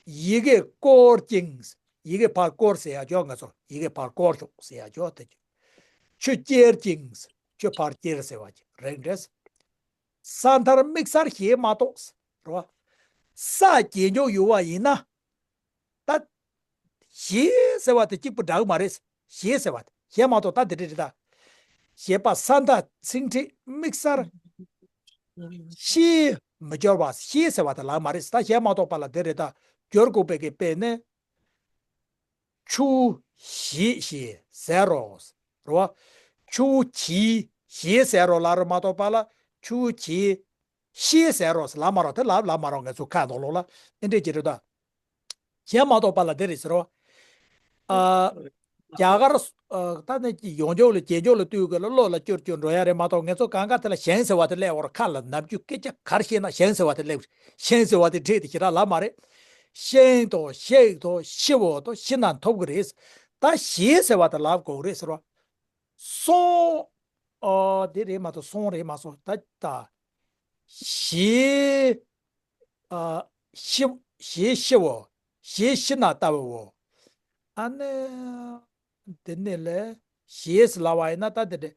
ཡི་གེ་བསྐོར་ཅིང་། ཡི་གེ་ཕར་བསྐོར་ཟེར་ཡ་ཅོ། ང་ཚོ་ཡི་གེ་ཕར་བསྐོར་ཤོག་ཟེར་ཡ་ཅོ་དེ། ཆུ་སྐྱེལ་ཅིང་། ཆུ་ཕར་སྐྱེལ་ཟེར་བ་ཅིག་རེད་འདྲེས། ས་མཐར་དམིགས་བསལ་ཞེས་མ་གཏོགས། རེད་བ། ས་རྗེས་འཇུག་ཡོད་བ་ཡིན་ན། ད། ཞེས་ཟེར་བ་དེ་གཅིག་པུ་འདྲ་གི་མ་རེད། ཞེས་ཟེར་བ་དེ་ཞེས་མ་གཏོགས་ད་དེ་འདྲ་རེད་ད། ཞེས་པ་ས་མཐའ་ཚིག་ཕྲད་དམིགས་བསལ། ཞེས་མི་སྦྱོར་བ་ཞེས་ཟེར་བ་དེ་ལབ་མ་རེད། ད་ཞེས་མ་གཏོགས་པ་ལ་དེ་རེད་ད། སྦྱོར་དགོས་པའི་གི་དཔེ་ནི། ཆུ་བོ་ཞེས་ཞེས་ཟེར་རོ། རེད་བ། ཆུ་བོ་གྱིས་ཞེས་ཟེར་རོ་ལབ་རེད་མ་གཏོགས་པ་ལ། ཆུ་བོ་གྱིས་ཤེས་ཟེར་རོ་ལབ་མ་རོ། དེ་ལབ་ལབ་མ་རོ། ང་ཚོ་ཁ་ནང་ལོགས་ལ་ཨེ་འདྲས་ཀྱི་རེད་ད། ཞེས་མ་གཏོགས་པ་ལ་དེ་རེད་ཟེར་རོ། ཨ། རྒྱ་གར། ཨ། ད་ནི་ཡོང་འཇོག་ལ་རྗེས་འཇོག་ལ་ལྟོས་དགོས་ལ་བློ་ལ་བསྐྱུར་བསྐྱུར་འགྲོ་ཡ་རེད་མ་གཏོགས། ང་ཚོ་གང་ག་དེ་ལ་ཞེས་ཟེར་བ་དེ་སླེབས་འོར་ཁ་ལ་ནམ་རྒྱུན་སྐད་ཆ་ག་རེ་བཤད་ན་ཞེས་ཟེར་བ་དེ་སླེབས། ཞེས་ཟེར་བ་དེ་འདྲས་དེ་ཞེ་དྲག་ལབ་མ་རེད། ཤིང་དང་ཤེག་དང་ཤི་བོ་དང་ཤི་ན་ཐོབ་གི་རེད། ད་ཞེས་ཟེར་བ་དེ་ལབ་དགོས་རེད་ཟེར་བ། སོང་། ཨོ། དེ་རེད་མ་གཏོགས་སོང་རེད་མ་སོང་ད་ད། ཞེས། ཨ། ཤི། ཞེས་ཤི་བོ། ཞེས་ཤི་ན་ལྟ་བུའོ། ཨ་ནི། དེ་ནས་ལས། ཞེས་ལབ་པ་ཡིན་ན་ད་དེ་འདྲ།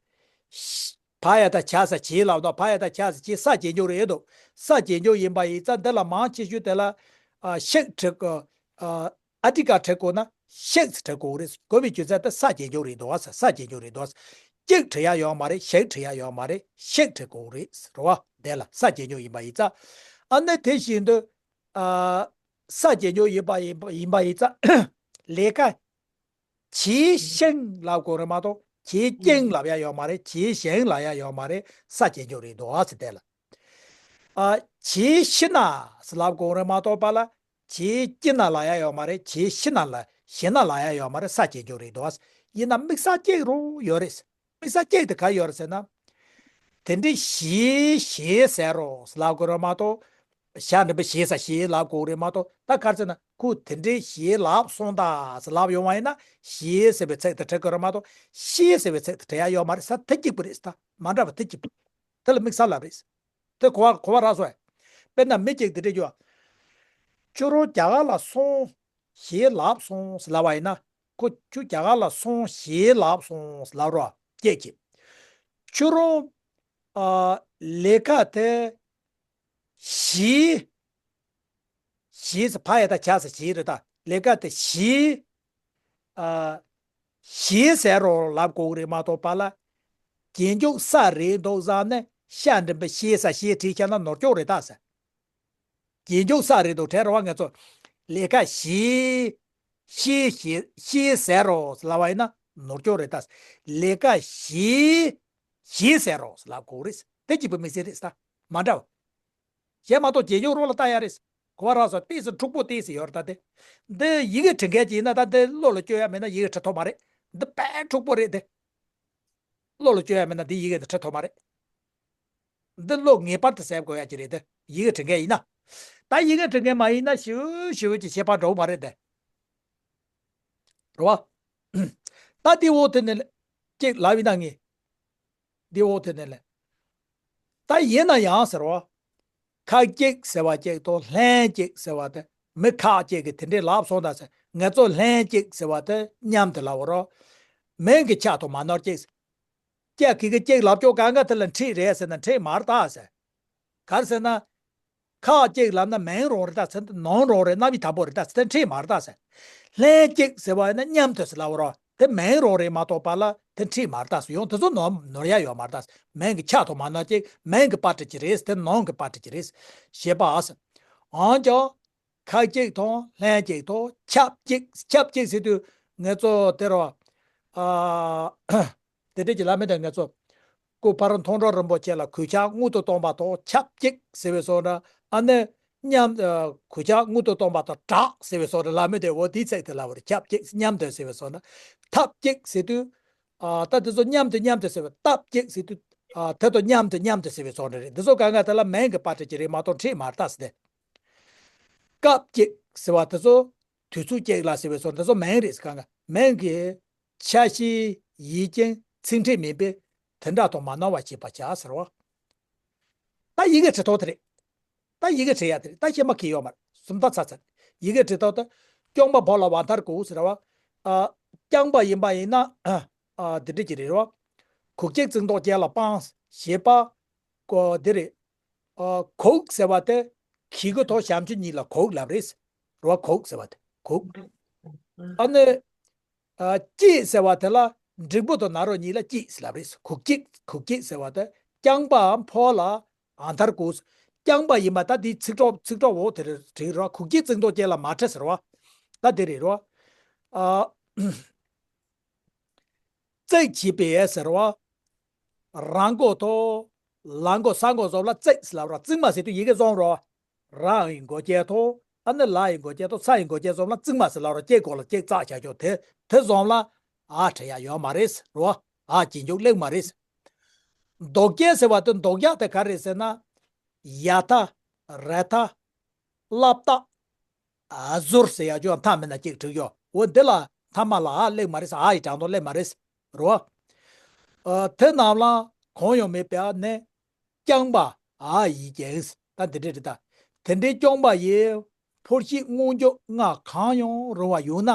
ཕ་ཡ་ད་ཆ་ས་ཆེ་ལབ་དང་། ཕ་ཡ་ད་ཆ་ས་ཆེ། ས་རྗེས་འཇུག་རེད་འདུག་ས་རྗེས་འཇུག་ཡིན་པ་ཡིན་ཙང་འདི་ལ་མང་ཆེ་ཤོས་དེ་ལ། ཨ། ཤིག་བྲི་དགོས། ཨ། ཨ་ཏི་ཀ་བྲི་དགོས་ན་ཤིག་བྲི་དགོས་རེད། དགོས་པའི་རྒྱུ་མཚན་དེ་ས་རྗེས་འཇུག་རེད་འདུག་ས། ས་རྗེས་འཇུག་རེད་འདུག་ས། ཅིག་བྲི་ཡ་ཡོད་མ་རེད། ཞིག་བྲི་ཡ་ཡོད་མ་རེད། ཤིག་བྲི་དགོས་རེད་ཟེར་བ་དེ་ལ་ས་རྗེས་འཇུག་ཡིན་པ་ཡིན་ཙང་། ཨ་ནི་དེ་བཞིན་དུ། ཨ། ས་རྗེས་འཇུག་ཡིན་པ་ཡིན་པ་ཡིན་པ་ཡིན་ཙང་། ལས་ཀ་བྱས་ཤིང་ལབ་དགོས་རེད་མ་གཏོགས་བྱས་ཀྱིན་ལབ་ཡ་ཡོད་མ་རེད། བྱས་ཤིང་ལབ་ཡ་ཡོད་མ་རེད། ས་རྗེས་འཇུག་རེད་འདུག་ཨ་ཟེར་དེ་ལ། ཨ། བྱས་ཤི་ན་ཟེར་ལབ་དགོས་རེད་མ་གཏོགས་པ་ལ། བྱས་ཀྱི་ན་ལབ་ཡ་ཡོད་མ་རེད། བྱས་ཤི་ན་ལ་ཤི་ན་ལབ་ཡ་ཡོད་མ་རེད། ས་རྗེས་འཇུག་རེད་འདུག་ཨ། ཡིན་ན་དམིགས་བསལ་གཅིག་རུ་ཡོད་རེད། དམིགས་བསལ་གཅིག་དེ་ག་ཡོད་རེད་ཟེར་ན། དེ་འདྲའི་ཞེས་ཞེས་ཟེར་རོ་ཟེར་ལབ་དགོས་རེད་མ་གཏོགས། ཞ་འགྲེང་བུ་ཞེས་ས་ཞེས་ལབ་དགོས་རེད་མ་གཏོགས། ད་ག་རེ་ཟེར་ན་ཁོས་དེ་འདྲའི་ཞེས་ལབ་སོང་ད་ཟེར་ལབ་ཡོང་བ་ཡིན་ན། ཞེས་ཟེར་བའི་ཚིག་དེ་བྲི་དགོས་རེད་མ་གཏོགས། ཤེས་ཟེར་བའི་ཚིག་དེ་བྲི་ཡ་ཡོད་མ་རེད། ས་དེ་གཅིག་པུ་རེད། ད་མ་འདྲ་བ་དེ་གཅིག་པུ། དེ་ལ་དམིགས་བསལ་ལབ་རེད། དེ་གོ་བ་གོ་བ་རག་སོང་ཨེ། དཔེར་ན་མི་གཅིག་དེ་འདྲ་ཡོད། ཁྱོད་རང་རྒྱ་གར་ལ་སོང་ཞེས་ལབ་སོང་ཟེར་ལབ་པ་ཡིན་ན། ཁོ་ཁྱོད་རྒྱ་གར་ལ་སོང་ཞེས་ལབ་སོང་ཟེར་ལབ་རོགས་སྐད་ཅིག་ཁྱོད་རང་། ཨ། ལས་ཀ་དེ་ཞེས། ཞེས་ཕ་ཡ་ད་ཆ་ས་ཞེས་རེད་ད། ལས་ཀ་དེ་ཞེས། ཨ། ཞེས་ཟེར་རོ་ལབ་དགོས་ཀྱི་རེད་མ་གཏོགས་པ་ལ། རྗེས་འཇུག་ས་རེད་འདུག་བསམ་ནས་ཤ་འགྲེང་བུ་ཤེས་ས་ཞེས་བྲིས་བཞག་ན་ནོར་འཁྱོག་རེད་ད་ཟེར། རྗེས་འཇུག་ས་རེད་འདུག་དྲན་རོགས། ང་ཚོ་ལས་ཀ་ཞེས། ཤེས་ཞེས་ཤེས་ཟེར་རོ་ལབ་པ་ཡིན་ན་ནོར་འཁྱོག་རེད་ད། ལས་ཀ་ཞེས་ཞེས་ཟེར་རོ་ལབ་དགོས་རེད། དེ་གཅིག་པུ་མི་ཟེར་རེད་ད། མ་འདྲ་བ། གཞན་མ་གཏོགས་རྗེས་འཇུག་རོ་ལ་ལྟ་ཡ་རེད། གོ་བ་རག་སོང་། ཏོག་ཙམ་འཁྲུག་པོ་ཏོག་ཙམ་ཡོད་རེད་ད་དེ། འདི་ཡི་གེ་འབྲི་མཁན་ཅིག་ཡིན་ན་ད་འདི་བློ་ལ་བཅོལ་ཡ་མེད་ན་ཡི་གེ་འབྲི་ཐུབ་མ་རེད། འདི་དཔེ་འཁྲུག་པོ་རེད་དེ། བློ་ལ་བཅོལ་ཡ་མེད་ན་འདི་ཡི་གེ་འདི་འབྲི་ཐུབ་མ་རེད། འདི་བློ་ངེས་པར་དུ་གསལ་དགོས་ཡ་ཅིག་རེད་དེ། ཡི་གེ་འབྲི་མཁན་ཡིན་ན། ད་ཡི་གེ་འབྲི་མཁན་མ་ཡིན་ན་ཞིབ་ཞིབ་ཀྱི་ཤེས་པ་འགྲོ་གི་མ་རེད་དེ། རེད་བ། ད་འདི་འོག་དེ་ནས་ཅིག་ལབ་ཡིན་ན་ངས། འདི་འོག་དེ་ནས་ལས། ད་ཡིན་ན་ཡང་ཟེར་བ། ཁ་གཅིག་ཟེར་བ་གཅིག་དང་ལྷན་གཅིག་ཟེར་བ་དེ་མི་ཁ་གཅིག་གིས་དེ་འདྲས་ལབ་སོང་ད་ཟེར། ང་ཚོ་ལྷན་གཅིག་ཟེར་བ་དེ་མཉམ་དུ་ལབ་པ་རོ། མིང་གི་ཆ་དང་མ་ནོར་གཅིག་ཟེར། ཀྱ་གི་གི་གཅིག་ལབ་ཀྱོག་གང་ག་དེ་ལ་འཁྲིས་རེད་ཟེར་ན་འཁྲིས་མ་རེད་ད་ཟེར། ག་རེ་ཟེར་ན། ཁ་གཅིག་ལབ་ན་མིང་རང་རེད་ད་ཟེར། ནང་རང་རེད། རྣམ་དབྱེ་དང་པོ་རེད་ད་ཟེར། དེ་འཁྲིས་མ་རེད་ད་ཟེར། ལྷན་གཅིག་ཟེར་བ་ཡིན་ན་མཉམ་དུ་ཟེར་ལབ་པ་རོ། དེ་མིང་རང་རེད་མ་གཏོགས་པ་ལ་དེ་འཁྲིས་མ་རེད་ད་ཟེར། ཡང་དེ་ཚོ་ནོར་ནོར་ཡ་ཡོད་མ་རེད་ད་ཟེར། མིང་གི་ཆ་དང་མ་ནོར་གཅིག་མིང་གི་པར་ཅིག་རེད། དེ་ནང་གི་པར་ཅིག་རེད། ཞེས་པ་ཨ་ཟེར། འོན་ཀྱང་། ཁ་གཅིག་དང་ལྷན་གཅིག་དང་ཆབས་གཅིག་ཆབས་གཅིག་ཟེར་དུས་ང་ཚོ་དེ་རུ། ཨ། དེ་འདྲས་ཀྱི་ལ་མེད་དེ་ང་ཚོ། སྐུ་ཕར་མཐོང་གྲོལ་རིན་པོ་ཆེ་ལ་གུས་ཕྱག་མངོན་དུ་བཏང་བ་དང་ཆབས་གཅིག་ཟེར་བའི་སོགས་འདྲ། ཨ་ནི། མཉམ། ཨ། གུས་ཕྱག་མངོན་དུ་བཏང་བ་དང་སྦྲགས་ཟེར་བའི་བཟོ་འདྲ་ལ་མོ་དེ་འོ་དེའི་ཚིག་དེ་ལབ་པ་རེད། ཁྱབ་བསྐྱེད་མཉམ་དུ་ཟེར་བའི་བཟོ་འདྲ། ཐབས་བསྐྱེད་ཟེར་དུས། ཨ། ད་དེ་ཚོ་མཉམ་དུ་མཉམ་དུ་ཟེར་བའི་ཐབས་བསྐྱེད་ཟེར་དུས། ཨ། དེ་དང་མཉམ་དུ་མཉམ་དུ་ཟེར་བའི་བཟོ་འདྲ་རེད། འདི་ཚོ་གང་ག་དེ་ལ་མིང་གི་བར་ཕྲད་ཀྱི་རེད་མ་གཏོགས་ཕྲད་མ་རེད་ད་ཟེར་ཏེ། སྐབས་བསྐྱེད་ཟེར་བ་དེ་ཚོ་དུས་ཚོད་བསྐྱེད་ལ་ཟེར་བའི་བཟོ་འདྲ་ཚོ་མིང་རེད་ཟེར། གང་ག་མིང་གི་ཆ་ཤས་ཡིན་ཀྱང་ཚིག་ཕྲད་མིན་པས་དེ་འདྲ་དང་མ་ནོར་བ་བྱེད་པར་བྱ་ཟེར་བ། ད་ཡི་གེ་བྲི་ཐོག་དེ་རེད། ད་ཡི་གེ་བྲི་ཡ་དེ་རེད། ད་ཤེས་མ་ཁེལ་ཡོད་མ་རེད། སུམ་རྟགས་ཚར་ཚར། ཡི་གེ་བྲི་ཐོག་ད། རྐྱང་པ་ཕོ་ལ་བ་མཐར་གུ་ཟེར་བ། ཨ། རྐྱང་པ་ཡིན་པ་ཡིན་ན། ཨ། འདི་འདྲ་ཅིག་རེད་བ། གུག་བསྐྱེད་བརྩེགས་འདོགས་ཅན་ལ་སྤང་ཞེས་པ། ཀོ་འདི་རེད། ཨ། གུག་ཟེར་བ་དེ་གི་གུ་དང་ཞབས་ཀྱུ་གཉིས་ལ་གུག་ལབ་རེད། རེད་བ། གུག་ཟེར་བ་དེ་གུག་ཨ་ནི། ཨ། བསྐྱེད་ཟེར་བ་དེ་ལ་འགྲེང་བུ་དང་ན་རོ་གཉིས་ལ་བསྐྱེད་ཟེར་ལབ་རེད། གུག་བསྐྱེད། གུག་བསྐྱེད་ཟེར་བ་དེ་རྐྱང་པའམ་ཕོ་ལ་ཨ་མཐར་གུ། རྐྱང་པ་ཡིན་པ་ད་དེའི་ཚིག་གྲོགས། ཚིག་གྲོགས་འོག་དེ་རེད་བྲིས་རོགས། གུག་བསྐྱེད་བརྩེགས་འདོགས་ཅན་ལ་མ་བྲི་ཟེར་བ། ད་དེ་རེད་རོགས། ཨ། བརྩེགས་བྱས་པས་ཟེར་བ། རང་མགོ་དང་ལ་མགོ་ས་མགོ་གསུམ་ལ་བརྩེགས་ཟེར་ལབ་རོགས། བརྩེགས་མ་ཟེར་དུས་ཡི་གེ་བཟུང་རོགས། ར་ཡི་མགོ་ཅན་དང་། ཨ་ནི་ལ་ཡི་མགོ་ཅན་དང་། ཚ་ཡི་མགོ་ཅན་གསུམ་ལ་བརྩེགས་མ་ཟེར་ལབ་རོགས། ཅན་གོ་ལ་ཅན་བརྩེགས་བྱ་ཆོག་དེ། དེ་གསུམ་ལ་ཨ་བྲི་ཡ་ཡོད་མ་རེད་རོགས། ཨ་གྱེན་འཇུག་སླེབས་མ་རེད། འདོགས་ཅན་ཟེར་བ་དེ་འདོགས་ཡ་དེ་ག་རེ་ཟེར་ན། ཡ་མཐའ། ར་མཐའ། ལ་མཐའ། ཨ་ཟུར་ཟེར་ཡ་ཅོ་མཐའ་མེད་ན་གཅིག་བྲིས་ཡོད། འོ་འདི་ལ་མཐའ་མ་ལ་ཨ་སླེབས་མ་རེད། ཨ་ཡི་གྲངས་ཐོ་སླེབས་མ་རེད། རོ། ཨ། དེ་རྣམས་ལ་གང་ཡང་མེད་པས་ནི་རྐྱང་པ་ཨ་ཡིས་ཀྱང་། ད་འདི་འདྲ་རེད་ད། དེ་འདྲའི་རྐྱང་པ་ཡི་ཕོ་ཤིག་སྔོན་འཇུག་ལྔ་གང་ཡང་རུང་བ་ཡོད་ན།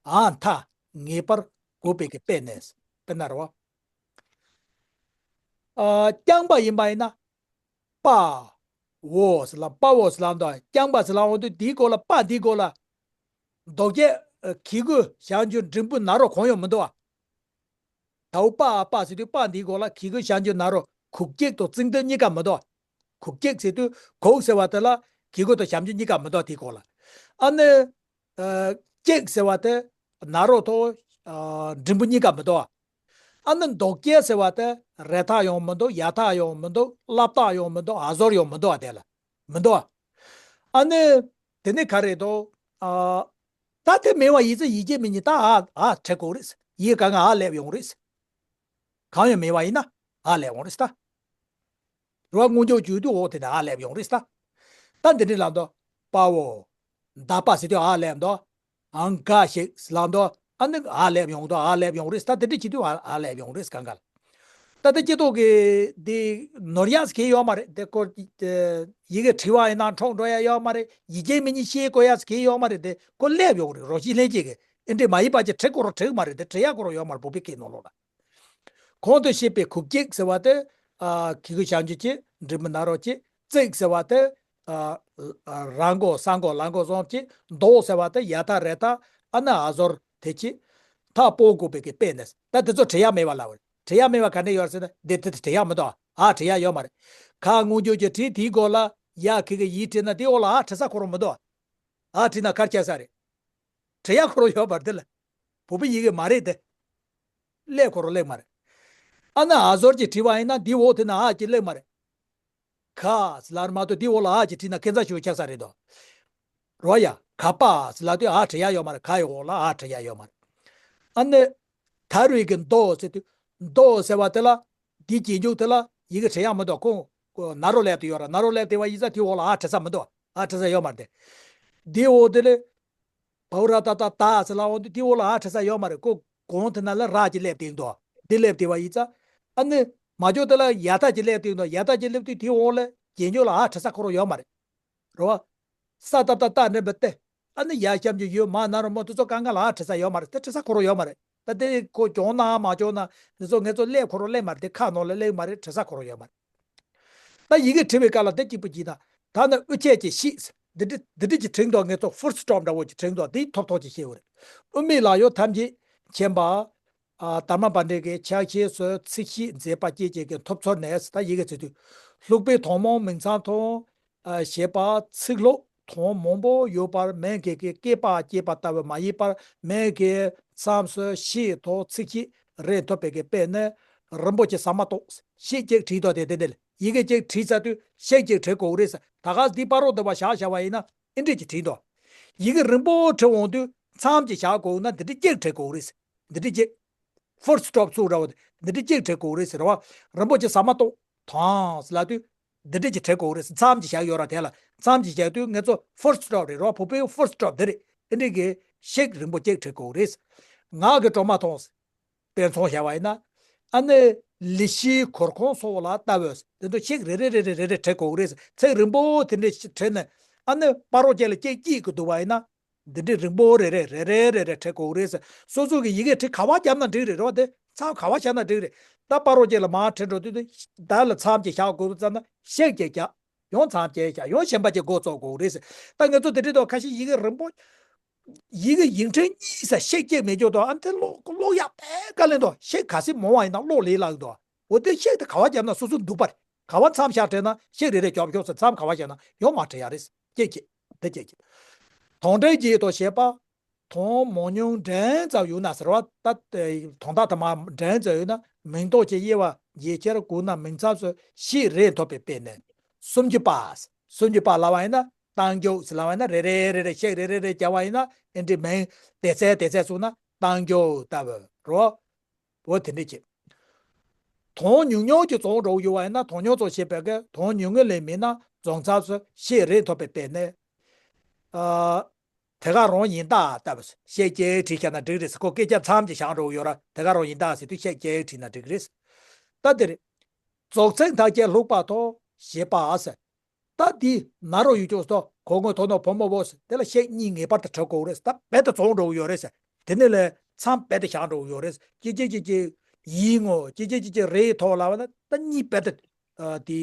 ཨ་མཐའ་ངེས་པར་དགོས་པའི་གི་དཔེ་ནས། དཔེར་ན་རོ། ཨ། རྐྱང་པ་ཡིན་པ་ཡིན་ན། པ། འོ་ཟེར་ལ། པ་འོ་ཟེར་ལ་འདུག་རྐྱང་པ་ཟེར་ལ་འོ་འདུག་འདིའི་སྐོར་ལ། པ་འདིའི་སྐོར་ལ། འདོགས་ཅན། གི་གུ་ཞབས་ཀྱུ་འགྲེང་བུ་ན་རོ་གང་ཡང་མི་འདུག་བ། ད་འོ་པ་ཨ་པ་ཟེར་དུས་པ་འདིའི་སྐོར་ལ་གི་གུ་ཞབས་ཀྱུ་ན་རོ་གུག་བསྐྱེད་དང་བརྩེགས་འདོགས་གཉིས་ཀ་མི་འདུག་གུག་བསྐྱེད་ཟེར་དུས་གུག་ཟེར་བ་དེ་ལ་གི་གུ་དང་ཞབས་ཀྱུ་གཉིས་ཀ་མི་འདུག་དེའི་སྐོར་ལ། ཨ་ནི། ཨ། བསྐྱེད་ཟེར་བ་དེ་ན་རོ་དང་། ཨ། འགྲེང་བུ་གཉིས་ཀ་མི་འདུག་བ། ཨ་ནི་འདོགས་ཅན་ཟེར་བ་དེ་ར་མཐའ་ཡང་མི་འདུག་ཡ་མཐའ་ཡང་མི་འདུག་ལ་མཐའ་ཡང་མི་འདུག་ཨ་ཟུར་ཡང་མི་འདུག་བ། དེ་ལ་མི་འདུག་བ། ཨ་ནི་དེ་ནི་ག་རེ་འདུག་ཨ། ད་དེ་མེད་པ་ཡིན་ཙང་ཡིག་སྐྱེལ་མི་ཉིད་ད་ཨ་ཨ་བྲི་དགོས་རེད། ཡིག་གང་ག་ཨ་སླེབས་ཡོང་རེད། གང་ཡང་མེད་པ་ཡིན་ན་ཨ་སླེབས་ཡོང་རེད་ད། རོ། སྔོན་འཇུག་བརྗོད་དུས་འོ་དེ་ནས་ཨ་སླེབས་ཡོང་རེད་ད། ད་འདི་འདྲའི་ལབ་འདུག་པའོ། ད་པ་ཟེར་དུས་ཨ་སླེབས་འདུག་ཨང་ཀ་ཞིག་ལབ་འདུག་ཨ་ནི་ཨ་སླེབས་ཡོང་འདུག་ཨ་སླེབས་ཡོང་རེད་ད། དེ་འདྲ་བྱེད་དུས་ཨ་ཨ་སླེབས་ཡོང་རེད་གང་ག་ལ། ད་ལྟ་སྤྱི་ཚོགས་ཀྱི་འདི་ནོར་ཡག་གི་ཡོད་མ་རེད་དེ། ཁོ་ཡི་གེ་བྲིས་པ་ཡིན་ན་འཕྲོག་འགྲོ་ཡ་ཡོད་མ་རེད། ཡིག་སྐྱེལ་མི་ཉིད་ཤེས་དགོས་ཡག་གི་ཡོད་མ་རེད་དེ། ཁོ་སླེབས་ཡོང་རེད། རོ་ཤི་ལྷན་སྐྱེས་ཀྱི་ཨེ་འདྲས་མ་ཡིན་པ་ཅིག་བྲི་དགོས་རོགས་བྲིས་མ་རེད་དེ། བྲི་ཡག་དགོས་རོགས་ཡོད་མ་རེད། བོད་པའི་སྐད་ནང་ལོགས་ལ། གོང་དུ་བཤད་པའི་གུག་བསྐྱེད་ཟེར་བ་དེ། ཨ། གི་གུ་ཞབས་ཀྱུ་གཅིག་འགྲེང་བུ་ན་རོ་གཅིག་བརྩེགས་ཟེར་བ་དེ། ཨ། ཨ། ར་མགོ་ས་མགོ་ལ་མགོ་གསུམ་གཅིག་འདོགས་ཟེར་བ་དེ་ཡ་མཐའ་ར་མཐའ་ཨ་ནི་ཨ་ཟུར་དེ་གཅིག་མཐའ་སྤོ་དགོས་པའི་གི་དཔེ་ནས། ད་དེ་ཚོ་བྲི་ཡག་མེད་པ་ལ། བྲི་ཡག་མེད་པ་ག་འདྲ་ཡོད་ཟེར་ན། འདི་དེ་བྲི་ཡག་མི་འདུག་ཨ་བྲི་ཡག་ཡོད་མ་རེད། ག་སྔོན་འཇུག་གི་བྲིས་དེའི་སྐོར་ལ་ཡ་གི་གུ་ཡིས་བྲིས་ན་དེའི་འོག་ལ་ཨ་བྲི་ས་ཁོ་རང་མི་འདུག་ཨ་བྲིས་ན་ག་རེ་ཆགས་ས་རེད། བྲི་ཡག་ཁོ་རང་ཡོད་མ་རེད་དེ་ལ། བོད་པའི་ཡི་གེ་མ་རེད་དེ། སླེབས་ཁོ་རང་སླེབས་མ་རེད། ཨ་ནི་ཨ་ཟུར་གྱིས་བྲིས་པ་ཡིན་ན་འདིའི་འོག་དེ་ན་ཨ་གཅིག་སླེབས་མ་རེད། ག་ཟེར་ལབ་མ་གཏོགས་འདིའི་འོག་ལ་ཨ་གཅིག་བྲིས་ན་ཁེ་མཚར་ཞིག་ཆགས་ས་རེད་དོ། རོ་ཡ། ག་པ་ཟེར་ལབ་དུས་ཨ་བྲི་ཡག་ཡོད་མ་རེད། ག་ཡི་འོག་ལ་ཨ་བྲི་ཡག་ཡོད་མ་རེད། ཨ་ནི། ད་རེས་ཀྱི་འདོགས་ཟེར་དུས། འདོགས་ཟེར་བ་དེ་ལ། འདི་གྱེན་འཇུག་དེ་ལ་ཡི་གེ་བྲི་ཡག་མི་འདུག་ཁོ། ཁོ་ན་རོ་སླེབས་དེ་ཡོད་ར། ན་རོ་སླེབས་དེ་བ་ཡིན་ཙང་དེའི་འོག་ལ་ཨ་བྲི་ས་མི་འདུག་ཨ་བྲི་ས་ཡོད་མ་རེད་དེ། འདིའི་འོག་དེ་ལས། བའོ་ར་ཏ་བཏགས་ཏ་ཟེར་ལབ་འོང་དུས་དེའི་འོག་ལ་ཨ་བྲི་ས་ཡོད་མ་རེད། ཁོ་གོང་དེ་ན་ལ་ར་གཅིག་སླེབས་དེ་འདུག་འདི་སླེབས་དེ་བ་ཡིན་ཙང་། ཨ་ནི་མ་འཇོག་དེ་ལ་ཡ་མཐའ་གཅིག་སླེབས་དེ་འདུག་ཡ་མཐའ་གཅིག་སླེབས་དུས་དེའི་འོག་ལ་གྱེན་འཇུག་ལ་ཨ་བྲི་ས་ཁོ་རང་ཡོད་མ་རེད། རེད་བ། ས་ཏ་བཏགས་སྟ་འགྲེང་བུ་སྟེ། ཨ་ནི་ཡ་ཞབས་ཀྱུ་ཡོ་མ་ན་རོ་མོ་དེ་ཚོ་གང་ག་ལ་ཨ་བྲི་ས་ཡོད་མ་རེད། དེ་བྲི་ས་ཁོ་རང་ཡོད་མ་རེད། ད་དེ་ཁོ་གྱོང་ན་མ་གྱོང་ན་དེ་ཚོ་ངེད་ཚོ་སླེབས་ཁོ་རང་སླེབས་མ་རེད། དེ་ཁ་ནང་ལ་སླེབས་མ་རེད། བྲི་ས་ཁོ་རང་ཡོད་མ་རེད། ད་ཡི་གེ་བྲི་བའི་སྐབས་ལ་དེ་གཅིག་པུ་གྱིས་ན། ད་ནི་དབུ་ཁྱད་ཀྱི་ཤེས། འདི་འདྲ་འདི་འདྲ་ཅིག་བྲིས་འདུག་ངེད་ཚོ་ཧྥུལ་སི་ཊོབ་འདྲ་བོ་ཅིག་བྲིས་འདུག་འདི་ཐོབ་ཐོབ་ཅིག་ཤེས་འོ་རེད། དབུ་མའི་ལག་ཡོད་ཐམས་ཅད་མཁྱེན་པ། ཨ། དར་མ་པཎྜི་ཏའི་ཕྱག་བཞེས་སུ་ཚིག་བཞི་མཛད་པ་བཅས་ཀྱི་ཐོབ་ཚུལ་ནས། ད་ཡི་གེ་བྲིས་དུས། ལྷུག་པའི་ཐུན་མོང་མིང་ཚང་དང་། ཨ། ཞེས་པ་ཚིག་ལྷུག་ཐུང་མང་པོ་ཡོད་པར་མིང་གི་གི་སྐྱེས་པ་སྐྱེས་པ་ལྟ་བུ་མ་ཡིན་པར། མིང་གི་མཚམས་སུ་ཤད་དང་ཚིག་གཅིག་རེ་འཐུབ་པའི་གི་དཔེ་ནི། རིན་པོ་ཆེ་ཟ་མ་ཏོག་ཤད་གཅིག་བྲིས་དོ་དེ་དེ་འདི་ལས། ཡི་གེ་གཅིག་བྲིས་ཚར་དུས་ཤད་གཅིག་བྲི་དགོས་རེད་ཟེར། ད་ག་འདི་སྤ་རོ་འདི་བ་བཞག་བཞག་པ་ཡིན་ན་ཨེ་འདྲས་ཀྱི་བྲིས་འདུག་ཡི་གེ་རིང་པོ་བྲི་འོང་དུས་མཚམས་ཀྱི་བཞག་དགོས་ན་འདི་འདྲས་གཅིག་བྲི་དགོས་རེད་ཟེར། འདི་འདྲས་གཅིག full stop ཚུགས་ར་བ་འདི་འདྲས་གཅིག་བྲི་དགོས་རེད་ཟེར་བ། རིང་པོ་ཅིག་ཟ་མ་ཏོག་དང་ཟེར་ལབ་དུས་འདི་འདྲས་ཀྱི་བྲི་དགོས་རེད་ཟེར། མཚམས་ཀྱི་བཞག་ཡོད་ར། དེ་ལ་མཚམས་ཀྱི་བཞག་དུས་ང་ཚོ་full stop རེད་ར། བོད་པའི་full stop འདི་རེད། ཨེ་འདྲས་ཀྱི་ཤད་རིང་པོ་གཅིག་བྲི་དགོས་རེད་ཟེར། ངག་གི་སྒྲོན་མ་མཐོང་ཟེར། དཔེ་མཚོན་བྱས་པ་ཡིན་ན། ཨ་ནི་ལི་ཤིའི་གུར་གུམ་སོགས་ལ་ལྟ་བས། དེ་ཚོ་ཤད་རེ་རེ་རེ་རེ་རེ་རེ་བྲི་དགོས་རེད། ཚིག་རིང་པོ་དེ་འདྲས་བྲིས་ནས་ཨ་ནི་སྤ་རོ་ཅན་ལ་སྐད་སྐྱིད་ཀྱི་འདུག་པ་ཡིན་ན། འདི་འདྲས་རིང་པོ་རེ་རེ་རེ་རེ་རེ་རེ་བྲི་དགོས་རེད། སོ་སོ་གི་ཡི་གེ་བྲིས་ག་བ་བརྒྱབ་ན་འགྲིག་རེད་རོ། དེ་མཚམས་ག་བ་བཞག་ན་འགྲིག་རེད། ད་སྤ་རོ་ཅན་ལ་མར་བྲིས་འགྲོ་དུས་དེ་ད་ལ་མཚམས་ཅིག་བཞག་དགོས་ཙམ་ན་ཤད་གཅིག་བཞག་ཡང་མཚམས་གཅིག་བཞག་ཡང་གཞན་པ་ཅིག་འགོ་བཙུགས་དགོས་རེད། ད་ང་ཚོ་དེ་འདྲས་དོ་ཁ་ཤས་ཡི་གེ་རིང་པོ། ཡི་གེ་ཡིག་ཕྲེང་གཉིས་ས་ཤད་གཅིག་མེད་ཀྱོག་དོ། ཨ་དེ་ཀློག་ཀློག་ཡག་དཔེ་དཀའ་ལས་འདུག་ཤད་ག་ཚོད་མང་བ་ཡིན་ན་ཀློག་ལས་སླ་གི་འདུག་འོ་དེ་ཤད་དེ་ག་བ་བརྒྱབ་ན་སོ་སོ་འདུག་པ་རེད། ག་བ་མཚམས་བཞག་བྲིས་ན་ཤད་རེ་རེ་རྒྱབ་ཤོག་ཟེར། མཚམས་ག་བ་བཞག་ན་ཡང་མར་བྲི་ཡག་རེད། གཅིག་གཅིག་འདི་གཅིག་གཅིག་དོང་འབྲེལ་གྱི་དོ་ཞེས་པ། དོང་མང་ཉུང་འབྲིང་ཙམ་ཡོད་ན་ཟེར་བ། ད་དོང་དག་དུ་མ་འབྲིང་ཙམ་ཡོད་ན་མིང་འདོགས་ཀྱི་དབྱེ་བ་ཡི་གེར་བགོས་ན་མིང་ཚབ་སུ་ཤད་རེ་ཐོབ་པའི་དཔེ་ནི། སུམ་ཅུ་པ། སུམ་ཅུ་པ་ལབ་པ་ཡིན་ན་རྟགས་འཇུག་ཟེར་ལབ་པ་ཡིན་ན་རེ་རེ་རེ་རེ་ཤད་རེ་རེ་རེ་བརྒྱབ་པ་ཡིན་ན་ཨེ་འདྲས་མིང་སྡེ་ཚན་སྡེ་ཚན་བཙུགས་ན་རྟགས་འཇུག་ལྟ་བུ་རོ། འོ་དེ་འདྲས་བྱེད། དོང་ཉུང་ཉུང་གི་རྫོང་འགྲོ་གི་ཡོད་པ་ཡིན་ན་དོང་ཉུང་ཚོ་ཞེས་པའི་གི་དོང་ཉུང་ངུ་ལས་མིན་ན་རྫོང་ཚབ་སུ་ཤད་རེ་ཐོབ་པའི་དཔེ་ནི། ཨ། དེ་ག་རང་ཡིན་ད་ལྟ་བུ་ཤད་གཅིག་བྲིས་བཞག་ན་འགྲིག་རེད་ཟེར། ཁོ་སྐད་ཆ་མཚམས་ཀྱི་བཞག་འགྲོ་གི་ཡོད་ར། དེ་ག་རང་ཡིན་ད་ཟེར་དུས་ཤད་གཅིག་བྲིས་ན་འགྲིག་རེད། ད་དེ་རེད། རྫོགས་ཚིག་མཐའ་བརྒྱད་ལྷུག་པ་ཐོབ་ཞེས་པ་ཟེར། ད་འདི་ན་རོ་ཡོད་ཀྱོག་སོ་གོ་ངོ་ཐོག་ནོ་བུ་མོ་བོ་ཟེར། དེ་ལ་ཤད་གཉིས་ངེས་པར་དུ་བྲི་དགོས་རེད། ད་རྦད་དེ་རྫོགས་འགྲོ་གི་ཡོད་རེད་ཟེར། དེ་ནས་ལས་མཚམས་རྦད་དེ་བཞག་འགྲོ་གི་ཡོད་རེད། ཅི་ཅི་ཅི་ཅི་ཡིན་ངོ་ཅི་ཅི་ཅི་ཅི་རེད་ཐོག་ལབ་པ་ན་ད་གཉིས་རྦད་དེ་ཨ་དེ་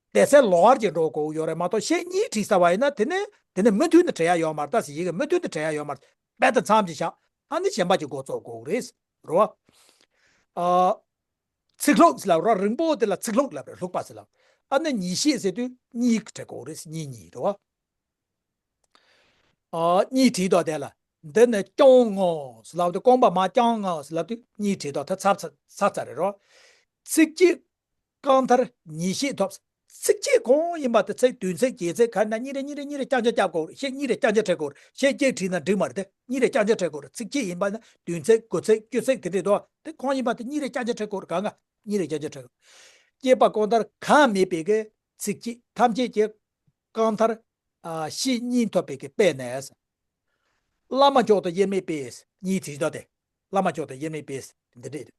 སྡེ་ཚན་ལོགས་ཀ་ཅིག་འགྲོ་དགོས་ཡོད་རེད་མ་གཏོགས་ཤད་གཉིས་བྲིས་ཚར་བ་ཡིན་ན་དེ་ནས་དེ་ནས་མུ་མཐུད་ནས་བྲི་ཡ་ཡོད་མ་རེད། ད་ཟེར་ཡི་གེ་མུ་མཐུད་ནས་བྲི་ཡ་ཡོད་མ་རེད། རྦད་དེ་མཚམས་ཅིག་བཞག་ཨ་ནི་གཞན་པ་ཅིག་འགོ་བཙུགས་དགོས་རེད། རེད་བ། ཨ། ཚིག་ལྷུག་ཟེར་ལབ་ར། རིང་པོ་དེ་ལ་ཚིག་ལྷུག་ལབ་རེད། ལྷུག་པ་ཟེར་ལབ། ཨ་ནི་ཉིས་ཤད་ཟེར་དུས་གཉིས་བྲི་དགོས་རེད། གཉིས་གཉིས་རེད་བ། ཨ་གཉིས་བྲིས་དོ་དེ་ལ། འདི་ནི་རྐྱང་ངོ་ཟེར་ལབ་དུས་རྐང་པ་མར་རྐྱང་ངོ་ཟེར་ལབ་དུས་གཉིས་བྲིས་དོ་ད་ཚར་ཚར་ཚར་ཚར་རེད་རོ། ཚིག་གཅིག་རྐང་མཐར་ཉིས་ཤད་ཐོབ། ཚིག་གཅིག་གང་ཡིན་པ་དེ་ཚིག་བདུན་ཚིག་བརྒྱད་ཚིག་ག་ན་གཉིས་རེ་གཉིས་རེ་གཉིས་རེ་རྐྱང་རྐྱང་རྒྱབ་དགོས་རེད། ཤད་གཉིས་རེ་རྐྱང་རྐྱང་བྲི་དགོས་རེད། ཤད་གཅིག་བྲིས་ན་འགྲིག་མ་རེད་དེ། གཉིས་རེ་རྐྱང་རྐྱང་བྲི་དགོས་རེད། ཚིག་གཅིག་ཡིན་པ་ན་བདུན་ཚིག་དགུ་ཚིག་བཅུ་ཚིག་དེ་འདྲས་དོ། དེ་གང་ཡིན་པ་དེ་གཉིས་རེ་རྐྱང་རྐྱང་བྲི་དགོས་རེད། གང་ག་གཉིས་རེ་རྐྱང་རྐྱང་བྲི་དགོས། སྐྱེས་པ་རྐང་མཐར་གང་མེད་པའི་གི་ཚིག་གཅིག་ཐམས་ཅད་ཀྱི་རྐང་མཐར། ཨ་ཤད་གཉིས་ཐོབ་པའི་གི་དཔེ་ནས། བླ་མ་མཆོག་ཏུ་དབྱེར་མེད་པས་གཉིས་བྲིས་དོ་དེ། བླ་མ་མཆོག་ཏུ་དབྱེར་མེད་པས་འདི་འདྲས།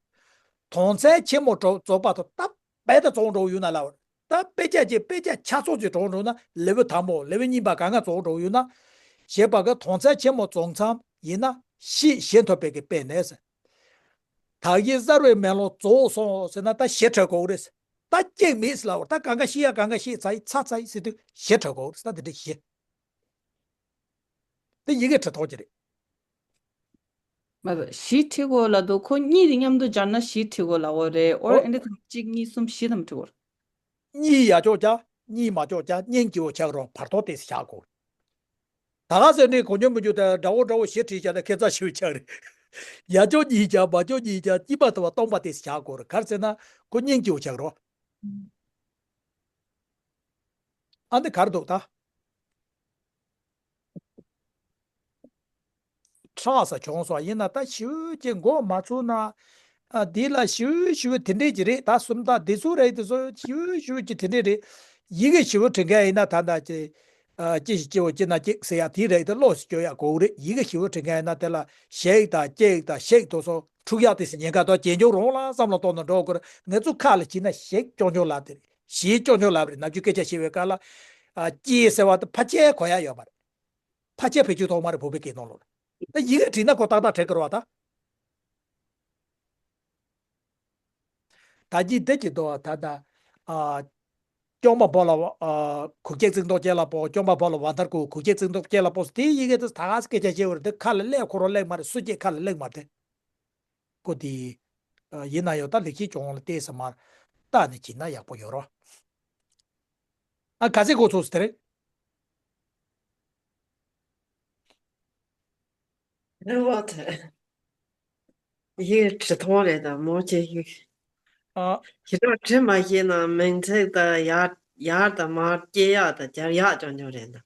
དོང་ཚན་ཆེན་མོ་རྫོགས་པ་དང་སྟབས་རྦད་དེ་རྫོགས་འགྲོ་ཡོད་ན་ལབ། ད་དཔེ་ཆ་ཅིག་དཔེ་ཆ་ཆ་ཚང་ཅིག་རྫོགས་འགྲོ་ན་ལེའུ་དང་པོ་ལེའུ་གཉིས་པ་གང་ག་རྫོགས་འགྲོ་ཡོད་ན། ཞེས་པ་གི་དོང་ཚན་ཆེན་མོ་རྫོགས་མཚམས་ཡིན་ན་ཤད་བཞི་ཐོབ་པའི་གི་དཔེ་ནས། དག་ཡིག་གསར་བའི་མེ་ལོང་རྫོགས་སོང་ཟེར་ན་ད་བཞི་བྲི་དགོས་རེད། ད་གཅིག་མེད་ཟེར་ལབ། ད་གང་ག་ཤད་ཡ་གང་ག་ཤད་ཚར་ཡི་ཚར་ཚར་ཡི་ཟེར་དུས་བཞི་བྲི་དགོས་རེད། ད་འདི་འདྲས་བཞི། དེ་ཡི་གེ་བྲི་ཐོག་ཅིག་རེད། མ་རེད། བཞི་བྲི་དགོས་ལབ་འདུག་ཁོ་གཉིས་དེ་མཉམ་དུ་སྦྱར་ན་བཞི་བྲི་དགོས་ལབ་པ་རེད། ཨོ་རེད། ཨེ་འདྲ་དང་གཅིག་གཉིས་གསུམ་བཞི་ཙམ་བྲི་དགོས་རེད། གཉིས་ཡ་ཅོག་བྱ། གཉིས་མ་ཅོག་བྱ། སྙིང་རྗེ་བོ་ཆགས་རོགས་བར་ཐོག་དེ་བཞག་དགོས། ད་ག་ཟེར་ནས་གོ་མྱོང་མི་འཇུག་དེ་འདྲ་བོ་འདྲ་བོ་བཞི་བྲིས་བྱ་ན་ཁེ་ཚ་ཞིག་ཆགས་རེད། ཡ་ཅོག་གཉིས་བྱ་མ་ཅོག་གཉིས་བྱ་གཉིས་པ་དང་བ་སྟོང་པ་དེ་བཞག་དགོས་རེད། ག་རེ་ཟེར་ན་ཁོ་སྙིང་རྗེ་བོ་ཆགས་རོགས། ཨ་འདི་ག་རེ་འདུག་ད། ཁྲག་ས་བྱུང་སོང་ཡིན་ན་ད་ཞིབ་ཅིག་མགོ་མ་ཚོས་ན། ཨ་འདི་ལ་ཞིབ་ཞིབ་དེ་འདྲས་ཀྱི་རེད། ད་སུམ་རྟགས་འདི་ཚོ་རེད། དེ་ཚོ་ཞིབ་ཞིབ་ཀྱི་དེ་འདྲས་རེད། ཡི་གེ་ཞིབ་བྲི་མཁན་ཡིན་ན་ད་ད་ཅི། ཨ་ཅི་ཞིག་ཅི་བོ་ཅི་ན་ཅིག་ཟེར་ཡ་དེ་རེད། དེ་ལོགས་སུ་སྐྱོར་ཡ་དགོས་རེད། ཡི་གེ་ཞིབ་བྲི་མཁན་ཡིན་ན་དེ་ལ་ཞིག་དང་ཅིག་དང་ཞིག་དེ་ཚོ་འཁྲུག་ཡ་དེ་སི་ཉེན་ཁ་དང་ཇེ་ཆུང་རུང་ལ་བསམ་བློ་གཏོང་ན་འགྲོ་དགོས་རེད། ང་ཚོ་ཁ་ལ་བྱིན་ན་ཞིག་ཅོང་ཅོང་ལབ་དེ་རེད། ཞིག་ཅོང་ཅོང་ལབ་རེད། ནམ་རྒྱུན་སྐད་ཆ་བཤད་པའི་སྐབས་ལ། ཨ་ཅི་ཟེར་བ་དེ་ཕལ་ཆེར་གོ་ཡ་ཡོད་མ་རེད། ཕལ་ཆེར་བེད་སྤྱོད་གཏོང་མ་རེད། བོད་པའི་སྐད་ནང་ལོགས་ལ། ད་ཡི་གེ་བྲིས་ན་ཁོ་ཏག་ཏག་བྲི་དགོས་རེད་བ་ད། ད་ཅི་འདི་ཅི་འདུག་བ་ད་ད། ཨ། སྐྱོང་པ་པོ་ལ་ཨ་གུག་ཀྱག་བརྩེགས་འདོགས་ཅན་ལ་པོ། སྐྱོང་པ་པོ་ལ་བ་མཐར་གུ་གུག་ཀྱག་བརྩེགས་འདོགས་ཅན་ལ་པོ། དེ་ཡི་གེ་དེ་ད་ག་སེ་སྐད་ཆ་བཤད་བར་དེ་ཁ་ལ་སླེབས་ཁོ་རང་སླེབས་མ་རེད། སུ་སྐད་ཁ་ལ་སླེབས་མ་རེད་དེ། ཀོ་དེ། ཡིན་ན་ཡང་ད་ལེགས་བཤད་ལྗོན་དབང་ལ་བལྟས་ས་མར་བལྟས་ནས་བྱས་ན་ཡག་པོ་ཡོད་རོ། ཨ་ག་ཚད་གོ་ཚོད་ཟེར་རེད། རེད་བ་དེ། ཡིག་བྲི་ཐོང་རེད་ད་མོ་ཅེ་ཡིག་ཨ། ཁྱེད་རང་བྲིས་མ་ཤེས་ན་མིང་ཚིག་དང་ཡར་ཡར་དང་མར་སྐྱེལ་ཡག་དང་སྦྱར་ཡག་ཅང་ཅང་རེད་འདུག